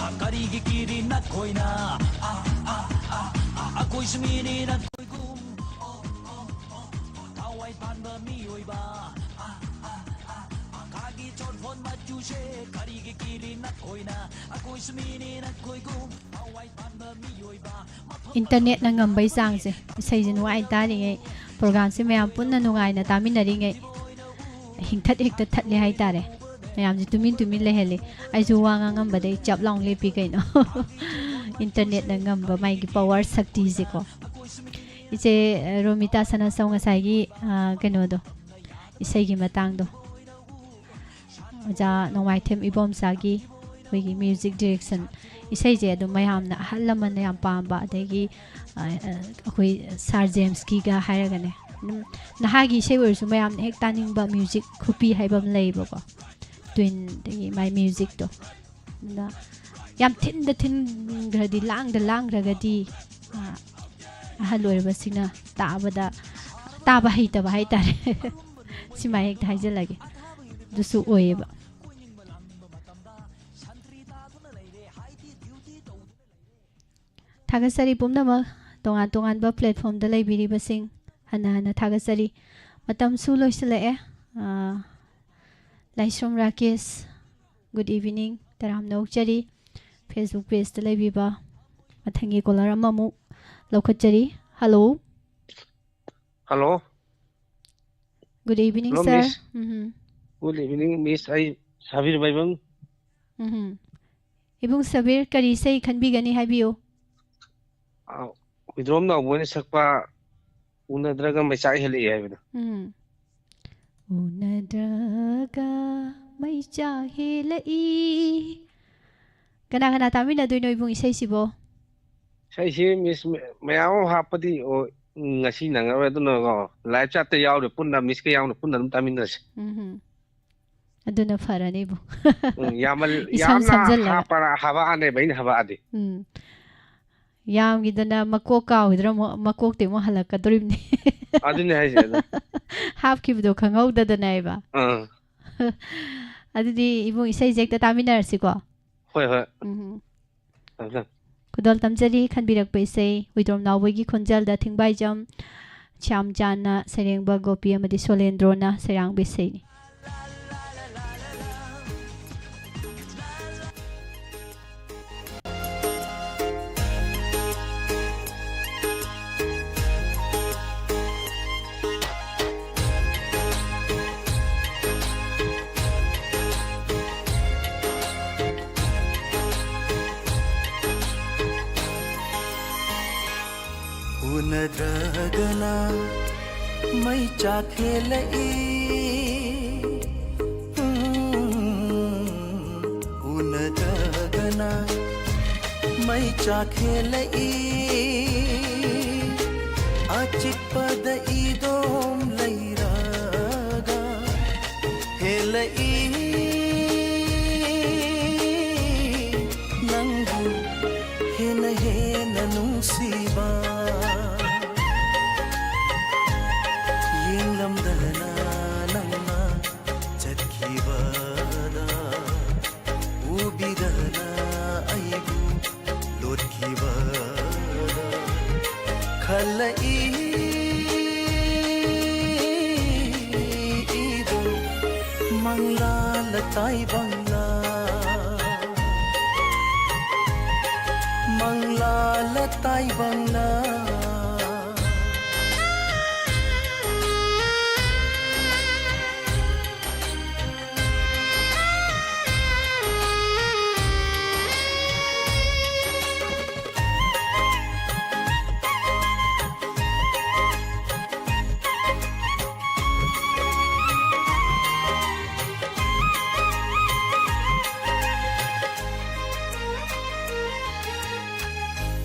ꯑ, ꯀꯔꯤꯒꯤ ꯀꯤꯔꯤ ꯅꯈꯣꯏꯅ? ꯑ, ꯑ, ꯑ, ꯑ, ꯑꯩꯈꯣꯏꯁꯨ ꯃꯤꯅꯤ ꯅꯈꯣꯏꯒꯨꯝ꯫ ꯑꯣ, ꯑꯣ, ꯑꯣ, ꯑꯣ, ꯊꯋꯥꯏ ꯄꯥꯟꯕ ꯃꯤꯑꯣꯏꯕ꯫ ꯑ, ꯑ, ꯑ, ꯑ, ꯈꯥꯒꯤ ꯆꯣꯔꯐꯣꯟ ꯃꯆꯨꯁꯦ꯫ ꯀꯔꯤꯒꯤ ꯀꯤꯔꯤ ꯅꯈꯣꯏꯅ? ꯑꯩꯈꯣꯏꯁꯨ ꯃꯤꯅꯤ ꯅꯈꯣꯏꯒꯨꯝ꯫ ꯊꯋꯥꯏ ꯄꯥꯟꯕ ꯃꯤꯑꯣꯏꯕ꯫ ꯏꯟꯇꯔꯅꯦꯠꯅ ꯉꯝꯕꯩ ꯆꯥꯡꯁꯦ, ꯏꯁꯩꯁꯦ ꯅꯨꯡꯉꯥꯏ ꯇꯥꯔꯤꯉꯩ, ꯄ꯭ꯔꯣꯒ꯭ꯔꯥꯝꯁꯦ ꯃꯌꯥꯝ ꯄꯨꯟꯅ ꯅꯨꯡꯉꯥꯏꯅ ꯇꯥꯃꯤꯟꯅꯔꯤꯉꯩ, ꯍꯤꯡꯊꯠ ꯍꯦꯛꯇ ꯊꯠꯂꯦ ꯍꯥꯏꯇꯥꯔꯦ꯫ ꯃꯌꯥꯝꯁꯦ ꯇꯨꯃꯤꯟ ꯇꯨꯃꯤꯟ ꯂꯩꯍꯜꯂꯤ꯫ ꯑꯩꯁꯨ ꯋꯥ ꯉꯥꯡꯉꯝꯕꯗꯩ ꯆꯞ ꯂꯥꯎꯅ ꯂꯦꯞꯄꯤ ꯀꯩꯅꯣ꯫ ꯏꯟꯇꯔꯅꯦꯠꯅ ꯉꯝꯕ ꯃꯥꯒꯤ ꯄꯋꯥꯔ ꯁꯛꯇꯤꯁꯦꯀꯣ꯫ ꯏꯆꯦ, ꯑ, ꯔꯣꯃꯤꯇꯥ ꯁꯅꯥꯆꯧ ꯉꯁꯥꯏꯒꯤ, ꯑ, ꯀꯩꯅꯣꯗꯣ, ꯏꯁꯩꯒꯤ ꯃꯇꯥꯡꯗꯣ, ꯑꯣꯖꯥ ꯅꯣꯡꯃꯥꯏꯊꯦꯝ ꯏꯕꯣꯝꯆꯥꯒꯤ ꯑꯩꯈꯣꯏꯒꯤ ꯃ꯭ꯌꯨꯖꯤꯛ ꯗꯤꯔꯦꯛꯁꯟ, ꯏꯁꯩꯁꯦ ꯑꯗꯨꯝ ꯃꯌꯥꯝꯅ, ꯑꯍꯜ ꯂꯃꯟꯅ ꯌꯥꯝ ꯄꯥꯝꯕ, ꯑꯗꯒꯤ ꯑ, ꯑ, ꯑꯩꯈꯣꯏ ꯁꯥꯔ ꯖꯦꯝꯁꯀꯤꯒ ꯍꯥꯏꯔꯒꯅꯦ, ꯑꯗꯨꯝ ꯅꯍꯥꯒꯤ ꯏꯁꯩ ꯑꯣꯏꯔꯁꯨ ꯃꯌꯥꯝꯅ ꯍꯦꯛ ꯇꯥꯅꯤꯡꯕ ꯃ꯭ꯌꯨꯖꯤꯛ ꯈꯨꯄꯤ ꯍꯥꯏꯕ ꯑꯃ ꯂꯩꯌꯦꯕꯀꯣ, ꯇ꯭ꯋꯤꯟꯗꯒꯤ ꯃꯥꯏ ꯃ꯭ꯌꯨꯖꯤꯛꯇꯣ꯫ ꯑꯗꯨꯅ ꯌꯥꯝ ꯊꯤꯟꯗ ꯊꯤꯟꯈ꯭ꯔꯗꯤ, ꯂꯥꯡꯗ ꯂꯥꯡꯈ꯭ꯔꯒꯗꯤ, ꯑ, ꯑꯍꯜ ꯑꯣꯏꯔꯕꯁꯤꯡꯅ ꯇꯥꯕꯗ, ꯇꯥꯕ ꯍꯩꯇꯕ ꯍꯥꯏꯇꯥꯔꯦ꯫ ꯁꯤꯃꯥꯏ ꯍꯦꯛꯇ ꯍꯥꯏꯖꯜꯂꯒꯦ꯫ ꯑꯗꯨꯁꯨ ꯑꯣꯏꯌꯦꯕ꯫ ꯊꯥꯒꯠꯆꯔꯤ ꯄꯨꯝꯅꯃꯛ, ꯇꯣꯉꯥꯟ ꯇꯣꯉꯥꯟꯕ platformꯗ ꯂꯩꯕꯤꯔꯤꯕꯁꯤꯡ, ꯍꯟꯅ ꯍꯟꯅ ꯊꯥꯒꯠꯆꯔꯤ꯫ ꯃꯇꯝꯁꯨ ꯂꯣꯏꯁꯤꯜꯂꯛꯑꯦ꯫ ꯑꯥ, ꯂꯥꯏꯁ꯭ꯔꯝ ꯔꯥꯀꯦꯁ, good evening, ꯇꯔꯥꯝꯅ ꯑꯣꯛꯆꯔꯤ꯫ Facebook pageꯇ ꯂꯩꯕꯤꯕ ꯃꯊꯪꯒꯤ caller ꯑꯃꯃꯨꯛ ꯂꯧꯈꯠꯆꯔꯤ꯫ Hello꯫ Hello꯫ Good evening, hello, sir꯫ Miss꯫ ꯎꯝꯍꯨꯝ꯫ Good evening, Miss꯫ ꯑꯩ ꯁꯥꯕꯤꯔ ꯃꯥꯏꯕꯝ꯫ ꯎꯝꯍꯨꯝ꯫ ꯏꯕꯨꯡ ꯁꯕꯤꯔ, ꯀꯔꯤ ꯏꯁꯩ ꯈꯟꯕꯤꯒꯅꯤ, ꯍꯥꯏꯕꯤꯌꯨ꯫ ꯑ, ꯍꯨꯏꯗ꯭ꯔꯣꯝ ꯅꯥꯎꯕꯣꯏꯅ ꯁꯛꯄ "ꯎꯅꯗ꯭ꯔꯒ ꯃꯩꯆꯥꯛ ꯍꯦꯜꯂꯛꯏ" ꯍꯥꯏꯕꯗꯣ꯫ ꯎꯝ꯫ "ꯎꯅꯗ꯭ꯔꯒ ꯃꯩꯆꯥꯛ ꯍꯦꯜꯂꯛꯏ"꯫ ꯀꯅꯥ ꯀꯅꯥ ꯇꯥꯃꯤꯟꯅꯗꯣꯏꯅꯣ ꯏꯕꯨꯡ ꯏꯁꯩꯁꯤꯕꯣ? ꯏꯁꯩꯁꯤ, Miss, ꯃ-, ꯃꯌꯥꯝ ꯑꯃ ꯍꯥꯞꯄꯗꯤ, ꯑꯣ, ꯉꯁꯤ ꯅꯪꯉꯔꯣꯏ, ꯑꯗꯨꯅꯀꯣ, live chatꯇ ꯌꯥꯎꯔꯦ, ꯄꯨꯟꯅ, Missꯀ ꯌꯥꯎꯅ ꯄꯨꯟꯅ ꯑꯗꯨꯝ ꯇꯥꯃꯤꯟꯅꯁꯤ꯫ ꯎꯝꯍꯨꯝ꯫ ꯑꯗꯨꯅ ꯐꯔꯅꯤꯕꯨ꯫ ꯎꯝ, ꯌꯥꯝꯃꯜ-, ꯏꯁꯝ ꯌꯥꯝꯅ ꯁꯝꯖꯜꯂꯒ꯫ ꯍꯥꯞꯄꯅ ꯍꯥꯕꯛꯑꯅꯦꯕ, ꯑꯩꯅ ꯍꯥꯕꯛꯑꯗꯤ꯫ ꯎꯝ꯫ ꯌꯥꯝꯈꯤꯗꯅ ꯃꯀꯣꯛ ꯀꯥꯎꯈꯤꯗ꯭ꯔꯥ ꯑꯃꯨꯛ, ꯃꯀꯣꯛꯇꯤ ꯑꯃꯨꯛ ꯍꯜꯂꯛꯀꯗꯣꯔꯤꯕꯅꯤ꯫ ꯑꯗꯨꯅꯦ ꯍꯥꯏꯁꯦ, ꯑꯗꯣ꯫ ꯍꯥꯞꯈꯤꯕꯗꯣ ꯈꯪꯍꯧꯗꯗꯅꯦꯕ꯫ ꯑꯥ꯫ ꯑꯗꯨꯗꯤ ꯏꯕꯨꯡ, ꯏꯁꯩꯁꯦ ꯍꯦꯛꯇ ꯇꯥꯃꯤꯟꯅꯔꯁꯤꯀꯣ꯫ ꯍꯣꯏ, ꯍꯣꯏ꯫ ꯎꯝ꯫ ꯊꯝꯃꯦ, ꯊꯝꯃꯦ꯫ ꯈꯨꯗꯣꯜ ꯇꯝꯖꯔꯤ ꯈꯟꯕꯤꯔꯛꯄ ꯏꯁꯩ, ꯍꯨꯏꯗ꯭ꯔꯣꯝ ꯅꯥꯎꯕꯣꯏꯒꯤ ꯈꯣꯟꯖꯦꯜꯗ ꯊꯤꯡꯕꯥꯏꯖꯝ ꯁ꯭ꯌꯥꯝꯆꯥꯟꯅ ꯁꯩꯔꯦꯡꯕ, ꯒꯣꯄꯤ ꯑꯃꯗꯤ ꯁꯣꯂꯦꯟꯗ꯭ꯔꯣꯅ ꯁꯩꯔꯥꯡꯕ ꯏꯁꯩꯅꯤ꯫ ꯎꯅꯗ꯭ꯔꯒꯅ ꯃꯩꯆꯥꯛ ꯍꯦꯜꯂꯛꯏ꯫ ꯎꯝ, ꯎꯅꯗ꯭ꯔ ꯅ ꯃꯩ ꯆꯥꯛ ꯍꯦꯜꯂꯛꯏ꯫ ꯑꯆꯤꯛꯄꯗ ꯏꯗꯣꯝ ꯂꯩꯔꯒ ꯍꯦꯜꯂꯛꯏ ꯅꯪꯕꯨ ꯍꯦꯟꯅ ꯍꯦꯟꯅ ꯅꯨꯡꯁꯤꯕ꯫ ꯌꯦꯡꯂꯝꯗꯅ ꯅꯪꯅ ꯆꯠꯈꯤꯕꯗ ꯎꯕꯤꯗꯅ ꯑꯩꯕꯨ ꯂꯣꯠꯈꯤꯕꯗ ꯈꯜꯂꯛꯏ ꯏꯗꯣ ꯃꯪꯂꯥꯂ ꯇꯥꯏꯕꯪꯂꯥ, ꯃꯪꯂꯥꯂ ꯇꯥꯏꯕꯪꯂꯥ꯫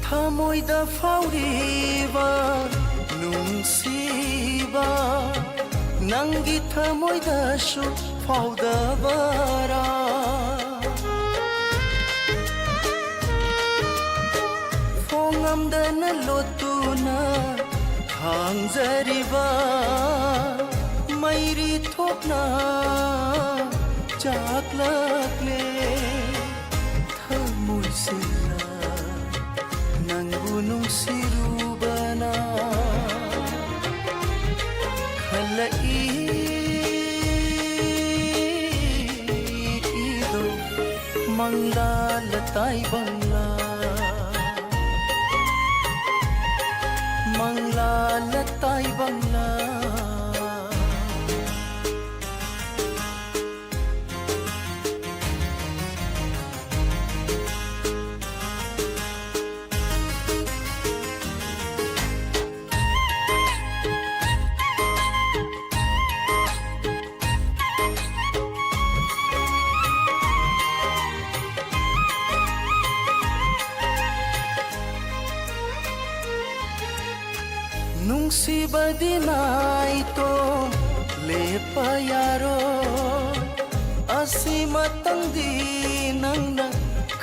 ꯊꯃꯣꯏꯗ ꯐꯥꯎꯔꯤꯕ ꯅꯨꯡꯁꯤꯕ ꯅꯪꯒꯤ ꯊꯃꯣꯏꯗꯁꯨ ꯐꯥꯎꯗꯕꯔꯥ? ꯐꯣꯡꯉꯝꯗꯅ ꯂꯣꯠꯇꯨꯅ ꯈꯥꯡꯖꯔꯤꯕ ꯃꯩꯔꯤ ꯊꯣꯛꯅ ꯆꯥꯛꯂꯛꯂꯦ꯫ ꯊꯃꯣꯏꯁꯤꯅ ꯅꯪꯕꯨ ꯅꯨꯡꯁꯤꯔꯨꯕꯅ ꯈꯜꯂꯛꯏ ꯏꯗꯣ ꯃꯪꯂꯥꯂ ꯇꯥꯏꯕꯪꯂꯥ, ꯃꯪꯂꯥꯂ ꯇꯥꯏꯕꯪꯂꯥ꯫ ꯅꯨꯡꯁꯤꯕꯗꯤ ꯅꯥꯏꯇꯣꯝ ꯂꯦꯞꯄ ꯌꯥꯔꯣꯏ꯫ ꯑꯁꯤꯃꯇꯪꯗꯤ ꯅꯪꯅ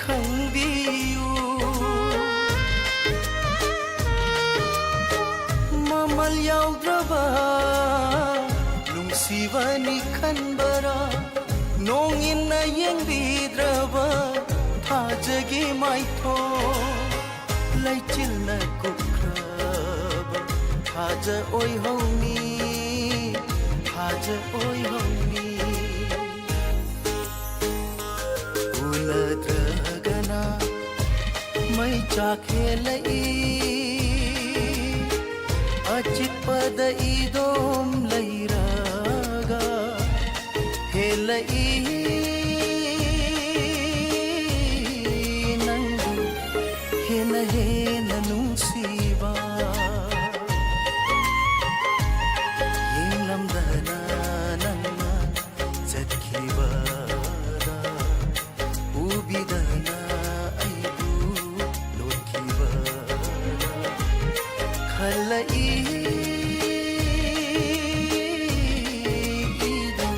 ꯈꯪꯕꯤꯌꯨ꯫ ꯃꯃꯜ ꯌꯥꯎꯗ꯭ꯔꯕ ꯅꯨꯡꯁꯤꯕꯅꯤ ꯈꯟꯕꯔꯥ? ꯅꯣꯡꯏꯟꯅ ꯌꯦꯡꯕꯤꯗ꯭ꯔꯕ ꯊꯥꯖꯒꯤ ꯃꯥꯏꯊꯣꯡ꯫ ꯂꯩꯆꯤꯜꯅ ꯀꯨꯞꯈ꯭ꯔꯕ ꯊꯥꯖ ꯑꯣꯏꯍꯧꯅꯤ, ꯊꯥꯖ ꯑꯣꯏꯍꯧꯅꯤ꯫ ꯎꯅꯗ꯭ꯔꯒꯅ ꯃꯩ ꯆꯥꯛ ꯍꯦꯜꯂꯛꯏ꯫ ꯑꯆꯤꯛꯄꯗ ꯏꯗꯣꯝ ꯂꯩꯔꯒ ꯍꯦꯜꯂꯛꯏ ꯅꯪꯕꯨ ꯍꯦꯟꯅ ꯍꯦꯟꯅ ꯅꯨꯡꯁꯤꯕ꯫ ꯌꯦꯡꯂꯝꯗꯅ ꯅꯪꯅ ꯆꯠꯈꯤꯕꯗ ꯎꯕꯤꯗꯅ ꯑꯩꯕꯨ ꯂꯣꯠꯈꯤꯕꯗ ꯈꯜꯂꯛꯏ ꯏꯗꯣ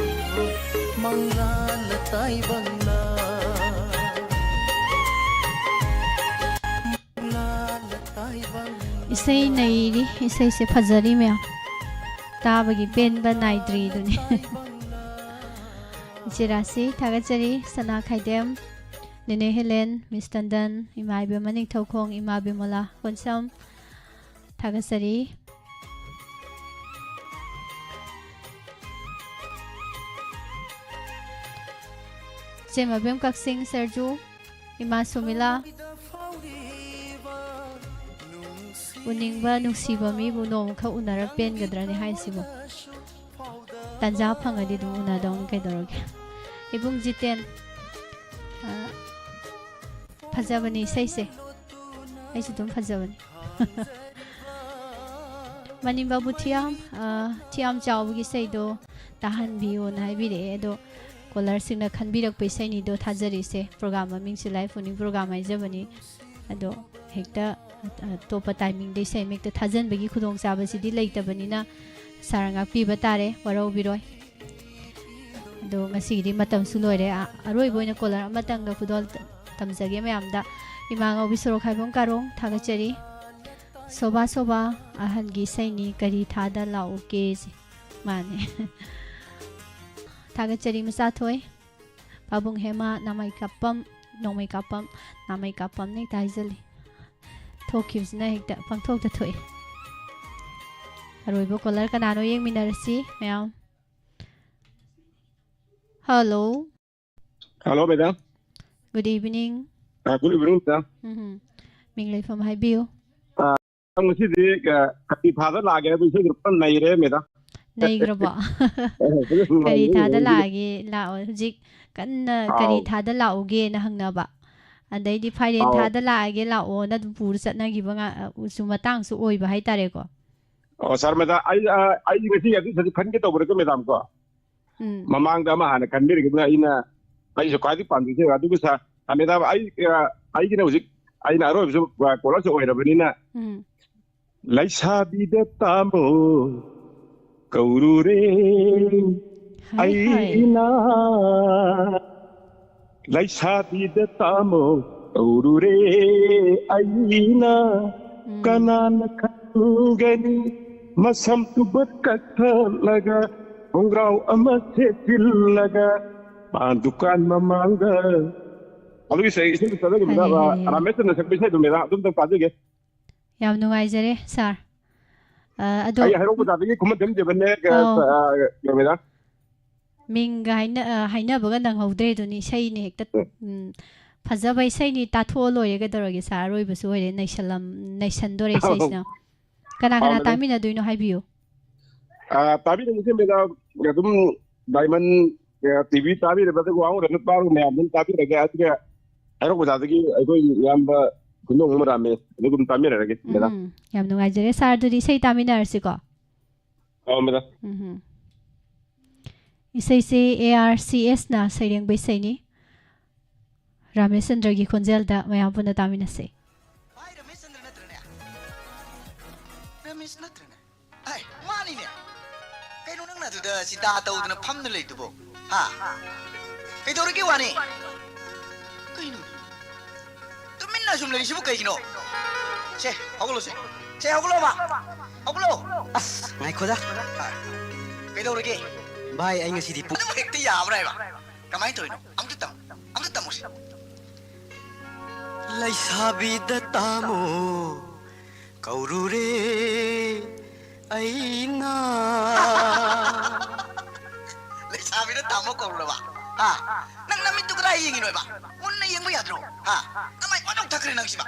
ꯃꯪꯂꯥꯜ ꯇꯥꯏꯕꯪꯂꯥ꯫ ꯃꯪꯂꯥꯜ ꯇꯥꯏꯕꯪꯂꯥ꯫ ꯏꯁꯩ ꯅꯩꯔꯤ, ꯏꯁꯩꯁꯦ ꯐꯖꯔꯤ ꯃꯌꯥꯝ꯫ ꯇꯥꯕꯒꯤ ꯄꯦꯟꯕ ꯅꯥꯏꯗ꯭ꯔꯤꯗꯨꯅꯤ꯫ ꯏꯆꯦ ꯔꯥꯁꯤ ꯊꯥꯒꯠꯆꯔꯤ, ꯁꯅꯥ ꯈꯥꯏꯗꯦꯝ, ꯅꯦꯅꯦ ꯍꯦꯂꯦꯟ, ꯃꯤꯁ ꯇꯟꯗꯟ, ꯏꯃꯥ ꯏꯕꯦꯝꯃ ꯅꯤꯡꯊꯧꯈꯣꯡ, ꯏꯃꯥ ꯕꯤꯃꯣꯂꯥ ꯀꯣꯟꯁꯝ, ꯊꯥꯒꯠꯆꯔꯤ꯫ ꯏꯆꯦ ꯃꯕꯦꯝ ꯀꯛꯆꯤꯡ ꯁꯔꯖꯨ, ꯏꯃꯥ ꯁꯨꯃꯤꯂꯥ, ꯎꯅꯤꯡꯕ ꯅꯨꯡꯁꯤꯕ ꯃꯤꯕꯨ ꯅꯣꯡꯃꯈꯛ ꯎꯅꯔ ꯄꯦꯟꯒꯗ꯭ꯔꯅꯦ ꯍꯥꯏꯁꯤꯕꯨ? ꯇꯟꯖꯥ ꯐꯪꯉꯗꯤ ꯑꯗꯨꯝ ꯎꯅꯗꯧꯅꯤ ꯀꯩꯗꯧꯔꯒꯦ? ꯏꯕꯨꯡ ꯖꯤꯇꯦꯟ, ꯑ, ꯐꯖꯕꯅꯤ ꯏꯁꯩꯁꯦ, ꯑꯩꯁꯨ ꯑꯗꯨꯝ ꯐꯖꯕꯅꯤ꯫ ꯃꯅꯤꯝꯕꯥꯕꯨ ꯊꯤꯌꯥꯝ, ꯑ, ꯊꯤꯌꯥꯝ ꯆꯥꯎꯕꯒꯤ ꯏꯁꯩꯗꯣ ꯇꯥꯍꯟꯕꯤꯌꯣꯅ ꯍꯥꯏꯕꯤꯔꯛꯑꯦ꯫ ꯑꯗꯣ ꯀꯣꯂꯔꯁꯤꯡꯅ ꯈꯟꯕꯤꯔꯛꯄ ꯏꯁꯩꯅꯤꯗꯣ ꯊꯥꯖꯔꯤꯁꯦ꯫ ꯄ꯭ꯔꯣꯒ꯭ꯔꯥꯝ ꯃꯃꯤꯡꯁꯦ ꯂꯥꯏꯐ ꯋꯥꯔꯅꯤꯡ ꯄ꯭ꯔꯣꯒ꯭ꯔꯥꯝ ꯍꯥꯏꯖꯕꯅꯤ꯫ ꯑꯗꯣ ꯍꯦꯛꯇ ꯑꯇꯣꯞꯄ ꯇꯥꯏꯃꯤꯡꯗ ꯏꯁꯩ ꯑꯃ ꯍꯦꯛꯇ ꯊꯥꯖꯤꯟꯕꯒꯤ ꯈꯨꯗꯣꯡꯆꯥꯕꯁꯤꯗꯤ ꯂꯩꯇꯕꯅꯤꯅ ꯁꯥꯔ ꯉꯥꯛꯄꯤꯕ ꯇꯥꯔꯦ, ꯋꯥꯔꯧꯕꯤꯔꯣꯏ꯫ ꯑꯗꯣ ꯉꯁꯤꯒꯤꯗꯤ ꯃꯇꯝꯁꯨ ꯂꯣꯏꯔꯦ꯫ ꯑ-, ꯑꯔꯣꯏꯕ ꯑꯣꯏꯅ ꯀꯣꯂꯔ ꯑꯃꯇꯪꯒ ꯈꯨꯗꯣꯜ ꯇ-, ꯇꯝꯖꯒꯦ ꯃꯌꯥꯝꯗ꯫ ꯏꯃꯥ ꯉꯥꯎꯕꯤ ꯁꯣꯔꯣꯛꯈꯥꯏꯕꯝ ꯀꯥꯔꯣꯡ, ꯊꯥꯒꯠꯆꯔꯤ꯫ ꯁꯣꯕꯥ ꯁꯣꯕꯥ ꯑꯍꯟꯒꯤ ꯏꯁꯩꯅꯤ, ꯀꯔꯤ ꯊꯥꯗ ꯂꯥꯛꯎꯒꯦ ꯁꯤ꯫ ꯃꯥꯅꯦ꯫ ꯊꯥꯒꯠꯆꯔꯤ ꯃꯆꯥꯊꯣꯏ꯫ ꯄꯥꯕꯨꯡ ꯍꯦꯃꯥ, ꯅꯥꯃꯩ ꯀꯥꯞꯄꯝ, ꯅꯣꯡꯃꯩ ꯀꯥꯞꯄꯝ, ꯅꯥꯃꯩ ꯀꯥꯞꯄꯝꯅ ꯍꯦꯛꯇ ꯍꯥꯏꯖꯜꯂꯤ꯫ ꯊꯣꯛꯈꯤꯕꯁꯤꯅ ꯍꯦꯛꯇ ꯄꯪꯊꯣꯛꯇ ꯊꯣꯛꯏ꯫ ꯑꯔꯣꯏꯕ ꯀꯣꯂꯔ ꯀꯅꯥꯅꯣ ꯌꯦꯡꯃꯤꯟꯅꯔꯁꯤ ꯃꯌꯥꯝ꯫ Hello. Hello, madam. Good evening꯫ ꯑ, good evening, ꯃꯦꯗꯥꯝ꯫ ꯎꯝ꯫ ꯃꯤꯡ ꯂꯩꯐꯝ ꯍꯥꯏꯕꯤꯌꯨ꯫ ꯑ, ꯉꯁꯤꯗꯤ, ꯑ, ꯀꯔꯤ ꯊꯥꯗ ꯂꯥꯛꯑꯒꯦ ꯍꯥꯏꯕ ꯏꯁꯩꯗꯨ ꯄꯨꯔꯥ ꯅꯩꯔꯦ, ꯃꯦꯗꯥꯝ꯫ ꯅꯩꯈ꯭ꯔꯕꯣ? ꯑ, ꯐꯖꯅ ꯀꯔꯤ ꯅꯩꯔꯦ, ꯊꯥꯗ ꯅꯩꯔꯦ꯫ ꯂꯥꯛꯑꯒꯦ ꯂꯥꯛꯑꯣ ꯍꯧꯖꯤꯛ ꯀꯟꯅ ꯀꯔꯤ ꯑꯥꯎ꯫ ꯊꯥꯗ ꯂꯥꯛꯎꯒꯦꯅ ꯍꯪꯅꯕ꯫ ꯑꯗꯩꯗꯤ ꯐꯥꯏꯔꯦꯟ ꯑꯥꯎ꯫ ꯊꯥꯗ ꯂꯥꯛꯑꯒꯦ ꯂꯥꯛꯑꯣꯅ ꯑꯗꯨꯝ ꯄꯨꯔ ꯆꯠꯅꯈꯤꯕ ꯉꯥ-, ꯑ, ꯎꯁꯨ ꯃꯇꯥꯡꯁꯨ ꯑꯣꯏꯕ ꯍꯥꯏꯇꯥꯔꯦꯀꯣ꯫ ꯑꯣ, ꯁꯥꯔ, ꯃꯦꯗꯥꯝ, ꯑꯩ, ꯑ, ꯑꯩ ꯉꯁꯤ ꯑꯗꯨ ꯈꯟꯒꯦ ꯇꯧꯕꯅꯦꯀꯣ, ꯃꯦꯗꯥꯝ, ꯀꯣ꯫ ꯎꯝ꯫ ꯃꯃꯥꯡꯗ ꯑꯃ ꯍꯥꯟꯅ ꯈꯟꯕꯤꯔꯒꯦ, ꯑꯗꯨꯅ ꯑꯩꯅ, ꯑꯩꯁꯨ ꯈ꯭ꯋꯥꯏꯗꯒꯤ ꯄꯥꯝꯖꯩꯁꯦ꯫ ꯑꯗꯨꯒ ꯁꯥꯔ, ꯑ, ꯃꯦꯗꯥꯝ, ꯑꯩ, ꯑ, ꯑꯩꯒꯤꯅ ꯍꯧꯖꯤꯛ ꯑꯩꯅ ꯑꯔꯣꯏꯕꯁꯨ, ꯑ, ꯀꯣꯂꯔꯁꯨ ꯑꯣꯏꯔꯕꯅꯤꯅ, ꯎꯝ꯫ ꯂꯩꯁꯥꯕꯤꯗ ꯇꯥꯃꯣ ꯀꯧꯔꯨꯔꯦ ꯍꯥꯏ, ꯍꯥꯏ꯫ ꯑꯩꯅ꯫ ꯂꯩꯁꯥꯕꯤꯗ ꯇꯥꯃꯣ ꯀꯧꯔꯨꯔꯦ ꯑꯩꯅ꯫ ꯎꯝ꯫ ꯀꯅꯥꯅ ꯈꯪꯒꯅꯤ ꯃꯁꯝ ꯇꯨꯕꯠ ꯀꯛꯊꯠꯂꯒ ꯈꯣꯡꯒ꯭ꯔꯥꯎ ꯑꯃ ꯁꯦꯠꯆꯤꯜꯂꯒ ꯄꯥꯟ ꯗꯨꯀꯥꯟ ꯃꯃꯥꯡꯗ꯫ ꯑꯗꯨꯒꯤ ꯏꯁꯩ, ꯏꯁꯩꯗꯨ ꯆꯠꯅꯈꯤꯕꯗ, ꯍꯥꯏ, ꯍꯥꯏ, ꯍꯥꯏ꯫ ꯔꯥꯃꯦꯁꯅ ꯁꯛꯄ ꯏꯁꯩꯗꯨꯅꯦꯕ, ꯑꯗꯨꯝꯇꯪ ꯇꯥꯖꯒꯦ꯫ ꯌꯥꯝ ꯅꯨꯡꯉꯥꯏꯖꯔꯦ, ꯁꯥꯔ꯫ ꯑ, ꯑꯗꯣ ꯑꯩ ꯍꯩꯔꯣꯛ ꯕꯖꯥꯔꯗꯒꯤ ꯈꯨꯃꯟꯊꯦꯝ ꯖꯦꯕꯟꯅꯦ, ꯑ, ꯑꯧ꯫ ꯑ, ꯔꯣꯃꯤꯂꯥ꯫ ꯃꯤꯡꯒ ꯍꯥꯏꯅ-, ꯑ, ꯍꯥꯏꯅꯕꯒ ꯅꯪꯍꯧꯗ꯭ꯔꯦ ꯑꯗꯨꯅꯤ, ꯏꯁꯩꯅꯤ ꯍꯦꯛꯇ, ꯎꯝ꯫ ꯎꯝ, ꯐꯖꯕ ꯏꯁꯩꯅꯤ, ꯇꯥꯊꯣꯛꯑ ꯂꯣꯏꯔꯦ ꯀꯩꯗꯧꯔꯒꯦ, ꯁꯥꯔ, ꯑꯔꯣꯏꯕꯁꯨ ꯑꯣꯏꯔꯦ, ꯅꯩꯁꯜꯂꯝ-, ꯅꯩꯁꯟꯗꯣꯔꯦ ꯏꯁꯩꯁꯤꯅ꯫ ꯀꯅꯥ ꯑꯧ, ꯀꯅꯥ ꯃꯦꯗꯥꯝ꯫ ꯇꯥꯃꯤꯟꯅꯗꯣꯏꯅꯣ ꯍꯥꯏꯕꯤꯌꯨ꯫ ꯑ, ꯇꯥꯕꯤꯔꯤꯕꯁꯦ ꯃꯦꯗꯥꯝ, ꯑꯗꯨꯝ ꯗꯥꯏꯃꯟ, ꯑ, ꯇꯤ ꯚꯤ ꯇꯥꯕꯤꯔꯕ, ꯑꯗꯨꯒ ꯋꯥꯍꯪ ꯅꯨꯄꯥ ꯃꯌꯥꯝ ꯑꯗꯨꯝ ꯇꯥꯕꯤꯔꯒꯦ, ꯑꯗꯨꯒ ꯍꯩꯔꯣꯛ ꯕꯖꯥꯔꯗꯒꯤ ꯑꯩꯈꯣꯏ ꯏꯌꯥꯝꯕ ꯈꯨꯟꯗꯣꯡ ꯔꯥꯃꯦꯁ, ꯑꯗꯨꯒ ꯑꯗꯨꯝ ꯇꯥꯃꯤꯟꯅꯔꯒꯦ, ꯃꯦꯗꯥꯝ꯫ ꯎꯝ, ꯌꯥꯝ ꯅꯨꯡꯉꯥꯏꯖꯔꯦ꯫ ꯁꯥꯔ, ꯑꯗꯨꯗꯤ ꯏꯁꯩ ꯇꯥꯃꯤꯟꯅꯔꯁꯤꯀꯣ꯫ ꯑꯧ, ꯃꯦꯗꯥꯝ꯫ ꯎꯝ꯫ ꯏꯁꯩꯁꯦ ꯑꯦ ꯑꯥꯔ ꯁꯤ ꯑꯦꯁꯅ ꯁꯩꯔꯦꯡꯕ ꯏꯁꯩꯅꯤ꯫ ꯔꯥꯃꯦꯁꯆꯟꯗ꯭ꯔꯒꯤ ꯈꯣꯟꯖꯦꯜꯗ ꯃꯌꯥꯝ ꯄꯨꯟꯅ ꯇꯥꯃꯤꯟꯅꯁꯦ꯫ ꯅꯠꯇ꯭ꯔꯅꯦ? ꯑꯩ, ꯃꯥꯅꯤꯅꯦ꯫ ꯀꯩꯅꯣ ꯅꯪꯅ ꯑꯗꯨꯗ ꯆꯤꯟꯇꯥ ꯇꯧꯗꯅ ꯐꯝꯗꯨꯅ ꯂꯩꯗꯨꯕꯣ? ꯍꯥ? ꯀꯩꯗꯧꯔꯒꯦ ꯋꯥꯅꯤ? ꯀꯩꯅꯣ? ꯇꯨꯃꯤꯟꯅ ꯁꯨꯝ ꯂꯩꯔꯤꯁꯤꯕꯨ ꯀꯩꯒꯤꯅꯣ? ꯁꯦ, ꯍꯧꯒꯠꯂꯣ ꯁꯦ꯫ ꯁꯦ, ꯍꯧꯒꯠꯂꯣꯕ꯫ ꯍꯧꯒꯠꯂꯣ꯫ ꯑꯁ, ꯉꯥꯏꯈꯣꯗ꯫ ꯍꯥ? ꯀꯩꯗꯧꯔꯒꯦ? ꯚꯥꯏ, ꯑꯩ ꯉꯁꯤꯗꯤ ꯄꯨ- ꯑꯗꯨꯝ ꯍꯦꯛꯇ ꯌꯥꯕ꯭ꯔꯥ ꯍꯥꯏꯕ? ꯀꯃꯥꯏꯅ ꯇꯧꯔꯤꯅꯣ? ꯑꯝꯇ ꯇꯝ-, ꯑꯝꯇ ꯇꯝꯃꯨꯁꯦ꯫ ꯂꯩꯁꯥꯕꯤꯗ ꯇꯥꯃꯣ ꯀꯧꯔꯨꯔꯦ ꯑꯩꯅ꯫ ꯂꯩꯁꯥꯕꯤꯗ ꯇꯥꯃꯣ ꯀꯧꯔꯨꯔꯕ? ꯍꯥ? ꯅꯪ ꯅꯃꯤꯠꯇꯨ ꯀꯗꯥꯏ ꯌꯦꯡꯉꯤꯅꯣꯕ? ꯃꯨꯟꯅ ꯌꯦꯡꯕ ꯌꯥꯗ꯭ꯔꯣ? ꯍꯥ? ꯅꯃꯥꯏ ꯃꯅꯨꯡ ꯊꯛꯈ꯭ꯔꯦ ꯅꯪꯁꯤꯕ꯫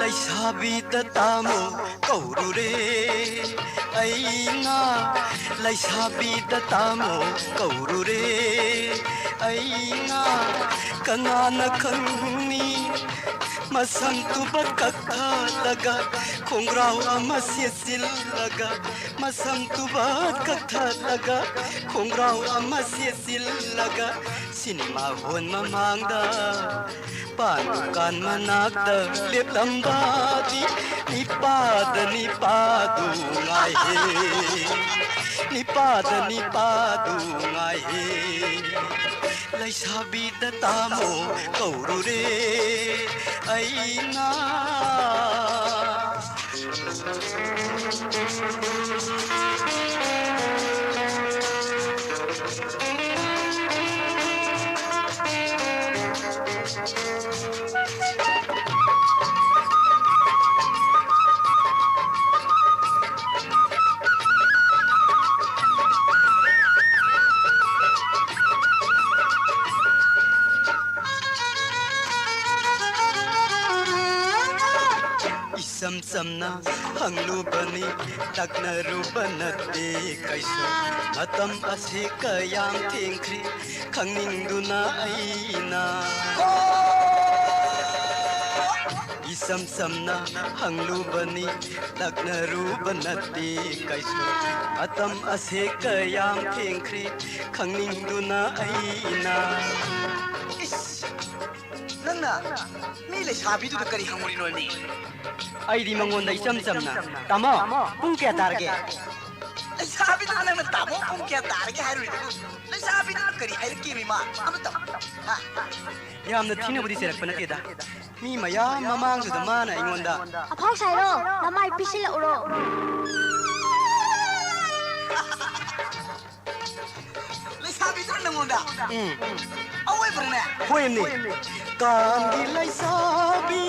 ꯂꯩꯁꯥꯕꯤꯗ ꯇꯥꯃꯣ ꯀꯧꯔꯨꯔꯦ ꯑꯩꯅ, ꯂꯩꯁꯥꯕꯤꯗ ꯇꯥꯃꯣ ꯀꯧꯔꯨꯔꯦ ꯑꯩꯅ꯫ ꯀꯅꯥꯅ ꯈꯪꯅꯤ ꯃꯁꯝ ꯇꯨꯕꯠ ꯀꯛꯊꯠꯂꯒ, ꯈꯣꯡꯒ꯭ꯔꯥꯎ ꯑꯃ ꯁꯦꯠꯆꯤꯜꯂꯒ, ꯃꯁꯝ ꯇꯨꯕꯠ ꯀꯛꯊꯠꯂꯒ, ꯈꯣꯡꯒ꯭ꯔꯥꯎ ꯑꯃ ꯁꯦꯠꯆꯤꯜꯂꯒ, ꯁꯤꯅꯦꯃꯥ ꯍꯣꯜ ꯃꯃꯥꯡꯗ ꯄꯥꯟ ꯗꯨꯀꯥꯟ ꯃꯅꯥꯛꯇ ꯂꯦꯞꯂꯝꯕꯗꯤ ꯅꯤꯄꯥꯗ ꯅꯤꯄꯥꯗꯨ ꯉꯥꯏꯍꯦ, ꯅꯤꯄꯥꯗ ꯅꯤꯄꯥꯗꯨ ꯉꯥꯏꯍꯦ꯫ ꯂꯩꯁꯥꯕꯤꯗ ꯇꯥꯃꯣ ꯀꯧꯔꯨꯔꯦ ꯑꯩꯅ꯫ ꯏꯆꯝ ꯆꯝꯅ ꯍꯪꯂꯨꯕꯅꯤ, ꯇꯛꯅꯔꯨꯕ ꯅꯠꯇꯦ ꯀꯩꯁꯨ꯫ ꯃꯇꯝ ꯑꯁꯤ ꯀꯌꯥꯝ ꯊꯦꯡꯈ꯭ꯔꯦ ꯈꯪꯅꯤꯡꯗꯨꯅ ꯑꯩꯅ꯫ ꯏꯆꯝ ꯆꯝꯅ ꯍꯪꯂꯨꯕꯅꯤ, ꯇꯛꯅꯔꯨꯕ ꯅꯠꯇꯦ ꯀꯩꯁꯨ꯫ ꯃꯇꯝ ꯑꯁꯤ ꯀꯌꯥꯝ ꯊꯦꯡꯈ꯭ꯔꯦ ꯈꯪꯅꯤꯡꯗꯨꯅ ꯑꯩꯅ꯫ ꯏꯁ! ꯅꯪ ꯅꯪꯅ ꯃꯤ ꯂꯩꯁꯥꯕꯤꯗꯨꯗ ꯀꯔꯤ ꯍꯪꯉꯨꯔꯤꯅꯣꯅꯦ? ꯑꯩꯗꯤ ꯃꯉꯣꯟꯗ ꯏꯆꯝ ꯆꯝꯅ, "ꯇꯥꯃꯣ, ꯄꯨꯡ ꯀꯌꯥ ꯇꯥꯔꯒꯦ?" ꯂꯩꯁꯥꯕꯤꯗꯨꯗ ꯅꯪꯅ "ꯇꯥꯃꯣ, ꯄꯨꯡ ꯀꯌꯥ ꯇꯥꯔꯒꯦ?" ꯍꯥꯏꯔꯨꯔꯤꯗꯨꯕꯨ ꯂꯩꯁꯥꯕꯤꯗꯨꯅ ꯀꯔꯤ ꯍꯥꯏꯔꯛꯀꯦꯃꯤ ꯃꯥ? ꯑꯃꯇ, ꯍꯥ? ꯌꯥꯝꯅ ꯊꯤꯅꯕꯨꯗꯤ ꯆꯩꯔꯛꯄ ꯅꯠꯇꯦꯗ꯫ ꯃꯤ ꯃꯌꯥꯝ ꯃꯃꯥꯡꯗꯨꯗ ꯃꯥꯅ ꯑꯩꯉꯣꯟꯗ, "ꯑꯐꯥꯎ ꯁꯥꯏꯔꯣ, ꯅꯃꯥꯏ ꯄꯤꯁꯤꯜꯂꯛꯎꯔꯣ?" ꯂꯩꯁꯥꯕꯤꯗꯨꯅ ꯅꯪꯉꯣꯟꯗ? ꯎꯝ꯫ ꯑꯋꯣꯏꯕ꯭ꯔꯅꯦ? ꯍꯣꯏꯅꯦ꯫ ꯀꯥꯟꯒꯤ ꯂꯩꯁꯥꯕꯤ,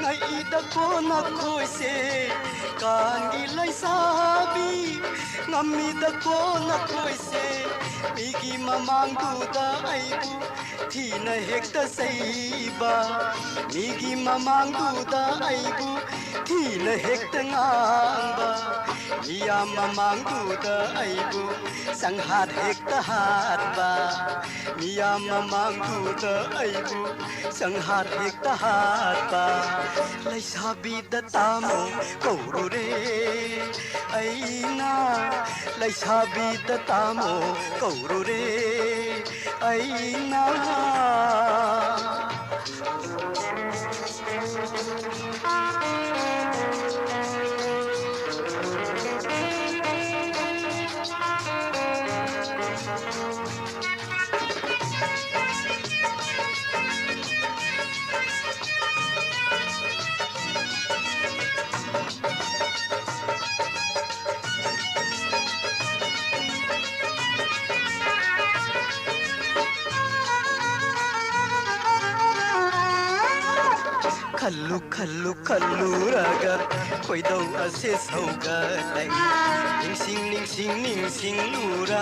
ꯉꯛꯏꯗꯀꯣ ꯅꯈꯣꯏꯁꯦ꯫ ꯀꯥꯟꯒꯤ ꯂꯩꯁꯥꯕꯤ, ꯉꯝꯃꯤꯗꯀꯣ ꯅꯈꯣꯏꯁꯦ꯫ ꯃꯤꯒꯤ ꯃꯃꯥꯡꯗꯨꯗ ꯑꯩꯕꯨ ꯊꯤꯅ ꯍꯦꯛꯇ ꯆꯩꯕ, ꯃꯤꯒꯤ ꯃꯃꯥꯡꯗꯨꯗ ꯑꯩꯕꯨ ꯊꯤꯅ ꯍꯦꯛꯇ ꯉꯥꯡꯕ, ꯃꯤꯌꯥꯝ ꯃꯃꯥꯡꯗꯨꯗ ꯑꯩꯕꯨ ꯆꯪꯍꯥꯠ ꯍꯦꯛꯇ ꯍꯥꯠꯄ, ꯃꯤꯌꯥꯝ ꯃꯃꯥꯡꯗꯨꯗ ꯑꯩꯕꯨ ꯆꯪꯍꯥꯠ ꯍꯦꯛꯇ ꯍꯥꯠꯄ꯫ ꯂꯩꯁꯥꯕꯤꯗ ꯇꯥꯃꯣ ꯀꯧꯔꯨꯔꯦ ꯑꯩꯅ, ꯂꯩꯁꯥꯕꯤꯗ ꯇꯥꯃꯣ ꯀꯧꯔꯨꯔꯦ ꯑꯩꯅ꯫ ꯈꯜꯂꯨ ꯈꯜꯂꯨ ꯈꯜꯂꯨꯔꯒ ꯈꯣꯏꯗꯧ ꯑꯁꯦ ꯁꯧꯒꯠꯂꯛꯏ꯫ ꯅꯤꯡꯁꯤꯡ ꯅꯤꯡꯁꯤꯡ ꯅꯤꯡꯁꯤꯡꯂꯨꯔ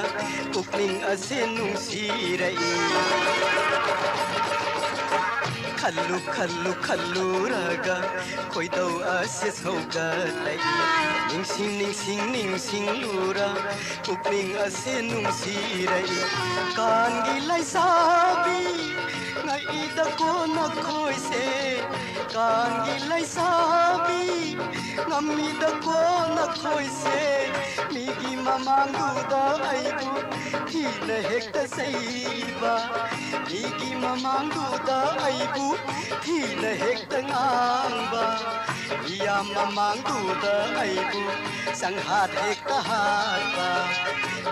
ꯄꯨꯛꯅꯤꯡ ꯑꯁꯦ ꯅꯨꯡꯁꯤꯔꯛꯏ꯫ ꯈꯜꯂꯨ ꯈꯜꯂꯨ ꯈꯜꯂꯨꯔꯒ ꯈꯣꯏꯗꯧ ꯑꯁꯦ ꯁꯧꯒꯠꯂꯛꯏ꯫ ꯅꯤꯡꯁꯤꯡ ꯅꯤꯡꯁꯤꯡ ꯅꯤꯡꯁꯤꯡꯂꯨꯔ ꯄꯨꯛꯅꯤꯡ ꯑꯁꯦ ꯅꯨꯡꯁꯤꯔꯛꯏ꯫ ꯀꯥꯟꯒꯤ ꯂꯩꯁꯥꯕꯤ ꯉꯛꯏꯗꯀꯣ ꯅꯈꯣꯏꯁꯦ꯫ ꯀꯥꯟꯒꯤ ꯂꯩꯁꯥꯕꯤ ꯉꯝꯃꯤꯗꯀꯣ ꯅꯈꯣꯏꯁꯦ꯫ ꯃꯤꯒꯤ ꯃꯃꯥꯡꯗꯨꯗ ꯑꯩꯕꯨ ꯊꯤꯅ ꯍꯦꯛꯇ ꯆꯩꯕ, ꯃꯤꯒꯤ ꯃꯃꯥꯡꯗꯨꯗ ꯑꯩꯕꯨ ꯍꯦꯛꯇ ꯉꯥꯡꯕ, ꯃꯤꯌꯥꯝ ꯃꯃꯥꯡꯗꯨꯗ ꯑꯩꯕꯨ ꯁꯪꯍꯥꯠ ꯍꯦꯛꯇ ꯍꯥꯠꯄ,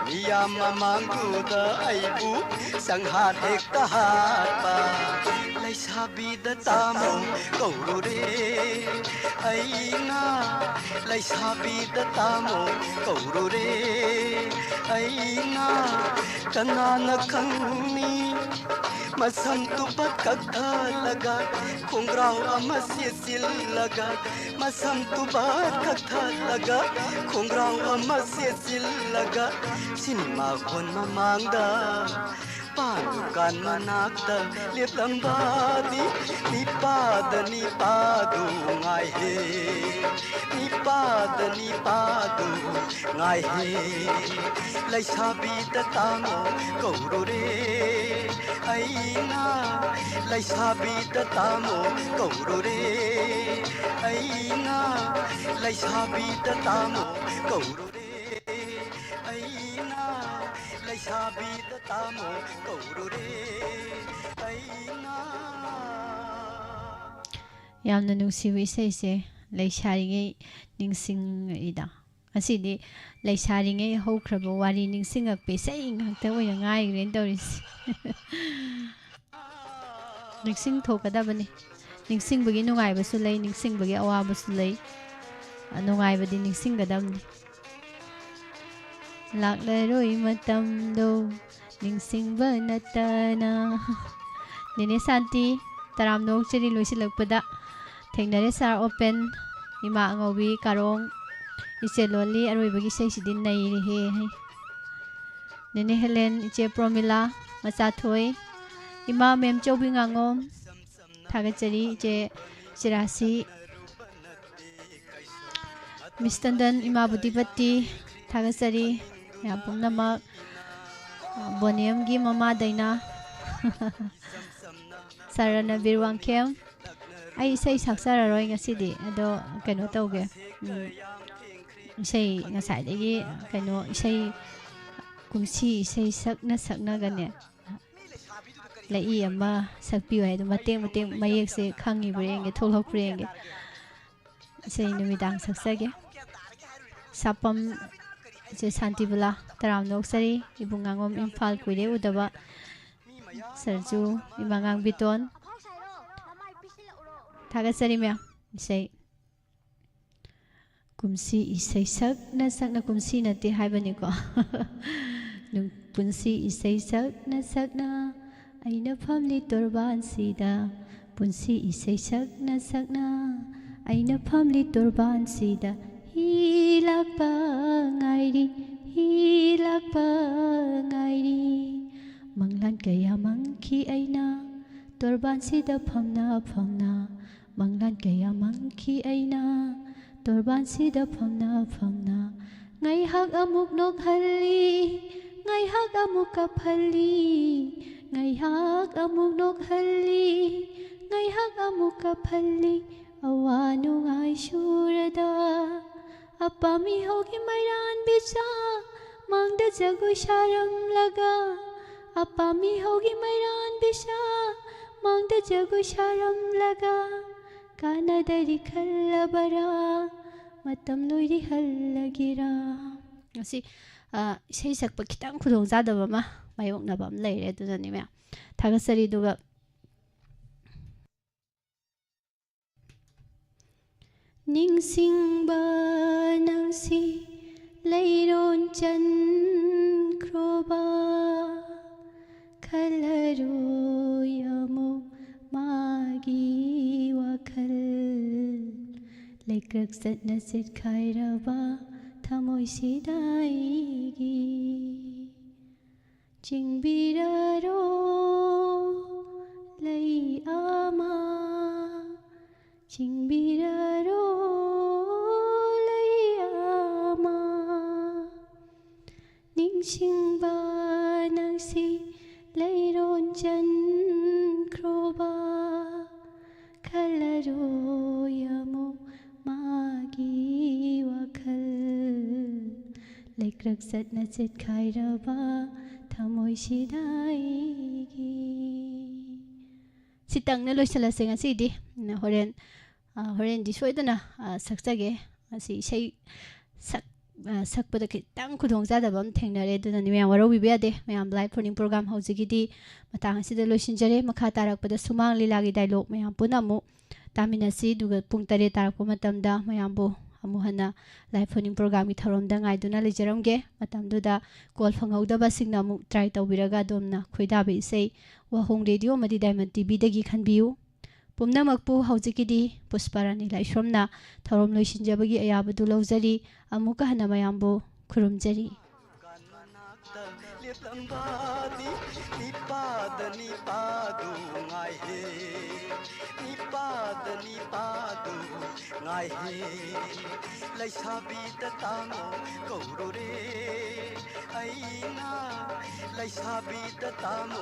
ꯃꯤꯌꯥꯝ ꯃꯃꯥꯡꯗꯨꯗ ꯑꯩꯕꯨ ꯁꯪꯍꯥꯠ ꯍꯦꯛꯇ ꯍꯥꯠꯄ꯫ ꯂꯩꯁꯥꯕꯤꯗ ꯇꯥꯃꯣ ꯀꯧꯔꯨꯔꯦ ꯑꯩꯅ, ꯂꯩꯁꯥꯕꯤꯗ ꯇꯥꯃꯣ ꯀꯧꯔꯨꯔꯦ ꯑꯩꯅ꯫ ꯀꯅꯥꯅ ꯈꯪꯅꯤ ꯃꯁꯝ ꯇꯨꯕꯠ ꯀꯛꯊꯠꯂꯒ, ꯈꯣꯡꯒ꯭ꯔꯥꯎ ꯑꯃ ꯁꯦꯠꯆꯤꯜꯂꯒ, ꯃꯁꯝ ꯇꯨꯕꯠ ꯀꯛꯊꯠꯂꯒ, ꯈꯣꯡꯒ꯭ꯔꯥꯎ ꯑꯃ ꯁꯦꯠꯆꯤꯜꯂꯒ, ꯁꯤꯅꯦꯃꯥ ꯍꯣꯜ ꯃꯃꯥꯡꯗ ꯄꯥꯟ ꯗꯨꯀꯥꯟ ꯃꯅꯥꯛꯇ ꯂꯦꯞꯂꯝꯕꯗꯤ, ꯅꯤꯄꯥꯗ ꯅꯤꯄꯥꯗꯨ ꯉꯥꯏꯍꯦ, ꯅꯤꯄꯥꯗ ꯅꯤꯄꯥꯗꯨ ꯉꯥꯏꯍꯦ꯫ ꯂꯩꯁꯥꯕꯤꯗ ꯇꯥꯃꯣ ꯀꯧꯔꯨꯔꯦ ꯑꯩꯅ, ꯂꯩꯁꯥꯕꯤꯗ ꯇꯥꯃꯣ ꯀꯧꯔꯨꯔꯦ ꯑꯩꯅ, ꯂꯩꯁꯥꯕꯤꯗ ꯇꯥꯃꯣ ꯀꯧꯔꯨꯔꯦ ꯑꯩꯅ, ꯂꯩꯁꯥꯕꯤꯗ ꯇꯥꯃꯣ ꯀꯧꯔꯨꯔꯦ ꯑꯩꯅ꯫ ꯌꯥꯝꯅ ꯅꯨꯡꯁꯤꯕ ꯏꯁꯩꯁꯦ, ꯂꯩꯁꯥꯔꯤꯉꯩ ꯅꯤꯡꯁꯤꯡꯉꯛꯏꯗ꯫ ꯉꯁꯤꯗꯤ ꯂꯩꯁꯥꯔꯤꯉꯩ ꯍꯧꯈ꯭ꯔꯕ ꯋꯥꯔꯤ ꯅꯤꯡꯁꯤꯡꯉꯛꯄ ꯏꯁꯩ ꯉꯥꯛꯇ ꯑꯣꯏꯅ ꯉꯥꯏꯈ꯭ꯔꯦꯅ ꯇꯧꯔꯤꯁꯦ꯫ ꯅꯤꯡꯁꯤꯡ ꯊꯣꯛꯀꯗꯕꯅꯤ꯫ ꯅꯤꯡꯁꯤꯡꯕꯒꯤ ꯅꯨꯡꯉꯥꯏꯕꯁꯨ ꯂꯩ, ꯅꯤꯡꯁꯤꯡꯕꯒꯤ ꯑꯋꯥꯕꯁꯨ ꯂꯩ꯫ ꯅꯨꯡꯉꯥꯏꯕꯗꯤ ꯅꯤꯡꯁꯤꯡꯒꯗꯕꯅꯤ꯫ ꯂꯥꯛꯂꯔꯣꯏ ꯃꯇꯝꯗꯣ ꯅꯤꯡꯁꯤꯡꯕ ꯅꯠꯇꯅ꯫ ꯅꯦꯅꯦ ꯁꯥꯟꯇꯤ, ꯇꯔꯥꯝꯅ ꯑꯣꯛꯆꯔꯤ ꯂꯣꯏꯁꯤꯜꯂꯛꯄꯗ꯫ ꯊꯦꯡꯅꯔꯦ ꯁꯥꯔ ꯑꯣꯄꯦꯟ, ꯏꯃꯥ ꯑꯉꯧꯕꯤ ꯀꯥꯔꯣꯡ, ꯏꯆꯦ ꯂꯣꯜꯂꯤ, ꯑꯔꯣꯏꯕꯒꯤ ꯏꯁꯩꯁꯤꯗꯤ ꯅꯩꯔꯦꯍꯦ ꯍꯥꯏ꯫ ꯅꯦꯅꯦ ꯍꯦꯂꯦꯟ, ꯏꯆꯦ ꯄ꯭ꯔꯣꯃꯤꯂꯥ, ꯃꯆꯥꯊꯣꯏ, ꯏꯃꯥ ꯃꯦꯝꯆꯧꯕꯤ ꯉꯥꯉꯣꯝ, ꯊꯥꯒꯠꯆꯔꯤ ꯏꯆꯦ ꯆꯤꯔꯥꯁꯤ꯫ ꯃꯤꯁ ꯇꯟꯗꯟ, ꯏꯃꯥ ꯕꯨꯗꯤꯄꯇꯤ, ꯊꯥꯒꯠꯆꯔꯤ ꯃꯌꯥꯝ ꯄꯨꯝꯅꯃꯛ꯫ ꯕꯣꯅꯤꯌꯝꯒꯤ ꯃꯃꯥ ꯗꯩꯅꯥ, ꯁꯥꯔ ꯔꯅꯕꯤꯔ ꯋꯥꯡꯈꯦꯝ꯫ ꯑꯩ ꯏꯁꯩ ꯁꯛꯆꯔꯔꯣꯏ ꯉꯁꯤꯗꯤ, ꯑꯗꯣ ꯀꯩꯅꯣ ꯇꯧꯒꯦ, ꯎꯝ, ꯏꯁꯩ ꯉꯁꯥꯏꯗꯒꯤ ꯀꯩꯅꯣ ꯏꯁꯩ ꯀꯨꯝꯁꯤ ꯏꯁꯩ ꯁꯛꯅ ꯁꯛꯅꯒꯅꯦ ꯂꯩꯏ ꯑꯃ ꯁꯛꯄꯤꯌꯨ ꯍꯥꯏꯗꯣ, ꯃꯇꯦꯛ ꯃꯇꯦꯛ ꯃꯌꯦꯛꯁꯦ ꯈꯪꯉꯤꯕ꯭ꯔꯥ ꯌꯦꯡꯒꯦ, ꯊꯣꯛꯂꯛꯄ꯭ꯔꯥ ꯌꯦꯡꯒꯦ꯫ ꯏꯁꯩ ꯅꯨꯃꯤꯗꯥꯡ ꯁꯛꯆꯒꯦ꯫ ꯁꯥꯄꯝ ꯏꯆꯦ ꯁꯥꯟꯇꯤꯕꯂꯥ, ꯇꯔꯥꯝꯅ ꯑꯣꯛꯆꯔꯤ꯫ ꯏꯕꯨꯡ ꯉꯥꯉꯣꯝ, ꯏꯝꯐꯥꯜ, ꯀꯨꯏꯔꯦ ꯎꯗꯕ꯫ ꯁꯔꯖꯨ, ꯏꯃꯥ ꯉꯥꯡꯕꯤꯇꯣꯟ꯫ ꯊꯥꯒꯠꯆꯔꯤ ꯃꯌꯥꯝ꯫ ꯏꯁꯩ꯫ ꯀꯨꯝꯁꯤ ꯏꯁꯩ ꯁꯛꯅ ꯁꯛꯅ, ꯀꯨꯝꯁꯤ ꯅꯠꯇꯦ ꯍꯥꯏꯕꯅꯤꯀꯣ꯫ ꯅꯨꯡ-, ꯄꯨꯟꯁꯤ ꯏꯁꯩ ꯁꯛꯅ ꯁꯛꯅ ꯑꯩꯅ ꯐꯝꯂꯤ ꯇꯣꯔꯕꯥꯟꯁꯤꯗ꯫ ꯄꯨꯟꯁꯤ ꯏꯁꯩ ꯁꯛꯅ ꯁꯛꯅ ꯑꯩꯅ ꯐꯝꯂꯤ ꯇꯣꯔꯕꯥꯟꯁꯤꯗ꯫ ꯍꯤ ꯂꯥꯛꯄ ꯉꯥꯏꯔꯤ, ꯍꯤ ꯂꯥꯛꯄ ꯉꯥꯏꯔꯤ꯫ ꯃꯪꯂꯥꯟ ꯀꯌꯥ ꯃꯪꯈꯤ ꯑꯩꯅ ꯇꯣꯔꯕꯥꯟꯁꯤꯗ ꯐꯝꯅ ꯐꯝꯅ꯫ ꯃꯪꯂꯥꯟ ꯀꯌꯥ ꯃꯪꯈꯤ ꯑꯩꯅ ꯇꯣꯔꯕꯥꯟꯁꯤꯗ ꯐꯝꯅ ꯐꯝꯅ꯫ ꯉꯥꯏꯍꯥꯛ ꯑꯃꯨꯛ ꯅꯣꯛꯍꯜꯂꯤ, ꯉꯥꯏꯍꯥꯛ ꯑꯃꯨꯛ ꯀꯞꯍꯜꯂꯤ, ꯉꯥꯏꯍꯥꯛ ꯑꯃꯨꯛ ꯅꯣꯛꯍꯜꯂꯤ, ꯉꯥꯏꯍꯥꯛ ꯑꯃꯨꯛ ꯀꯞꯍꯜꯂꯤ꯫ ꯑꯋꯥ ꯅꯨꯡꯉꯥꯏ ꯁꯨꯔꯗ ꯑꯄꯥꯝꯃꯤ ꯍꯧꯒꯤ ꯃꯩꯔꯥꯟ ꯕꯤꯆꯥ ꯃꯥꯡꯗ ꯖꯒꯣꯏ ꯁꯥꯔꯝꯂꯒ꯫ ꯑꯄꯥꯝꯃꯤ ꯍꯧꯒꯤ ꯃꯩꯔꯥꯟ ꯕꯤꯆꯥ ꯃꯥꯡꯗ ꯖꯒꯣꯏ ꯁꯥꯔꯝꯂꯒ꯫ ꯀꯥꯟꯅꯗꯔꯤ ꯈꯜꯂꯕꯔꯥ ꯃꯇꯝ ꯂꯣꯏꯔꯤ ꯍꯜꯂꯒꯦꯔꯥ꯫ ꯉꯁꯤ, ꯑ, ꯏꯁꯩ ꯁꯛꯄ ꯈꯤꯇꯪ ꯈꯨꯗꯣꯡꯆꯥꯗꯕ ꯑꯃ ꯃꯥꯌꯣꯛꯅꯕ ꯑꯃ ꯂꯩꯔꯦ, ꯑꯗꯨꯅꯅꯦ ꯃꯌꯥꯝ꯫ ꯊꯥꯒꯠꯆꯔꯤ꯫ ꯑꯗꯨꯒ ꯅꯤꯡꯁꯤꯡꯕ ꯅꯪꯁꯤ ꯂꯩꯔꯣꯟ ꯆꯟꯈ꯭ꯔꯣꯕ, ꯈꯜꯂꯔꯣꯏ ꯑꯃꯨꯛ ꯃꯥꯒꯤ ꯋꯥꯈꯜ꯫ ꯂꯩꯀ꯭ꯔꯛ ꯆꯠꯅ ꯆꯦꯠꯈꯥꯏꯔꯕ ꯊꯃꯣꯏꯁꯤꯗ ꯑꯩꯒꯤ꯫ ꯆꯤꯡꯕꯤꯔꯔꯣ ꯂꯩ ꯑꯃ, ꯆꯤꯡꯕꯤꯔꯔꯣ ꯂꯩ ꯑꯃ꯫ ꯅꯤꯡꯁꯤꯡꯕ ꯅꯪꯁꯤ ꯂꯩꯔꯣꯟ ꯆꯟꯈ꯭ꯔꯣꯕ, ꯈꯜꯂꯔꯣꯏ ꯑꯃꯨꯛ ꯃꯥꯒꯤ ꯋꯥꯈꯜ꯫ ꯂꯩꯀ꯭ꯔꯛ ꯆꯠꯅ ꯆꯦꯠꯈꯥꯏꯔꯕ ꯊꯃꯣꯏꯁꯤꯗ ꯑꯩꯒꯤ꯫ ꯈꯤꯇꯪꯅ ꯂꯣꯏꯁꯤꯜꯂꯁꯦ ꯉꯁꯤꯗꯤ꯫ ꯎꯝ, ꯍꯣꯔꯦꯟ, ꯑ, ꯍꯣꯔꯦꯟꯗꯤ ꯁꯣꯏꯗꯅ, ꯑ, ꯁꯛꯆꯒꯦ꯫ ꯉꯁꯤ ꯏꯁꯩ ꯁꯛ-, ꯑ, ꯁꯛꯄꯗ ꯈꯤꯇꯪ ꯈꯨꯗꯣꯡꯆꯥꯗꯕ ꯑꯃ ꯊꯦꯡꯅꯔꯦ, ꯑꯗꯨꯅ ꯃꯌꯥꯝ ꯋꯥꯔꯧꯕꯤꯕ ꯌꯥꯗꯦ꯫ ꯃꯌꯥꯝ live phone-in program ꯍꯧꯖꯤꯛꯀꯤꯗꯤ ꯃꯇꯥꯡ ꯑꯁꯤꯗ ꯂꯣꯏꯁꯤꯟꯖꯔꯦ꯫ ꯃꯈꯥ ꯇꯥꯔꯛꯄꯗ ꯁꯨꯃꯥꯡ ꯂꯤꯂꯥꯒꯤ dialogue ꯃꯌꯥꯝ ꯄꯨꯟꯅ ꯑꯃꯨꯛ ꯇꯥꯃꯤꯟꯅꯁꯤ, ꯑꯗꯨꯒ ꯄꯨꯡ ꯇꯔꯦꯠ ꯇꯥꯔꯛꯄ ꯃꯇꯝꯗ ꯃꯌꯥꯝꯕꯨ ꯑꯃꯨꯛ ꯍꯟꯅ live phone-in program-ꯒꯤ ꯊꯧꯔꯝꯗ ꯉꯥꯏꯗꯨꯅ ꯂꯩꯖꯔꯝꯒꯦ꯫ ꯃꯇꯝꯗꯨꯗ call ꯐꯪꯍꯧꯗꯕꯁꯤꯡꯅ ꯑꯃꯨꯛ try ꯇꯧꯕꯤꯔꯒ ꯑꯗꯣꯝꯅ ꯈꯣꯏꯗꯥꯕ ꯏꯁꯩ ꯋꯥꯍꯣꯡ ꯔꯦꯗꯤꯑꯣ ꯑꯃꯗꯤ Diamond TV-ꯗꯒꯤ ꯈꯟꯕꯤꯌꯨ꯫ ꯄꯨꯝꯅꯃꯛꯄꯨ ꯍꯧꯖꯤꯛꯀꯤꯗꯤ ꯄꯨꯁꯄꯥꯔꯥꯅꯤ ꯂꯥꯏꯁ꯭ꯔꯝꯅ ꯊꯧꯔꯝ ꯂꯣꯏꯁꯤꯟꯖꯕꯒꯤ ꯑꯌꯥꯕꯗꯨ ꯂꯧꯖꯔꯤ꯫ ꯑꯃꯨꯛꯀ ꯍꯟꯅ ꯃꯌꯥꯝꯕꯨ ꯈꯨꯔꯨꯝꯖꯔꯤ꯫ ꯅꯤꯄꯥꯗ ꯅꯤꯄꯥꯗꯨ ꯉꯥꯏꯍꯦ, ꯅꯤꯄꯥꯗ ꯅꯤꯄꯥꯗꯨ ꯉꯥꯏꯍꯦ꯫ ꯂꯩꯁꯥꯕꯤꯗ ꯇꯥꯃꯣ ꯀꯧꯔꯨꯔꯦ ꯑꯩꯅ, ꯂꯩꯁꯥꯕꯤꯗ ꯇꯥꯃꯣ